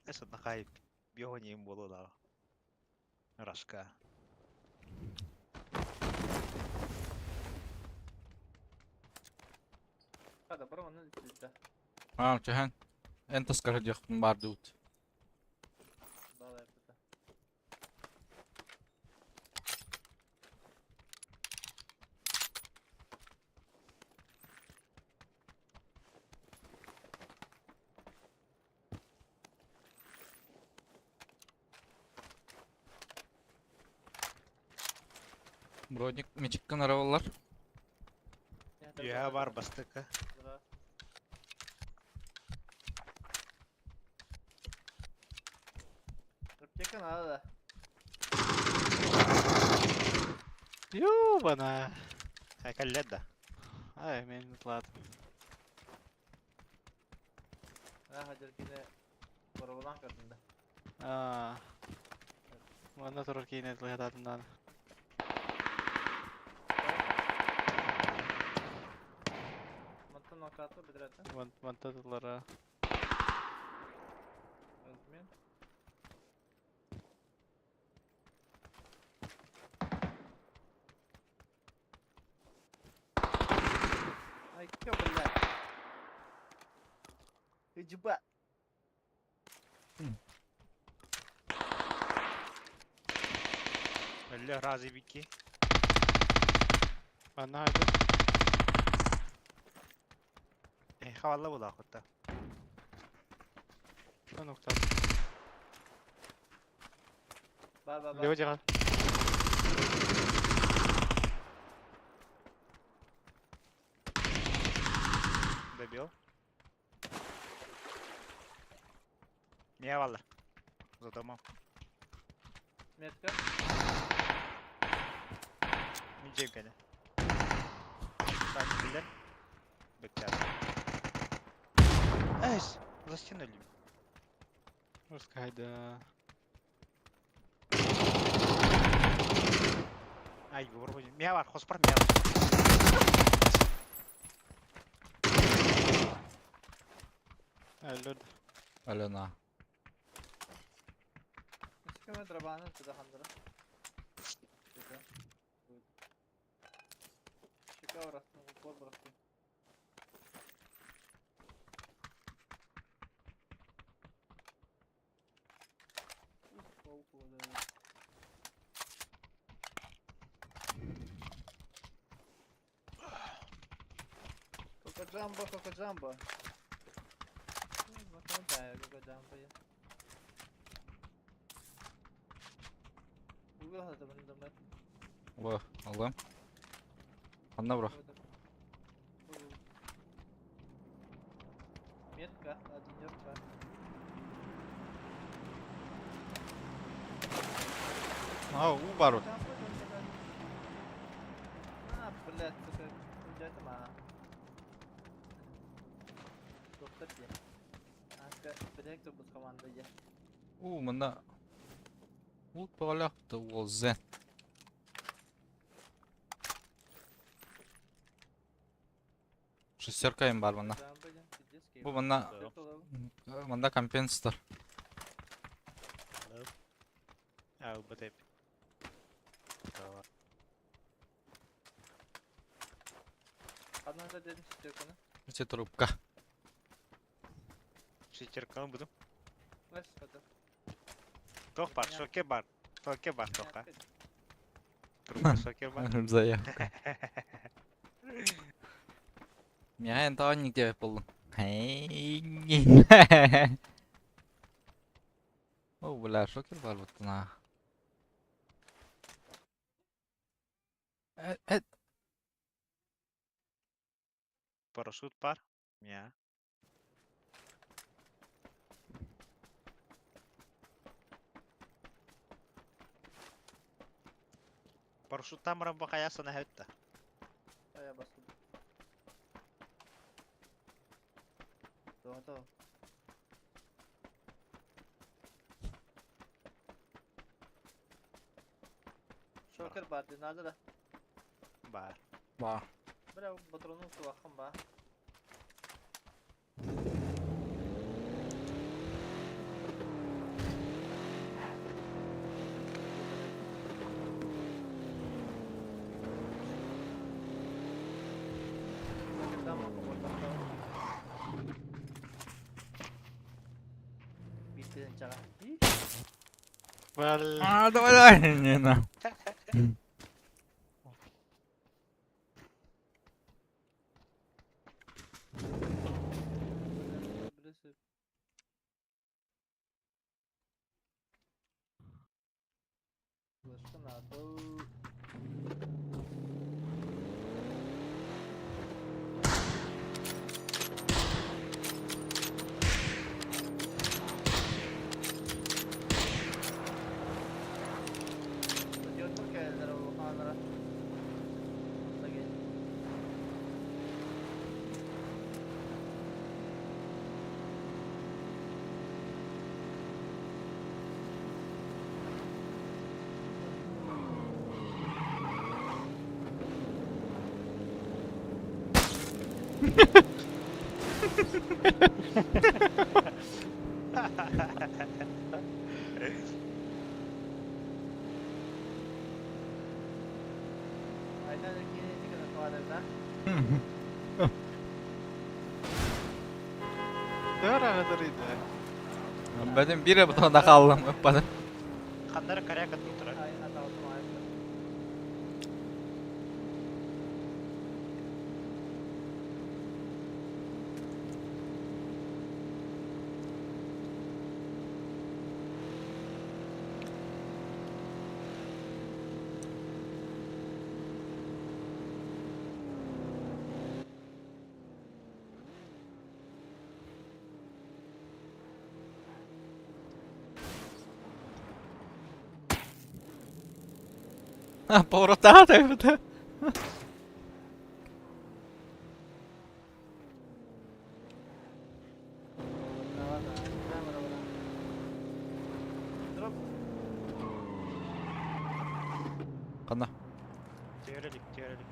Эс нахай бионим было да. Рашка. Хада бар онно илтэ. А, чахан. Эн таскар диэхпин баар дуут. Балай быта. Бродник мечиккин арабаллар. Я бар бастыка. Да. Аптека надо, да. Ёбана. Кэллэ да. Ай, мен ладно. А, хадыр кине бороболан көрдүм да. Аа. Манна турар киинэ тылыһатаатым даҕаны. Мантан нокаты бедерете. Манта тыллара. Размен. Ай, чё, блядь? Иджба. Өллө разы бики. Манна хайда. Э, хавалла була хотта. Нокта. Ба, ба, ба. Лево дьаҕал. Добил. Меня валла. За домом. Метка. Минжем кene. Так, билер. Бектер. Эс, за стену лим. Русская хайда. Ай, говорю, меня бар, хоспар меня бар. Өллөрдө. Алена. Сколько дробана туда хандра? Чекав раз, ну, упор бросил. Коко-джамбо, коко-джамбо. Ну, да, коко-джамбо я. Угол это блин, Во, алло. Анна бро. Метка, одинерка. А, у бару. А, блядь, сука, уйдет ма. Доктор где? А, блядь, кто будет команда е? У, мына. Ут бағалақ уолзе. Шестерка им бар мына. Бу мына мында компенсатор. А, бтп. Одна за дедим шестерканы. Эти трубка. Шестерканы буду. Ваш что-то. Тох бар, шоке бар. Шоке бар, тоха. Трубка шоке бар. Заявка. Мя эн таа нигде болдум. О, бля, шокер бар вот на. Э, э, Парашют бар. Мя. Парашюттан баран бакаясына хәтта. Ая басты. То, то. Шокер бар, надо да. Бар. Ба. Бля, патрону сулахым ба. Well, А, давай, давай. Не, на. Флешка надо. Бэтим биир бутона хааллым ыппатын. Ханнары коряк туттара. Поворота это. Ханна. Терелик, терелик.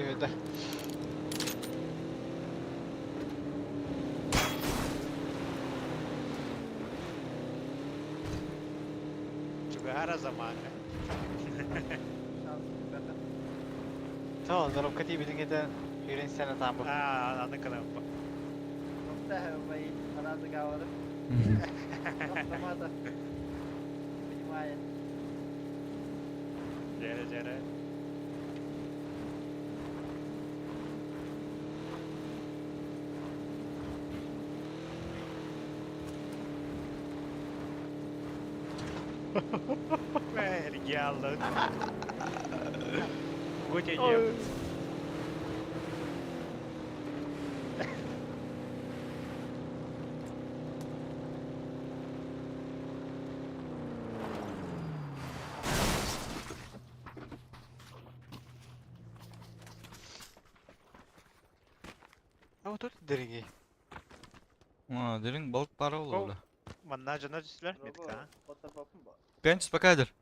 Evet. Чугара замака. Tamam, дробка тиийбитин кэннэ үүрэн сцена тааммыт. Аа, аны кынаппа. Дьэрэ, дьэрэ. Эргиаллын. Гутенем. А вот тут дириҥий. Дириҥ балык баара буолла. Манна дьоно түстүлэр метка. Кэнч пока дыр.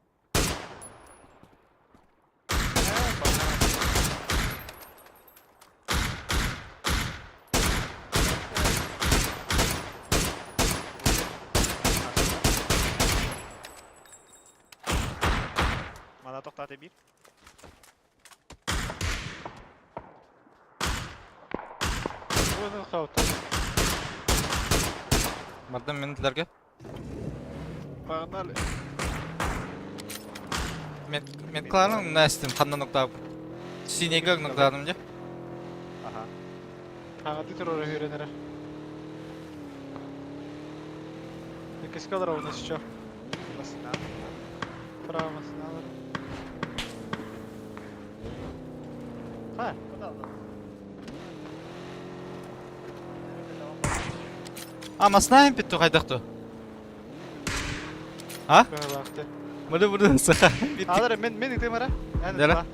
Мана тоқтаты бир. Bunu хаута. Бардым минутларга. Погнали. Меткаларын настим ханна ноктап. Синеге ноктадым же. Ага. Хаҥатыы турара үүрэнэрэ. Иккискэ олоробун өссө. Басына. Право масыналар. Ха, А, маснаем питту хайдахту. А? быһыылаахты. Муду буду саха. Аалар мен мен ыытыым эрэ. Эн Дэрэ. ытаа.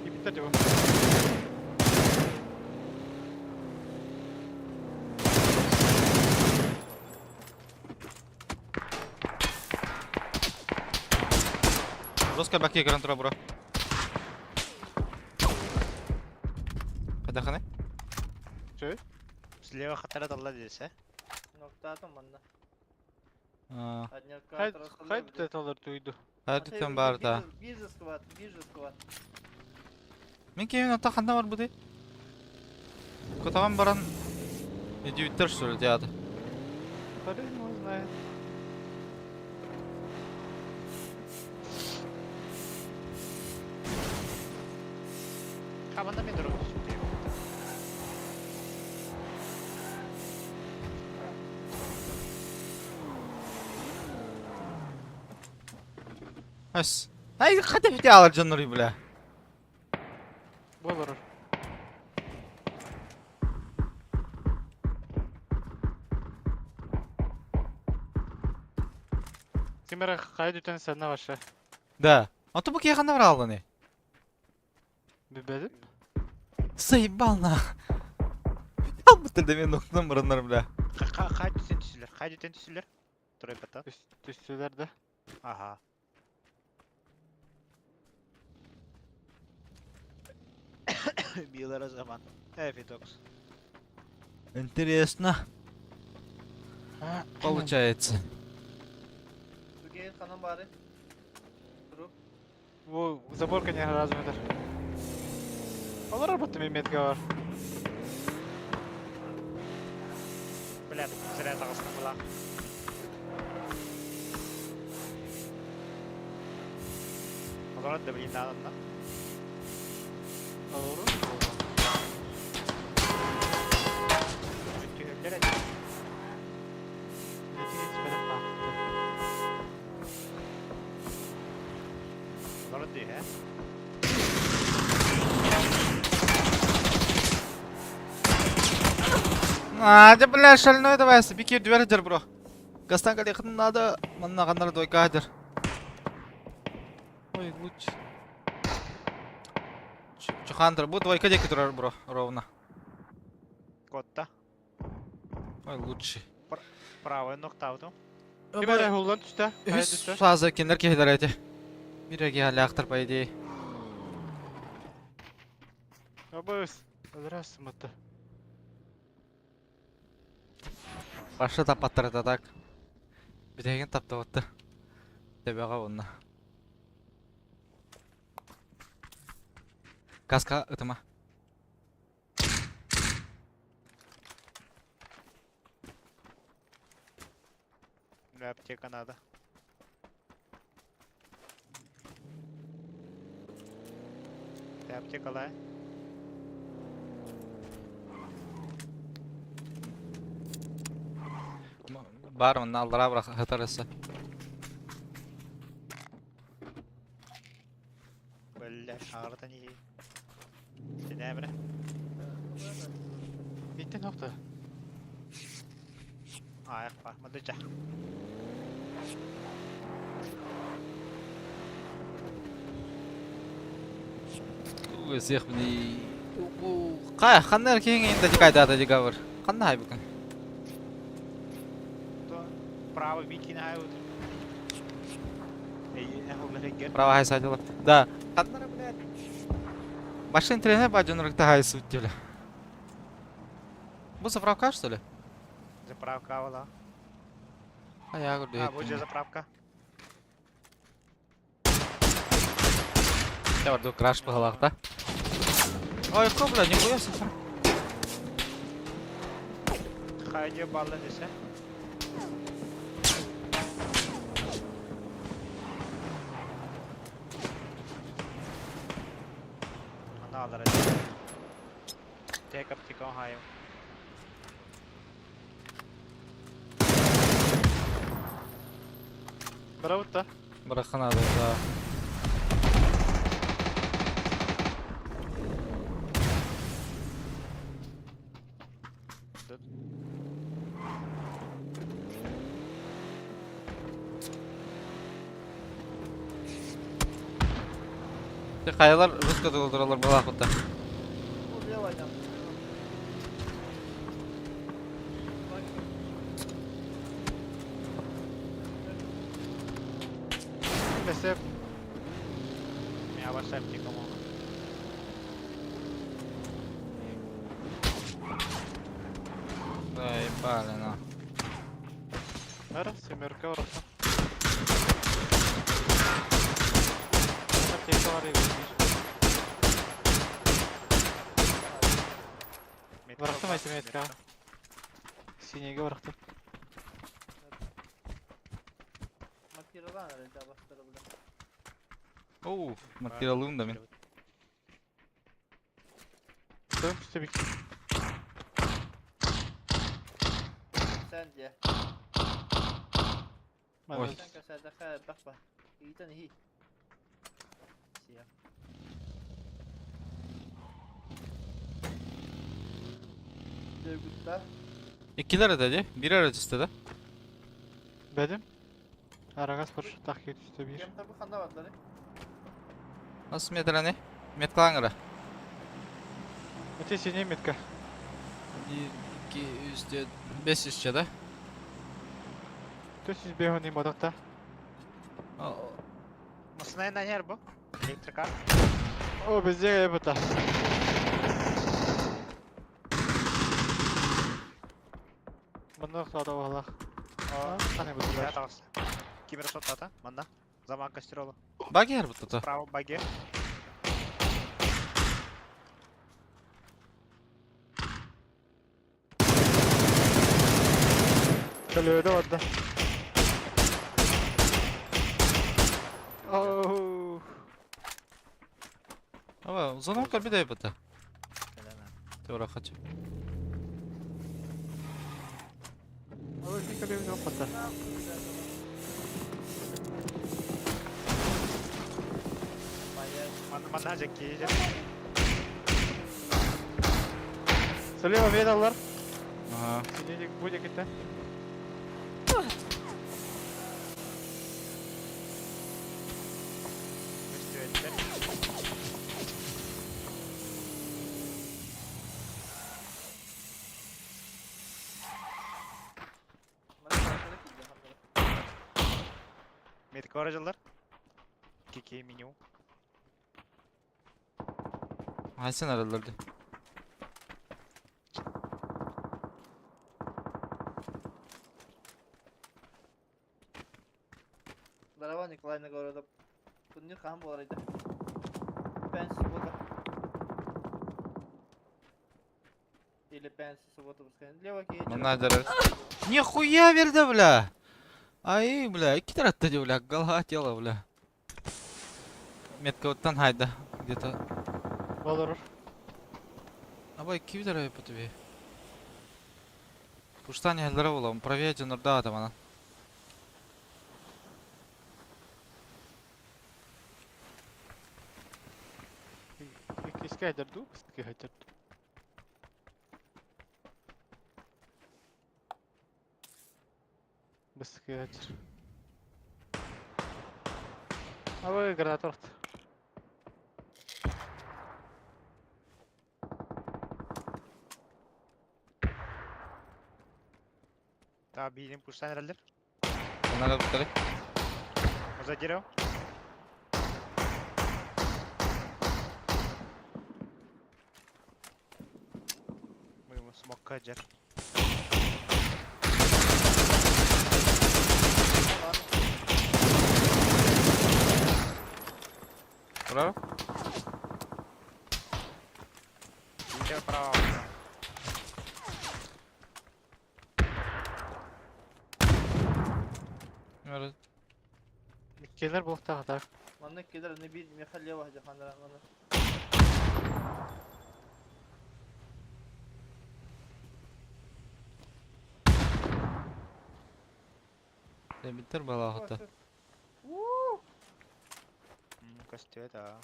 Киипиттэр дьэ бу. Жестко баки экран тура бро. Хайдаханы? Слева хатара далла десе. Хай хай туталар туйду. Хайдахтан бар да. Мен кейин ата ханда бар буды. Котаган баран идиоттер что ли театр. Хрен его знает. Хаманда мен дұрыс. Ас. Ай, хата бите алар жоннор бля. Болорор. Кимера хай дүтен санна ваша. Да. А то бу киһи ханна бараалланы? Билбэтим. Заебал на. Албыттар да мен октан бараннар бля. Хай түсен түсілер, хай түтен түсілер. Тройката. Түстүлэр да. Ага. Билара заман. Эфитокс. Интересно. Получается. Бүгін ханан бары. Туруп. Бу забор конечно разметр. Олар арбатты мен метка бар. Бля, зря тағыстым была. Олар да блин надо. Олору. Түһөллөр эти. Олар да he. А, да бля, шальной давай, бики дверь бро. Гастан калехтын надо, манна каннар двойка хадер. Ой, лучше. Чухандр, бу двойка деки турар, бро, ровно. Котта. Ой, лучше. Правый ноктауту. Ким эрэ хуллан түстэ? Хайа Үс түстэ? сазы киндер кехилер эти. Биреги халяхтар, по идее. Абыс. Өлөрөс мытты. Башы тапаттар это так. Битеген тапты отты. Тебеға онна. Каска ытыма. Бля, аптека надо. Ты аптека лай. Бар онна алдыра бырақ хатарысы. Бля, ағырта не. Сене бре. Биттен нокта. Аяқ бар. Мадыча. Всех мне. Қай, қандай еркең енді дикайда диговор. Қандай бүгін? То право вики на вот. Эй, эхо Право хайса дела. Да. Қандай блядь. Машин тренер баджан рыкта хайсы үттелі. Бұл заправка, что ли? Заправка была. А я говорю, А, вот же заправка. Я варду краш по головах, да? Ой, ко, бля, нихуя себе. Хайде балла десе. Ана алар. Тек аптека хайо. Бравытта. Бырахын надо, да. Ты хаялар русска долдыралар была хута. Бу левая там. Бесеп. Меня ваша аптека мол. Да, ебали, на. Ара, семерка ораса. Аптека бар егер. Бырахтым айты метка. Синеге бырахтым. Маркирован эрэ бастары бля. Оу, маркиралуым да мен. Тым түстэ бик. Sen же. Ой. Sen касада ха бакпа. Итан хи. Сия. Дөгүттә. Иккилер эде, бир эрэ түсті да. Бедим. Арагас парашют тахки түстэ бир. Кем табы ханда барлары. Хас метрани? Меткалаан эрэ. Ити синий метка. 1, 2, 3, 4, 5 үсчэ да? 405 он бодохта. Масына нанер бу. Электрика. О, везде это. Манна сада валах. Қане Я бұтылар. тағыс. Кимер соттата. Манна. Заман костеролу. Багер бу тута. Право баги. Көлөді барды. Оу. Ава, зонам көр бит это. Тура хочу. Ой, көлөді барды. Манна жеки. Слева ведалар. Ага. Сидеть будет это. Метка бар жылдар. Кики меню. Хайсын араларды. Здорово, Николай Нагородов. Турнир хаһан буолар этэ? Пятница, суббота. Или пятница, суббота, воскресенье. Лево киһи. Манна дәрер. Нихуя верде, бля! Ай, бля, икки таратта ди, бля, голова тело, бля. Метка оттан хайда, где-то. Болор. Абай, киви дәрі по тебе. Пуштани хәлдәре була, правее нурда там она. Иске хайдерду, иске хайдерду. Быске хайдер. Абы граната орт. Та бейден пуштан эрелер. Она бутары. За дерево. Мы ему смог каджер. Браво. Видео право. Мөрө. Келер болуктагы так. Манна кидар не бир меха лево жаханара манна. Битер бала хата. Костюм это.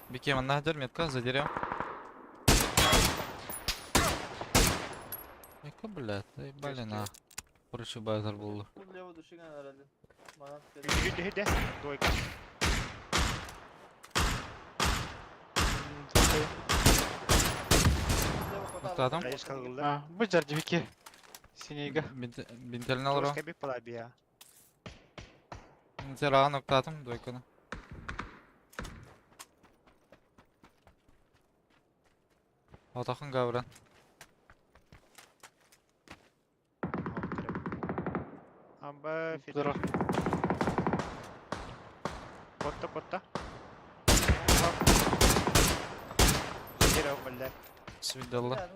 Бике манна дер метка за дерево. Эка, бля, заебали на. Короче, базар был. Тут лево душиган herhalde. Манан Иди, иди, иди. Двойка. Тоқтадым. Конечно, кылды. А, бу жардибики. Синейга. Бинтерин алыр. Жестко бит палабия. Бинтер аған оқтадым, двойканы. Отақын гавран. Амба фит. Здорово. Котта, котта. За дерево, бля. Свидалла.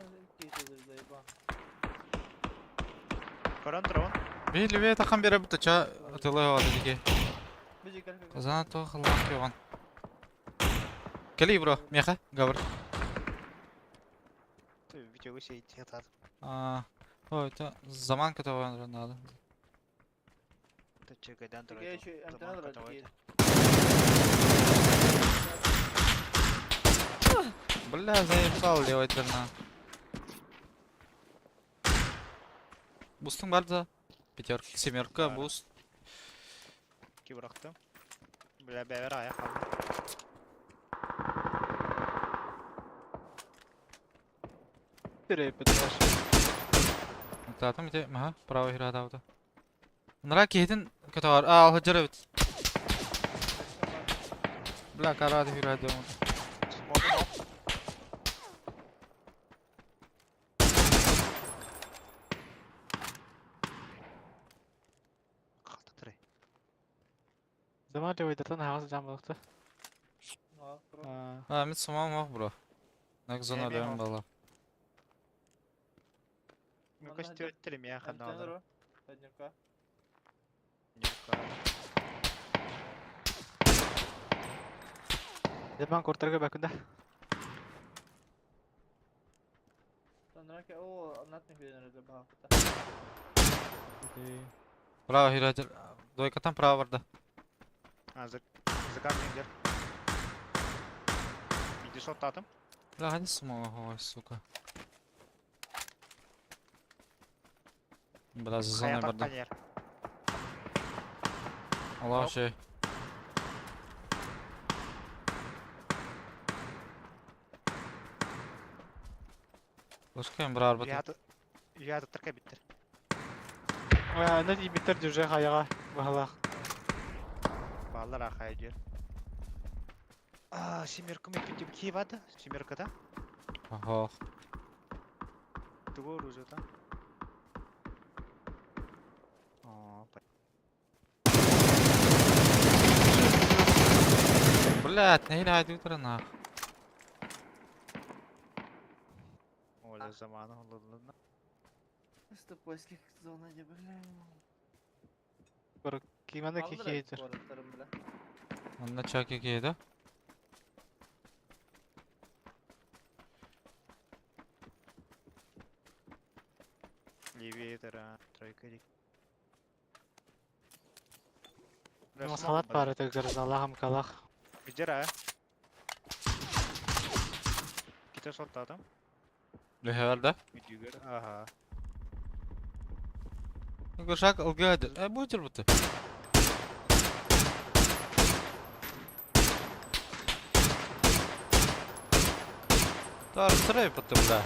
Корон дрон. Били тақан бере бітті, ча атылай алады деге. Казана тоқ лақ йоған. Кели, бро, меха, гавр. Ты видео сидит, это. А, ой, это заман который надо. Ты че, гайдан дрон. Бля, заебал левой терна. Бустың бар да. Пятерка, семерка, Баар. буст. Ки бырахтым. Бля, бэбэр аҕыйах хаалла. Тирэйбит ваш. Таатым ити маһа, право хираатаабыта. Нара киһитин көтөҕөр. Аа, алһыдьар эбит. Бля, карааты хираат дьомун. Смогу оп. Қалта тұрай. Заман левыйдатан хаҕас дьаамалыкта. А, бро. А, мин сумам ох, бро. Нак зона Эми өлөм ох. бала. Мен Онно көстүөттер эмиэ ханаалар. Антенна, Однюка. Дебан куртарга бакында. О, натны хүйенер баахыта. Право хираат. Двойкатан право барда. А, закарнингер. Иди соттатым. Бля, хани сумам ох, сука. Бля, за зоной барда. Хайатак Аллах şey. Башка бра арбата. Үйәті тірке біттір. Аны дибиттер дүрже хаяга баһалаах. Баллар ақай жер. А, семерка мен петим киевады. Семерка да? Ага. Тугу оружие да? О, Блять, не хайду нах. Оля заманы олдуна. Что поиски зона не бля. Киманы кикейтер. бля. Онна чаки кейді. Левее тройка дик. Масалат бар этегер залахам калах. Где а? Ките соттадым. Лехерде. Үдүгер, ага. Гошак алгады. Э, будете бутı. Тар сырай бутı бля.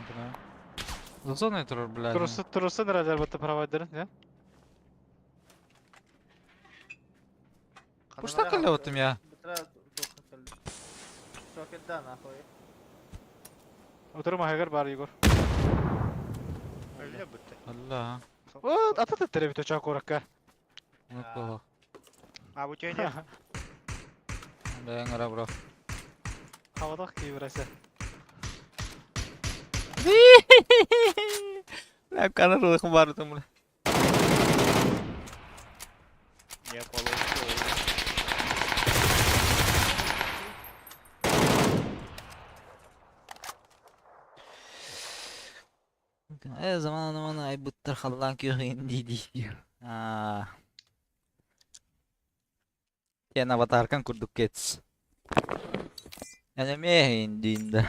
Бля. За зоной турар, бля. Турусы турусы ныралар бутты провайдер, не? Пушта кале вот я. Бытра тоқын кэлли. Шокетда нахуй. Утур махагар бар Егор. Öyle bitti. Allah. Вот, ата теттере бит оча коракка. Unutma. А bu köyde Бля, ngara bro. Хавадах кийбересе. Бля, канар улахым бар там, бля. не получилось. Э, заман заман ай буттар халлан күйін дейді. Аа. Кен аватаркан курдук кетс. Энеме индинде.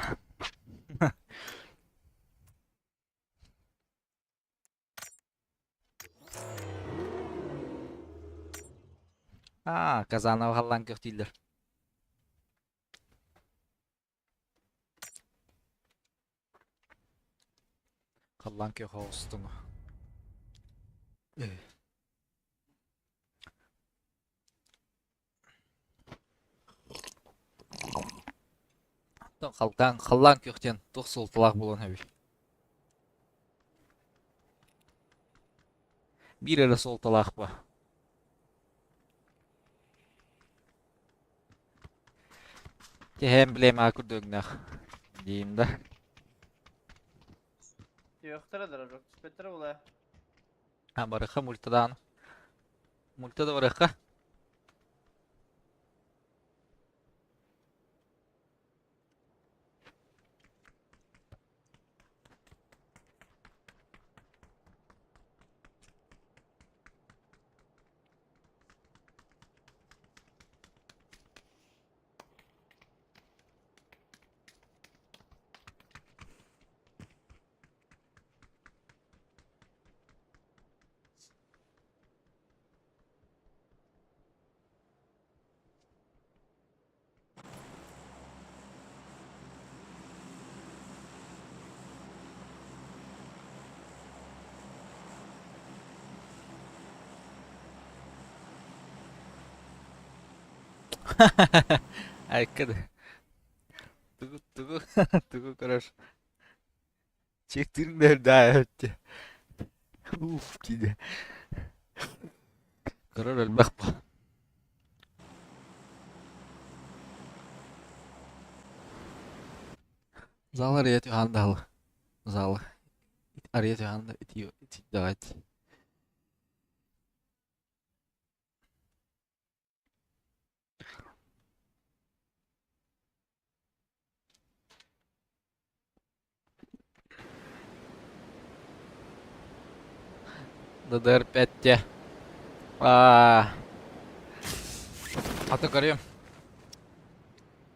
Аа, Казанова халлан көхтүйлер. Халлан көх оустуң. Халкан халлан көхтен тух султалах болон хэби. Бир эле солталах ба. Тэхэм билем акурдөгнах. Дейм да. Йохтара дорожок. Түспеттер була. А барыха мультадан. Мультада барыха. Айка да. Тугу тугу тугу көрөр. Чектирин да өттө. Уф диде. Көрөр элбэх бу. Зал арыйа түһэн дал. Зал арыйа түһэн да ити ити давайте. ДДР5 те. А Аты көрүөм.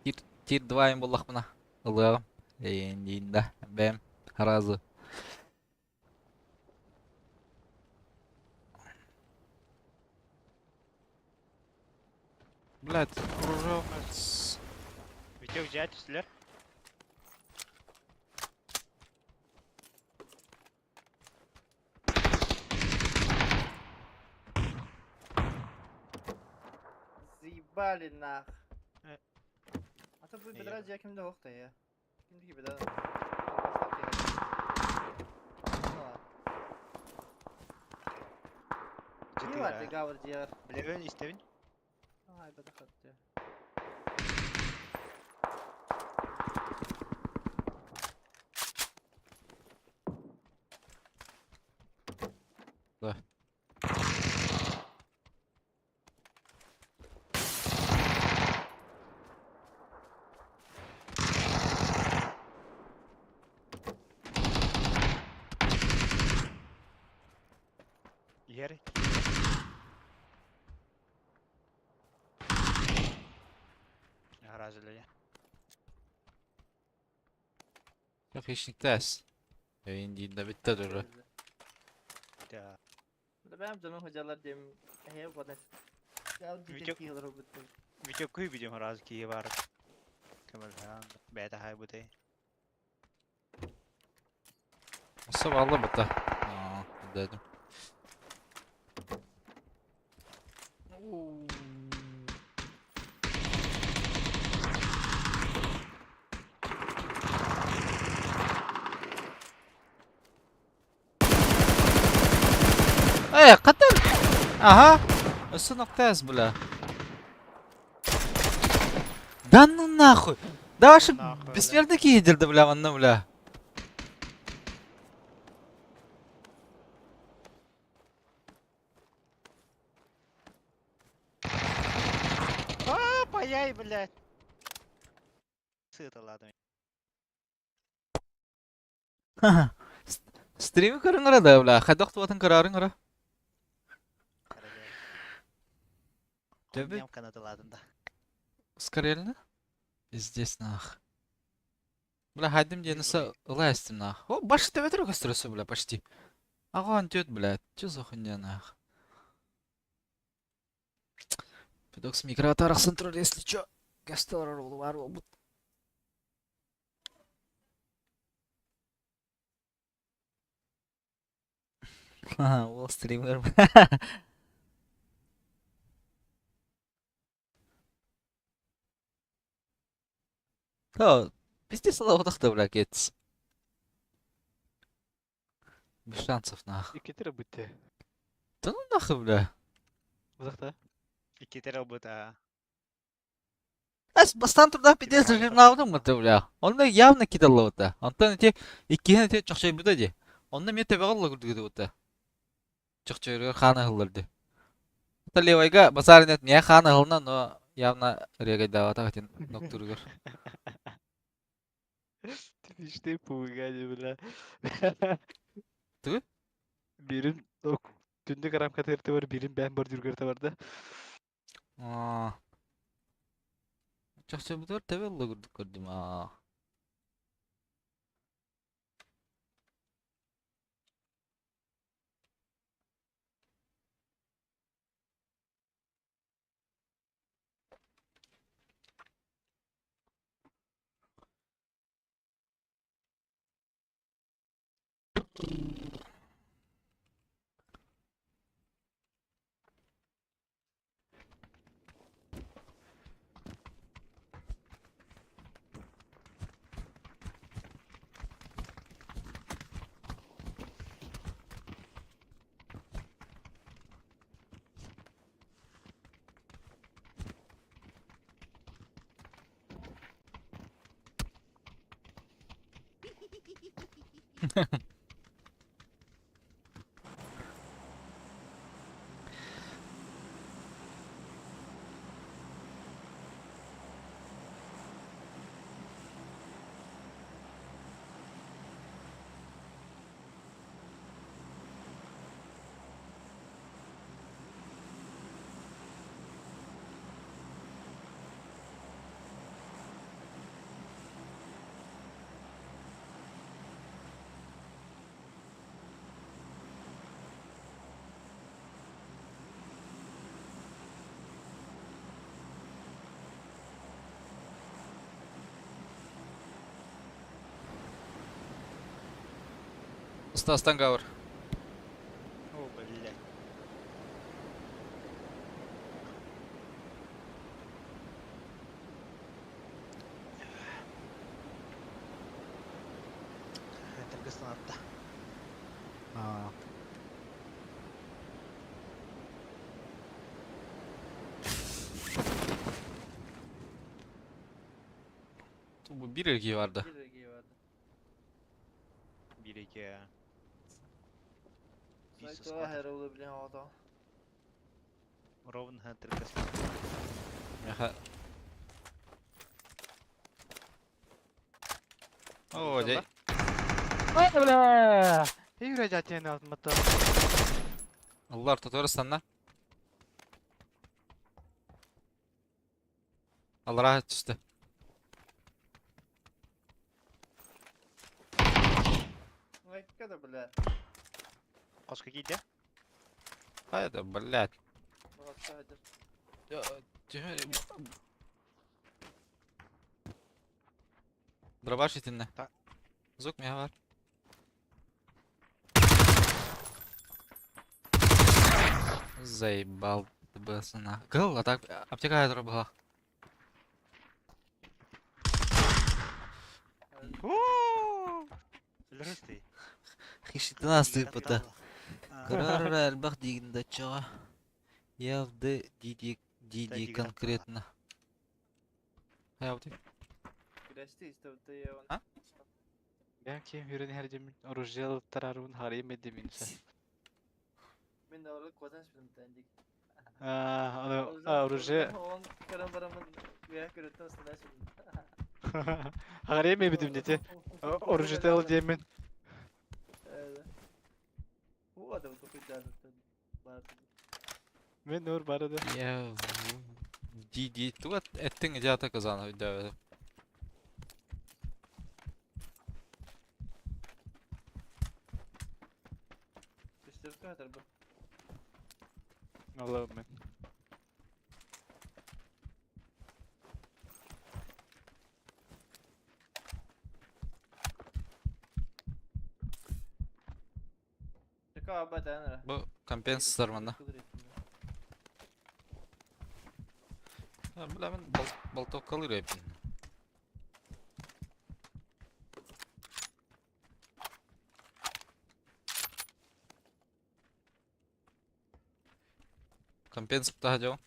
Тир, тир 2 им буллахпына. Ылыаҕым. Эйиин да. Бэйэм сразу. Блядь, оружие, блядь. Витек взять, түстүлэр. Заебали нах. Э. А то будет Не, бедра дьиэ ким да охта я. Ким дии бедра. Не бар Четыре. гавр дьиэр. Билэбин истэбин. Ай, бедра хатты. Да. Иһэр. Гаражылы. Yok хищниктээс. Эйиин да битте дөрө. Да. Бэм дьонум хадьалар диэм эһээ уган Витек- Витек күй видим гараж кие бар. Көмөл хаан бэта хай бутай. Осы алла быта. Аа, дедим. Эй, катар! Ага. Осы ноктес, бля. Да ну нахуй! Да ваши Нахуй, бля. бессмертный кидер, бля, манна, бля. А, паяй, блядь. Сыта ладно. Стрим көрүҥ да, бля. Хайдах туатын көрөрүҥ ара. Төбө Нем канаты ладно да. Скорельно? Пиздец нах. Бля, хайдым денеса ылайстым нах. О, баш төбө көстөрөсө, бля, почти. Аган тет, бля. Чё за хуйня нах? Педокс микроатар централь, если чё. Гастор бар бут. Ха, ол стример. То, пиздец алабытахта, бля, кетс. Без шансов, нах. Икки бутте. Да ну нахуй, бля. Узакта. Иккитер бута. Эс бастан турда пиздец журналдым это, бля. Онда явно кидал вот. Онтон эти иккиһин эти чохчой буда ди. Онда мен төбө алла күрдүгү вот. Чохчойрга хана хылларды. Та левайга базар нет не хана хылна, но явно регайдавата хатин ноктургар. Типичный пугани, бля. Ту? Бирин түндүк рамка терте бар, бирин бән бар жүргөртө бар да. Аа. Чохчой буда төбө алла күрдүк көрдүм. Аа. Стас Тангауэр. О, блядь. Кыргызстан Аа. Bu bir ilgi vardı. Bir ilgi vardı. 1-2. Сайта her bilen adam. Ровно Кыргызстан. Меха. О, дей. Ай, бля! Юрэ алтмата. Аллар Татарстанна. Аллар түсті. Ай, kada бля. Қосқа кейде? Хайда, блядь. Бақта Дробаш итинне. Та. Звук меха бар. Заебал бсна. Гыл, а так аптека я была. Лырысты. Хишитина сыпыта. Карара элбэх диигин чаға. Я в Д диди диди конкретно. Я аптек. Güreşti işte bu А? Ben kim yürüyen her cemin orujyalı tararun harayım ediminse. Men de orada kodan bildim tendik. Аа, аны оружие. On karın baramın veya görüntü aslında bildim. Харайым эбидим дети. Оружие деймин. Evet. Bu adamı çok güzel. Vardı. Мен нур барады. Я в диди. Туга эттиң идеята казана өйдө. Gösterip kadar bu. Allah'ım мен. Şaka abi dayanır. Бу компенсатор манна. Бля, мен болтовкалыр эпин. Компенсатор тага жол.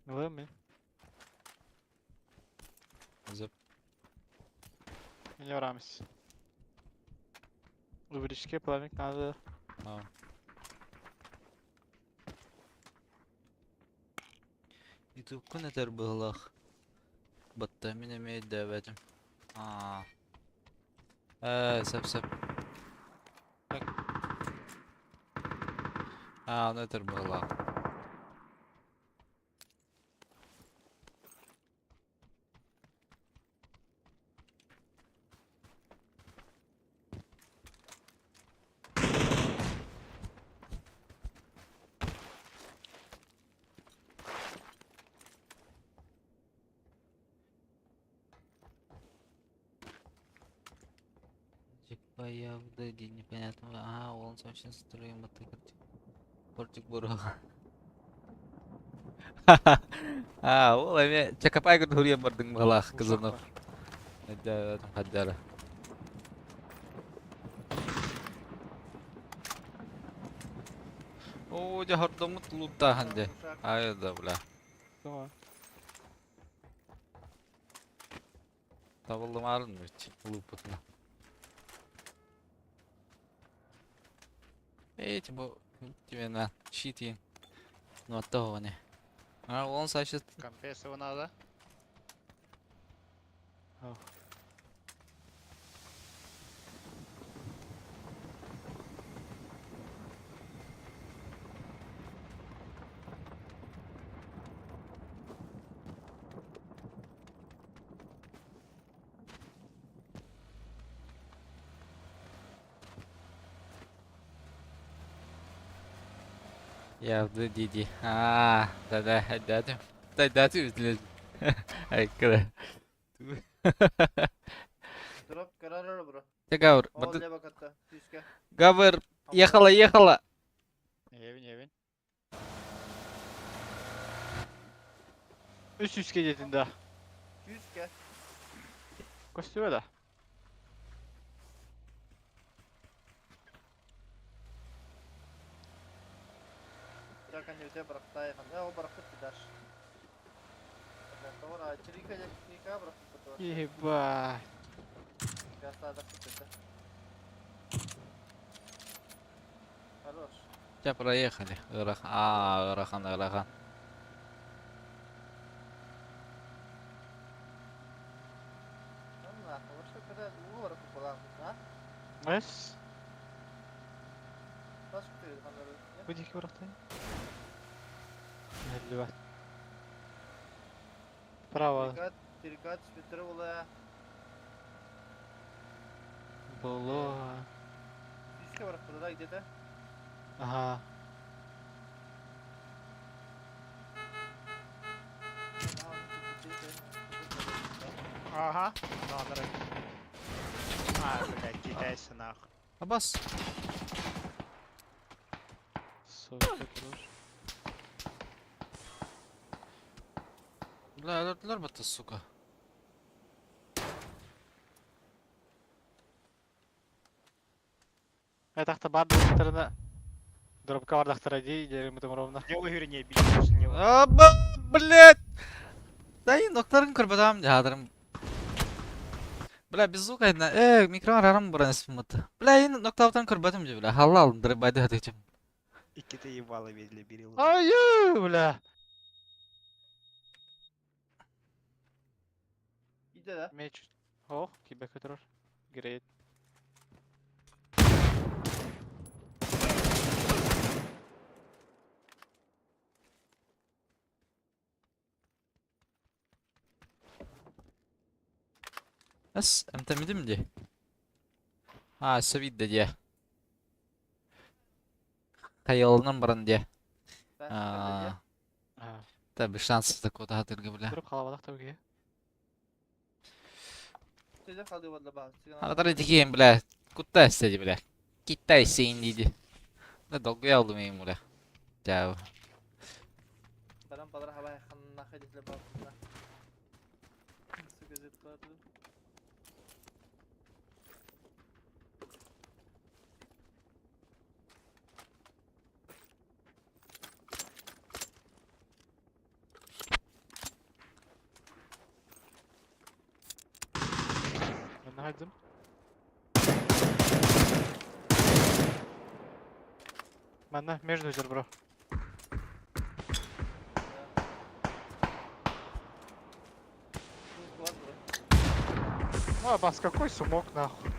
Allah'ım мен. Зып. Мен ярамыз. Лубричке пламик надо. А. Ютуб этер быһылах. Батта мин эмиэ өйдөөбөтүм. Аа. Э, сөп сөп. Так. Аа, ону этер быһылаах. Типа я в Д непонятно. А, он совсем строим Портик буруга. А, ол эме чакапай гурья бардың балах кызынов. Хаджара. О, жахардамыт лута ханде. Ай да бля. Tamam. Табылдым арын бит лупутна. Эти бу именно щит Ну от того не. А он значит Компрессор надо. Я в Диди. А, да-да, да-да. Да-да, ты блядь. Ай, когда. Drop kararır bro. Ты гавр, Ол лево катта. Сүүскэ. Гавр, ехала, ехала. Евин, евин. Үс үске детин да. Сүүскэ. Костюме да. Жакан өте бырақтай. Қандай ол бырақты даш. Товар, чирика, чирика бырақты. Ебать. Хорош. Тебя проехали. А, Ырахан, Ырахан. Эс. Бу дики бырақтай. Эллибат. Право. Терикат, спитер була. Было. Сүүскэ бырақты да где-то. Ага. Ага. Ну, А, блядь, китайцы нахуй. Абас. Сука, хорош. Бля, өлөрдүлөр бата, сука. Айтақта бар дақтарына. Дропка бар дақтара дей, дерім ровно. Левый вернее, бить, левый. Аба, блядь. Да и доктарын көрбөтам жадырым. Бля, без звука айна. Микрофон арам буран спимат. Бля, ин ноктавтан көрбөтүм же, бля. Халла алдыр байды хатычым. Икки-то ебало видели, берил. Аю, бля. Иде да. Меч. Ох, кибе көтөрөр. Грейт. Эс, эмтемидим ди. А, севидде ди. Хайалынан баран ди. А. А, та без шансов такого хатырга, бля. Дроп халабадақ тәуге. Аратар дикейин, бля. Кутта истеди, бля. Китай сен диди. Да долго алдым мен, бля. Жау. Мен хайдым. Манна между жер, бро. Ну, а бас какой сумок нахуй.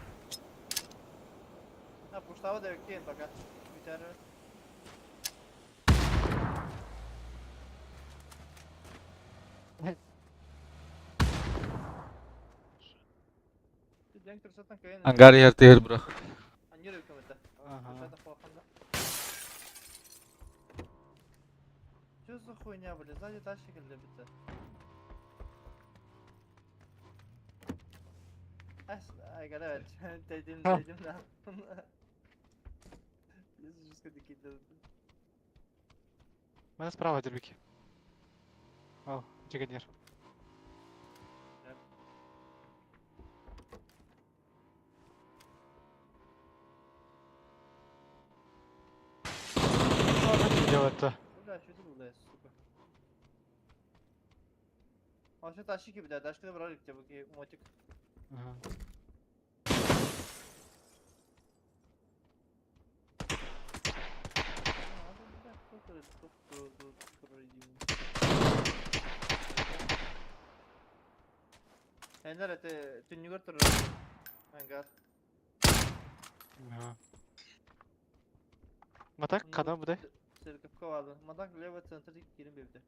Ha, puštava da je пока. Biter. Ангар ертер, бро. Ага. Что за хуйня, блядь? Сзади тачка любится. Ай, dedim dedim ne yaptın? Мене справа дербики. О, джигадир. Что делать-то? Бля, что это было, сука? А все тащики, бля, тачки забрали, где мотик. Ага. Энер это түннүгэр турар. Ангар. Ага. Матак хана будай? Церковка барды. Матак левый центр кирин бебде.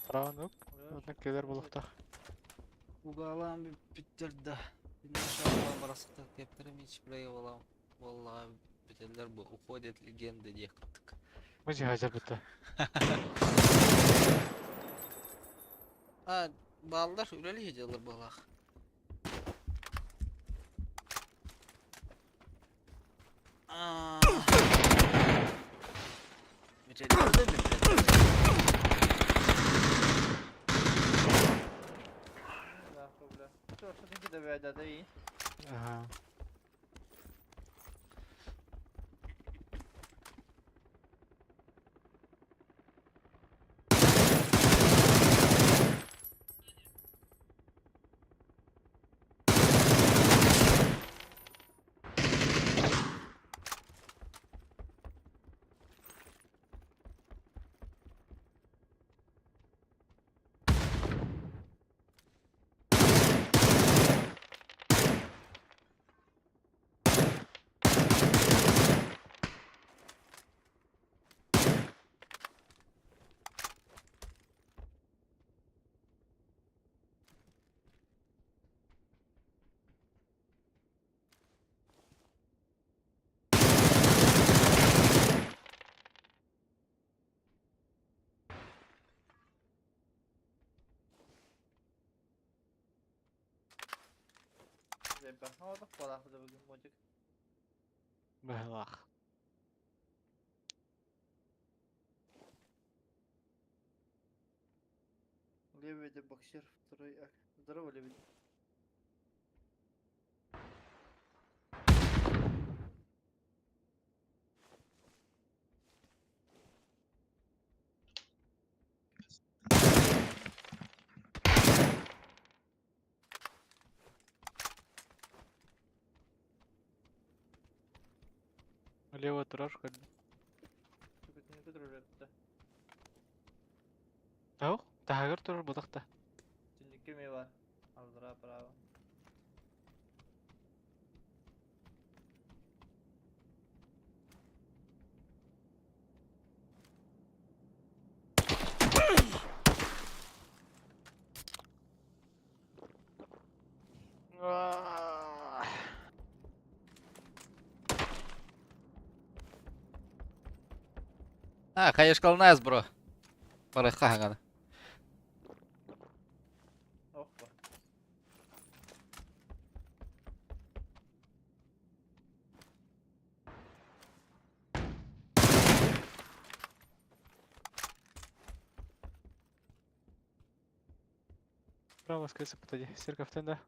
Право, Онно кэлэр буолуохтаах. Угаалаан бүппүттэр да. Иншалла барасыктар кэптэрим ич бля буоллаҕа бүтэллэр бу уходят легенды диэх курдук. Бу жиһазер бутта. А бааллар үлэлии дьыллар буолаах. Аа. Бүтэллэр да бүппэттэр. Да, бля. Что, что ты кидаешь, да, и? Ага. Быһылаах. Лебедя боксер второй акт. Здорово, лебедь. Лево турар көрдүм. Тау, таһагар турар бодохта. Түннүккэ эмиэ бар. Алдара право. А, конечно, найс, бро. Барыхха хагана. Опа. Право скрыться подойди. Церковь да.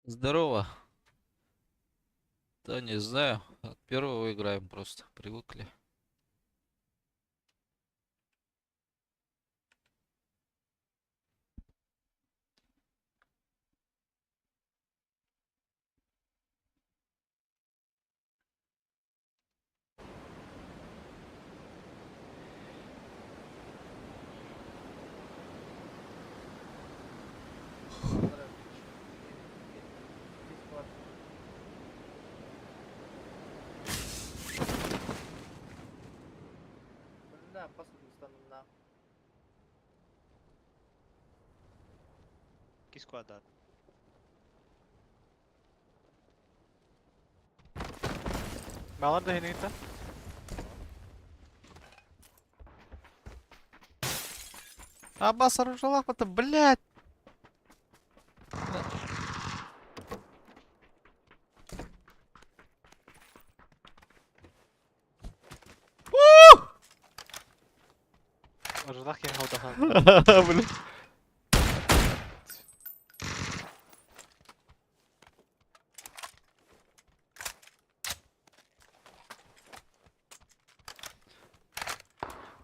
Здорово. Да не знаю. От первого играем просто. Привыкли. Бля, посуду стану на. Кисквадрат. Балар да хинигита. Аббас оружалах-то, блядь! Оружалах киһи хаутахан. Блин.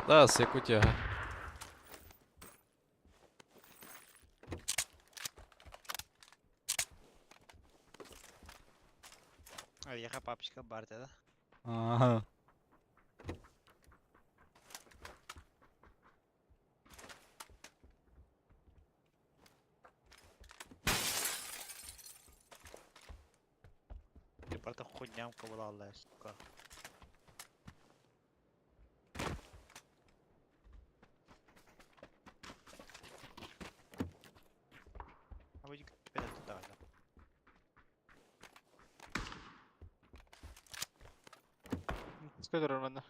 Да, с Якутии, ага. Эйиэхэ папочка баар этэ да? Ага. Ты просто хуйнямка была, Алла, сука. А вы туда, да. Скөдөр манна.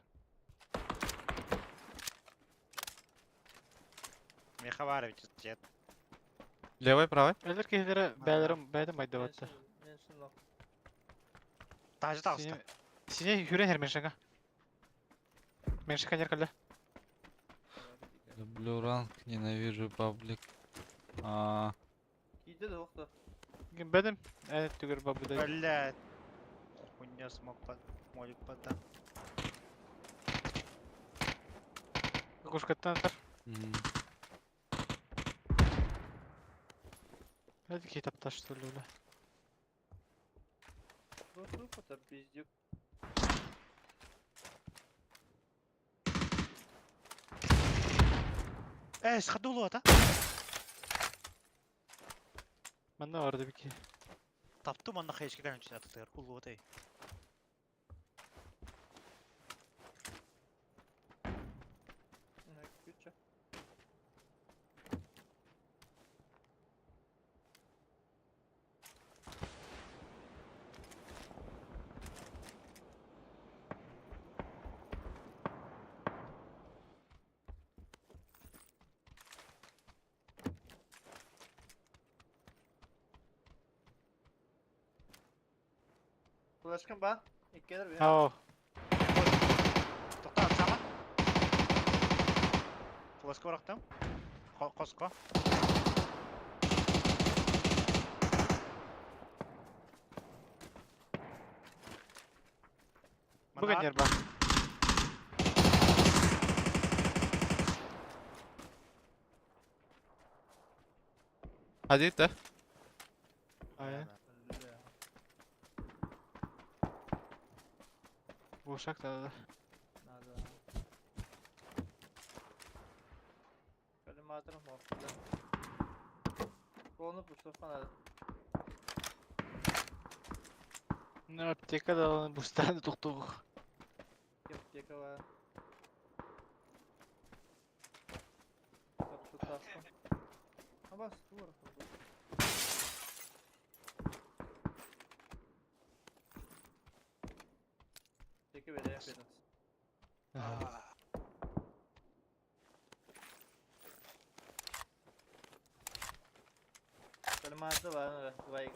Мехаварович, дед. Левый, правый? Өлөр киһилэрэ бээлэрин бэйдэ майдабатта. Меньше ног. Тажы тағыста. Сине хүрен хер меншенга. Меншенга неркалда. Люблю ранг, ненавижу паблик. А, Кийде да охта. Бэдем э түгөр бабыда. Блядь. Хуйня смог под... Молик подам. Кушкаттан атар. м. Бэд киһи тапташ төлүлэ. Ну, это пиздюк. Эй, сходуло, да? Манна барды бики. Таптым манна хайшкедан үчүн атылыр. Улуу тай. Күчө. Флешкам ба? Иккелер бе. Ау. Токта сама. Флешка барактым. Коско. Бүгін нер бар. Один, да? Ай. Ушак да да. Надо. Коллиматором мог, да. Колону пустов надо. Ну, аптека да бустаны тоқтоғы. Аптека ла. Абас, тур. Аптека бере, бере. Коллиматор бар, 2x.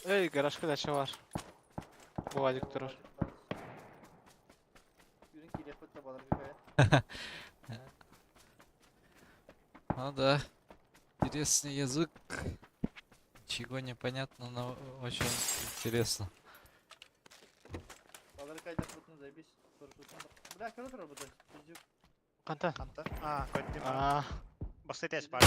Эй, гаражка дача бар. Бу турар. Ну да. Интересный язык. Ничего не понятно, но очень интересно. Хантан? Ханта. А, көрдүм. Аа. Басты тес бар.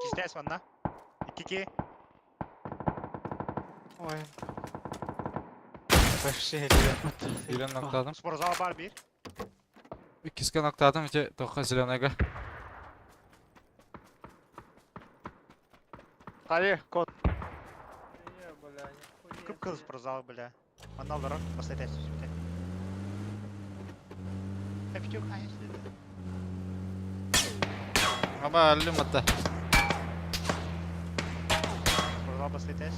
Кистес манна. Икки Ой. Вообще ребят. Birini nokladım. Спортзал бар бир. Иккискэ ноктаатым ити тохха зеленайга. Хали, код. Кып-кызыл спортзал, бля. Манна олорор. Басты тес сүтэ. Эптюк хайс деди. Аба өллүм атта. Спортзал басты тес.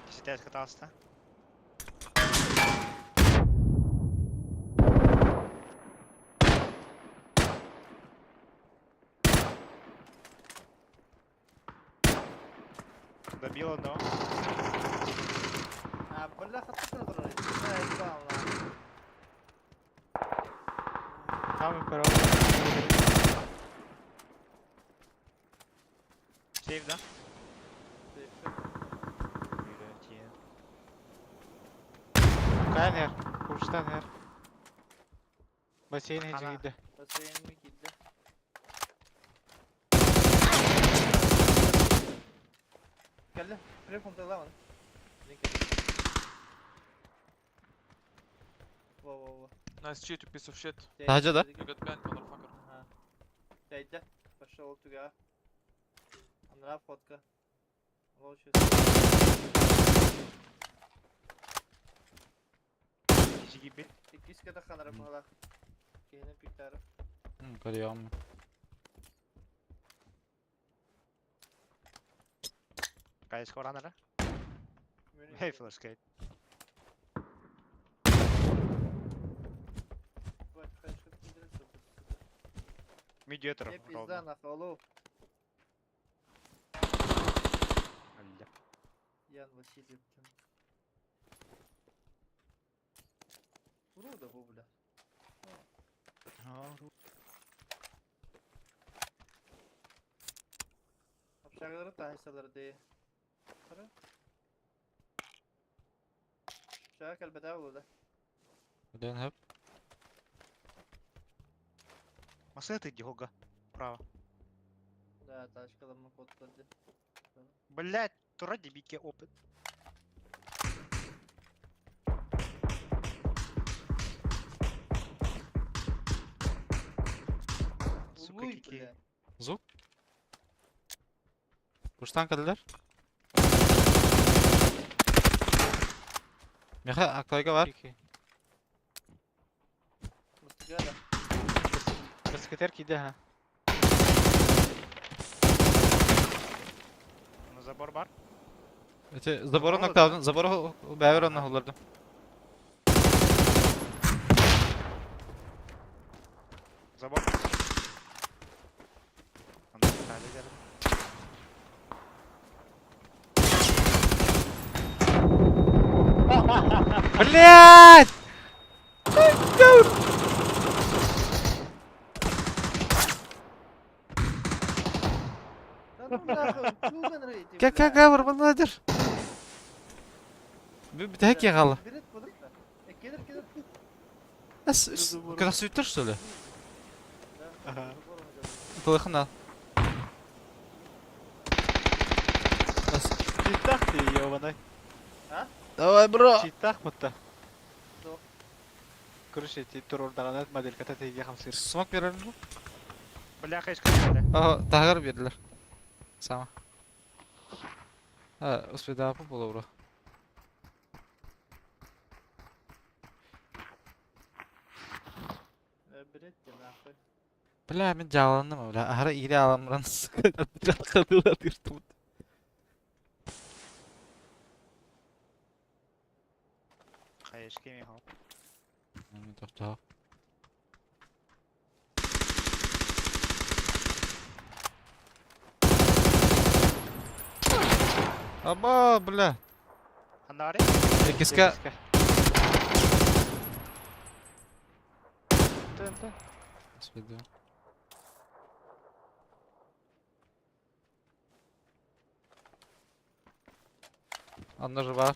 Киситес каталста. Добил одного. Там и парол. Сейф, да? Каян эр. Курштан эр. Бассейн Ана. хеджигидде. Nice cheat, you piece of shit. Таһдьа да? You got banned, motherfucker. Пошел туда. Анра фотка. Жигибит. Иккискэ ханара баҕалаах. Киһини пиктары. Көрүөм. Кайс хоранара. Hey, флешкейт. Медиатор. Мне пизда нахуй, алло. Ян Васильев. блин. Урода, бу, бля. Общагалары таһайсалар дии. Тара. Общага кэлбэтэ буолуо да. Үлэн хөп. Масыты дихога. Право. Да, тачкаларма куоттар дии. Блять, тура дебике опыт. Сука, Улуй, кики. бля. Звук. Курштан кэллэр. Миэхэ актайга бар. Кики. Мустыга да. Баскетер киде ха. На забор бар. Ити забору Забору, да? ноктаадым. Забору бэйбэр онно холлордум. Забор. Анда тали дерdim. Блять! Да ну нахуй, туган рейти, Как бля. как бар бандадыр? Бүтэһик хаала. Берет подруга. Э, кедр, кедр. Когда суетер что ли? Да, Ага. забором идёт. Тылыхын ал. Читтах ты, ёбаный. Давай, бро. Читтах мутта. Что? Короче, ти турурдаҕына модельката тиийгэ хамсыыр. Смок берер бу. Бля, хайска, бля. Ага, тагыр бердилер. Сама. Ha, успедаапы буолуо бро. Э, берет те нахуй. Бля, мин дьааланным, бля. Аһара иирэ аламран кадыла тыртыбыт. Хаешки михо. Тохтоо. Аба, бля. Ханнари? Иккискэ. ТНТ. Господи. Анна жива.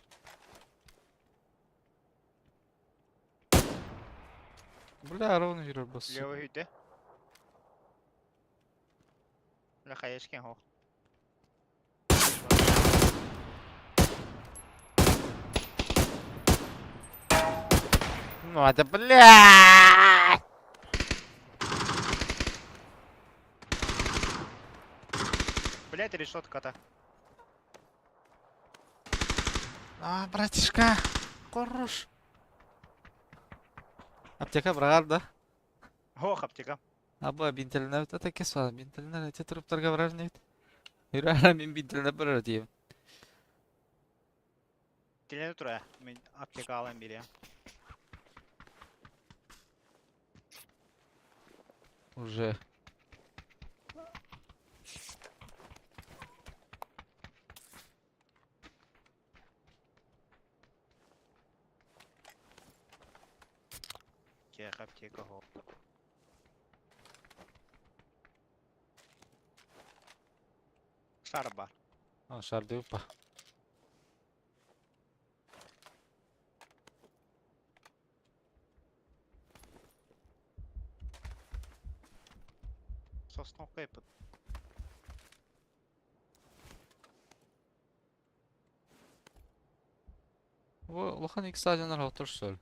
Бля, ровно юрэр бас. Левый үйде. Бля, хаешки хо. Ну, это блядь! Блять, решетка-то. А, братишка, хорош. Аптека брагар, да? Ох, аптека. Аба, бинтеліне өтө текес бар. Бинтеліне өте труптарға барар не? Юрара мен бинтеліне барар дейм. Телені тұра. Мен аптека алайын берем. Уже. Кех аптека хо. Шар бар. А, шарды упа. Сосновка епіт. Бу улахан икки стадионнар отур сөл.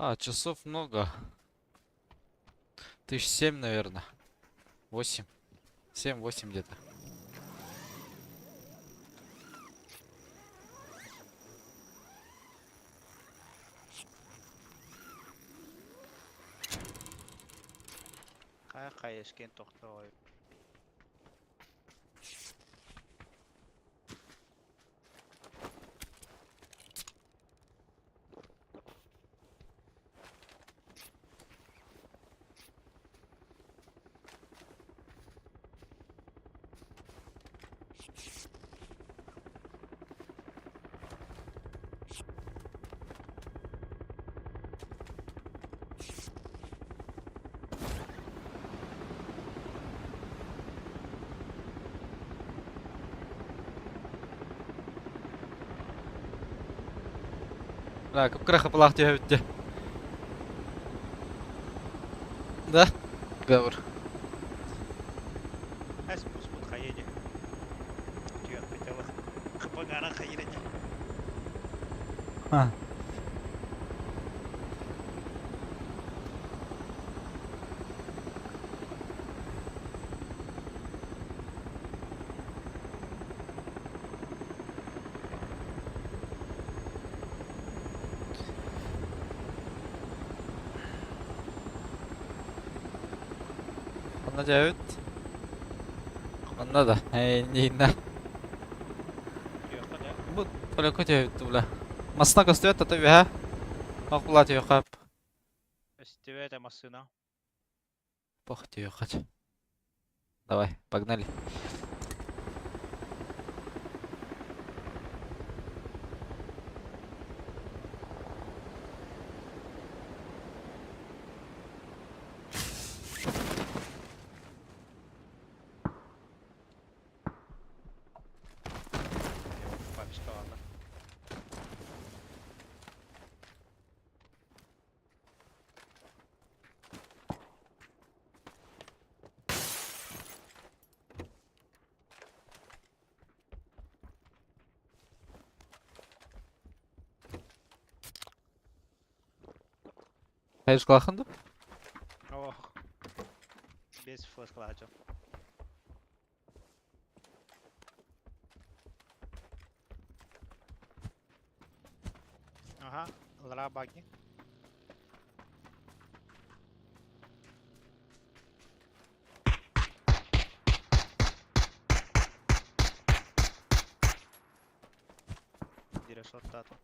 А, часов много. 7 тысяч, наверное. 8. 7-8 где-то. Қай қайышкен тоқтай. Да, кып-кыра хапалах түһэбитте. Да? Гавр. Әс пуспут хаеде. Түйет бітелі. Қыпағара хайреде. А. Онно дьэбит. Онно да. Эйнина. Түйет да. Бу только дьэбит бля. Масна көстүбэт тата үһэ. Ох була түйөхөп. Өстібет машина. Пох түйөхөт. Давай, погнали. Папишка ладно. Хайыр кылахын Ох. Без флешкалача. Ага, лара баги. Биирэ суоттаатым.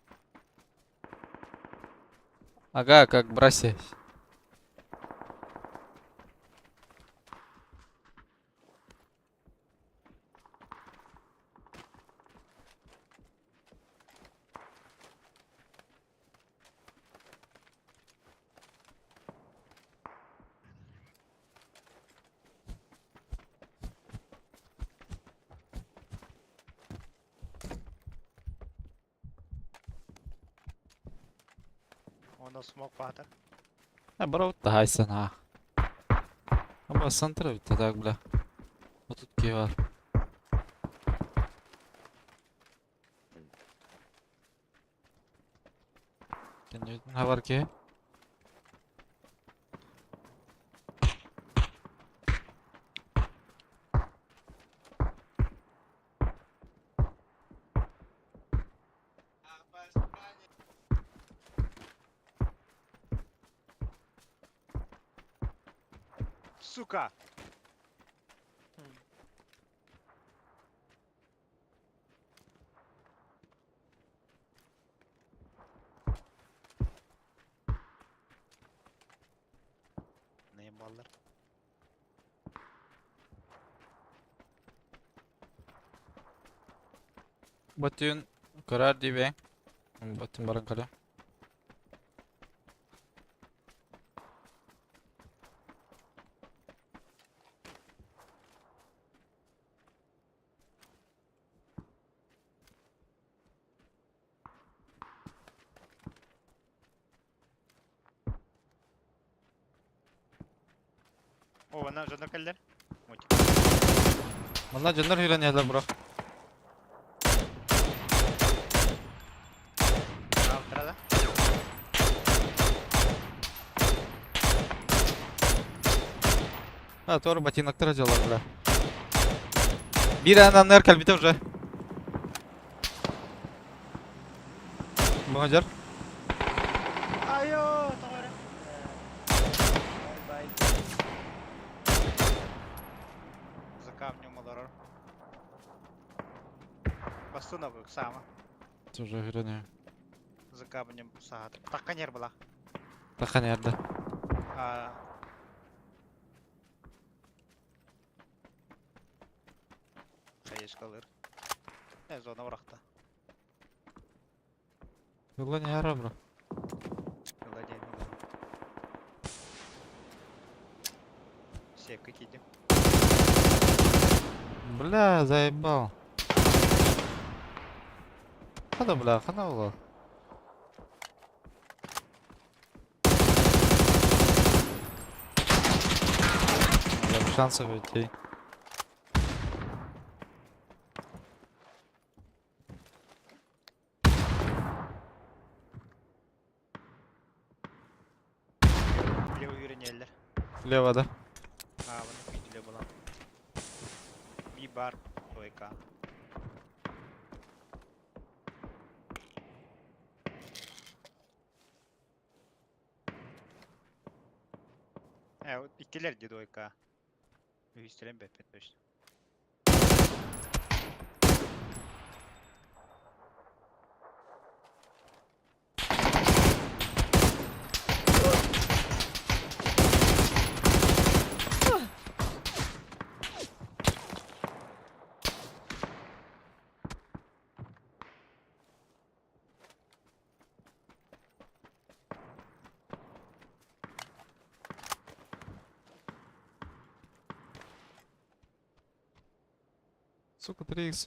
Ага, как брасе. Онно смок баатар. А, бро, тахайсан, а. Аба сантра битте так, бля. Вот тут киһи бар. Кэннибитин хабар киһи. Сука! Neyim ballar? Батыын көрөр диибэҥ. Батын баран көрө. О, вона дьоннор кэллэр. Мотик. Манна дьоннор киирэн иһэллэр бро. Алтыра да. А, туора ботиноктар дьаллар бля. Биир ананнар кэлбитэ уже. Муһадьар. Айо, тоҕо эрэ. Bye bye. За камнем олорор. Бастуна сама. Тоже хрен. За камнем саат. Такканер была. Тахан ярда. А... Хайышкалыр. Не, зона урахта. Юла не яра, бро. Владимир. Все, какие Бля, заебал. Хана, бля, хана була. Бля, шансов идти. Левый үйренелер. Лево, да? А, вон видели была. Би бар, ОК. Э, вот иккилэр дии ОК. Үһүстэрин бэппит точно. Сука, 3 икс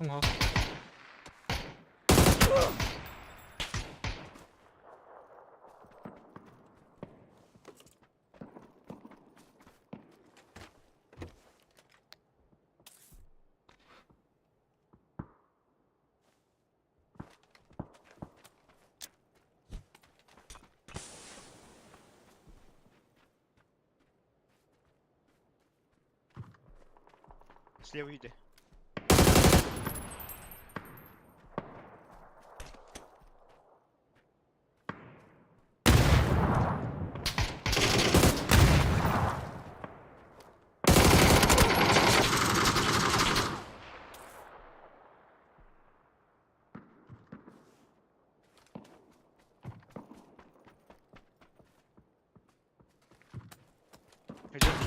Слева иди.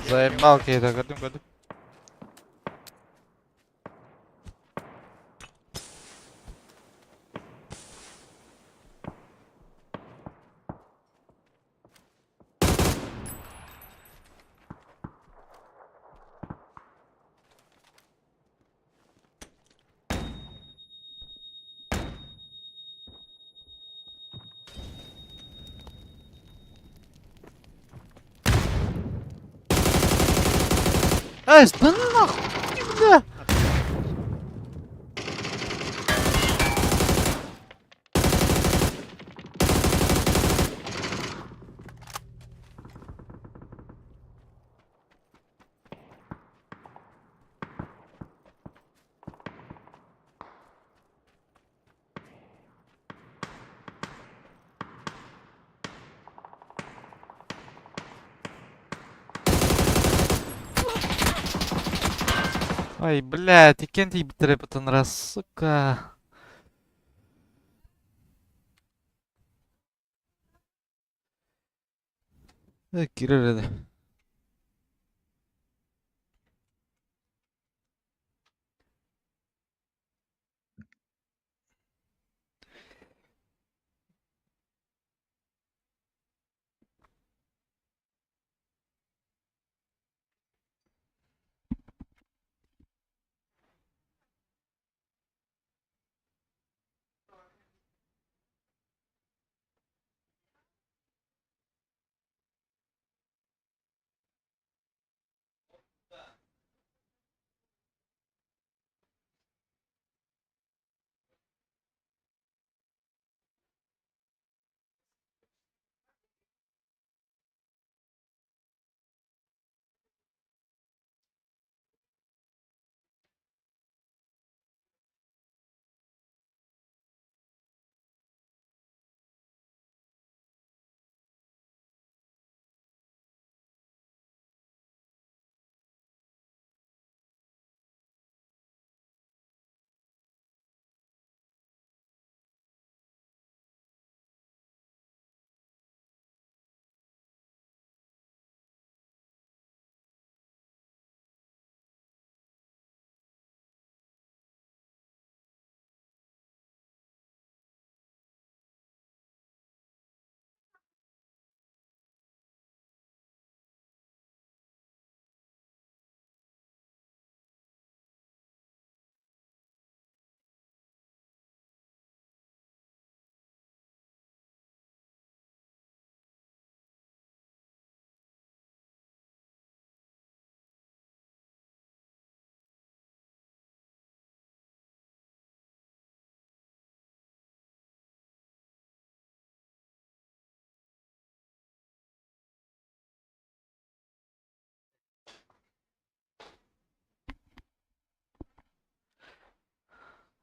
Заебал киһитэ көрдүм көрдүм. Эй, да нахуй, бля! Ой, блядь, и кем ты раз, сука. Кирер эдэ.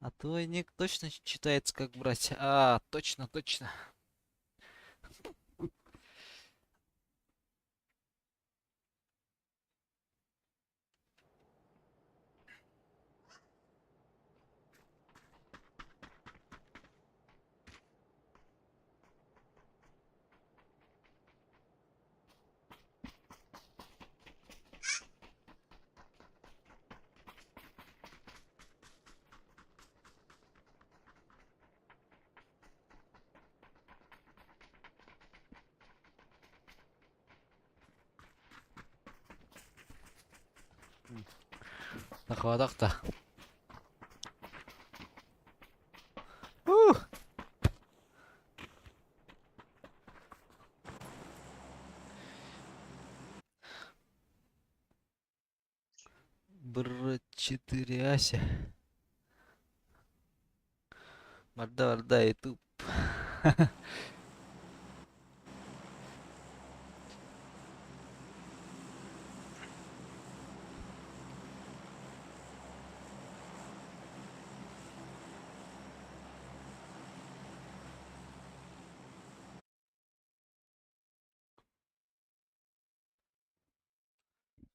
А твой ник точно читается как брать? А, точно, точно. Нахватах да. Ух! Бр 4 Ася. Морда, морда, ютуб.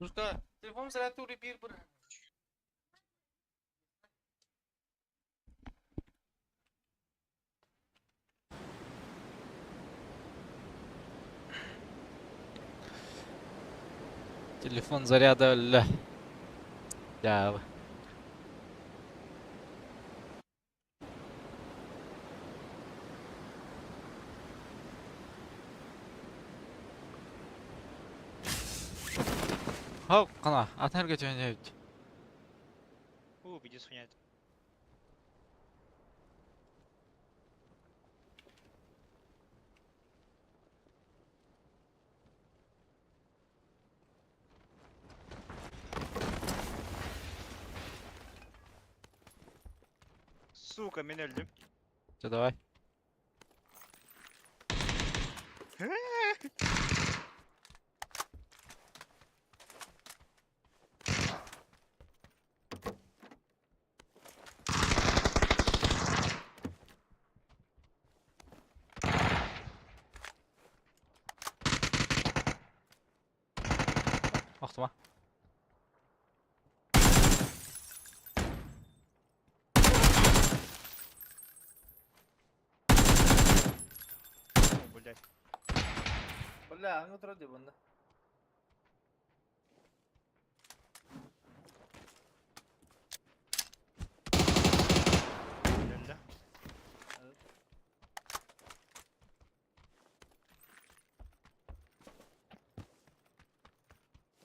Слушай, телефон зарядил бир бір. Телефон заряда өллө. Дьаабы. Хоп, қана, атын эргэ түһэн У, пиздец хуйня. Сука, мен öldüm. Все, давай. Wacht maar. О, блядь. Бля, ну троди бunda. Öldü. Evet.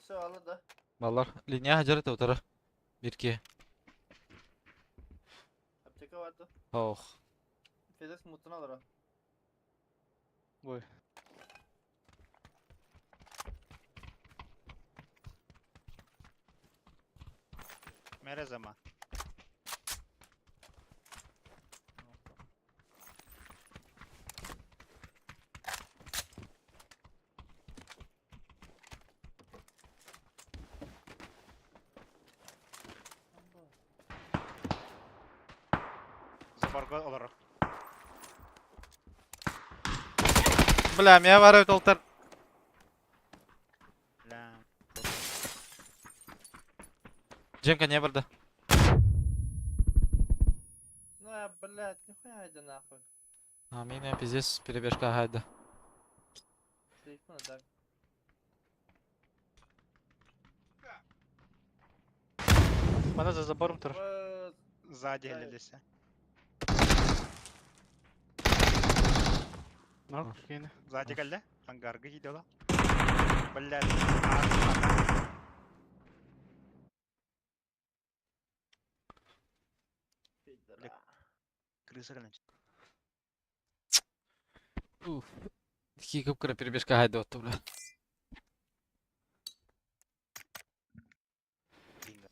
Все, алла да. Баллар. Линия хажар это утара. Бирки. Аптека vardı. Ох. Fedez mutunu alır o. Ой. Mere zaman. Забарга olarak. Бля, меня воруют алтар. Бля. Джемка не барда. На, блядь, нихуя иди нахуй. А, меня пиздец, перебежка гайда. Телефона так. Мана за забором тұр. Сзади Да. geldi. Ну, кейін. Сзади geldi. Hangarga gidiyorlar. Блядь. Пидора. Крыса geldi. Уф. Такие купкара перебежка гайда вот, бля. Бинго.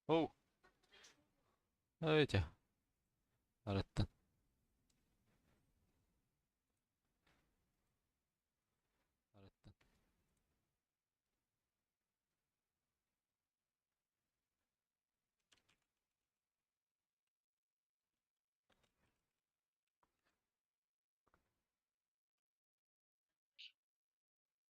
Оу. Эти. Араттан.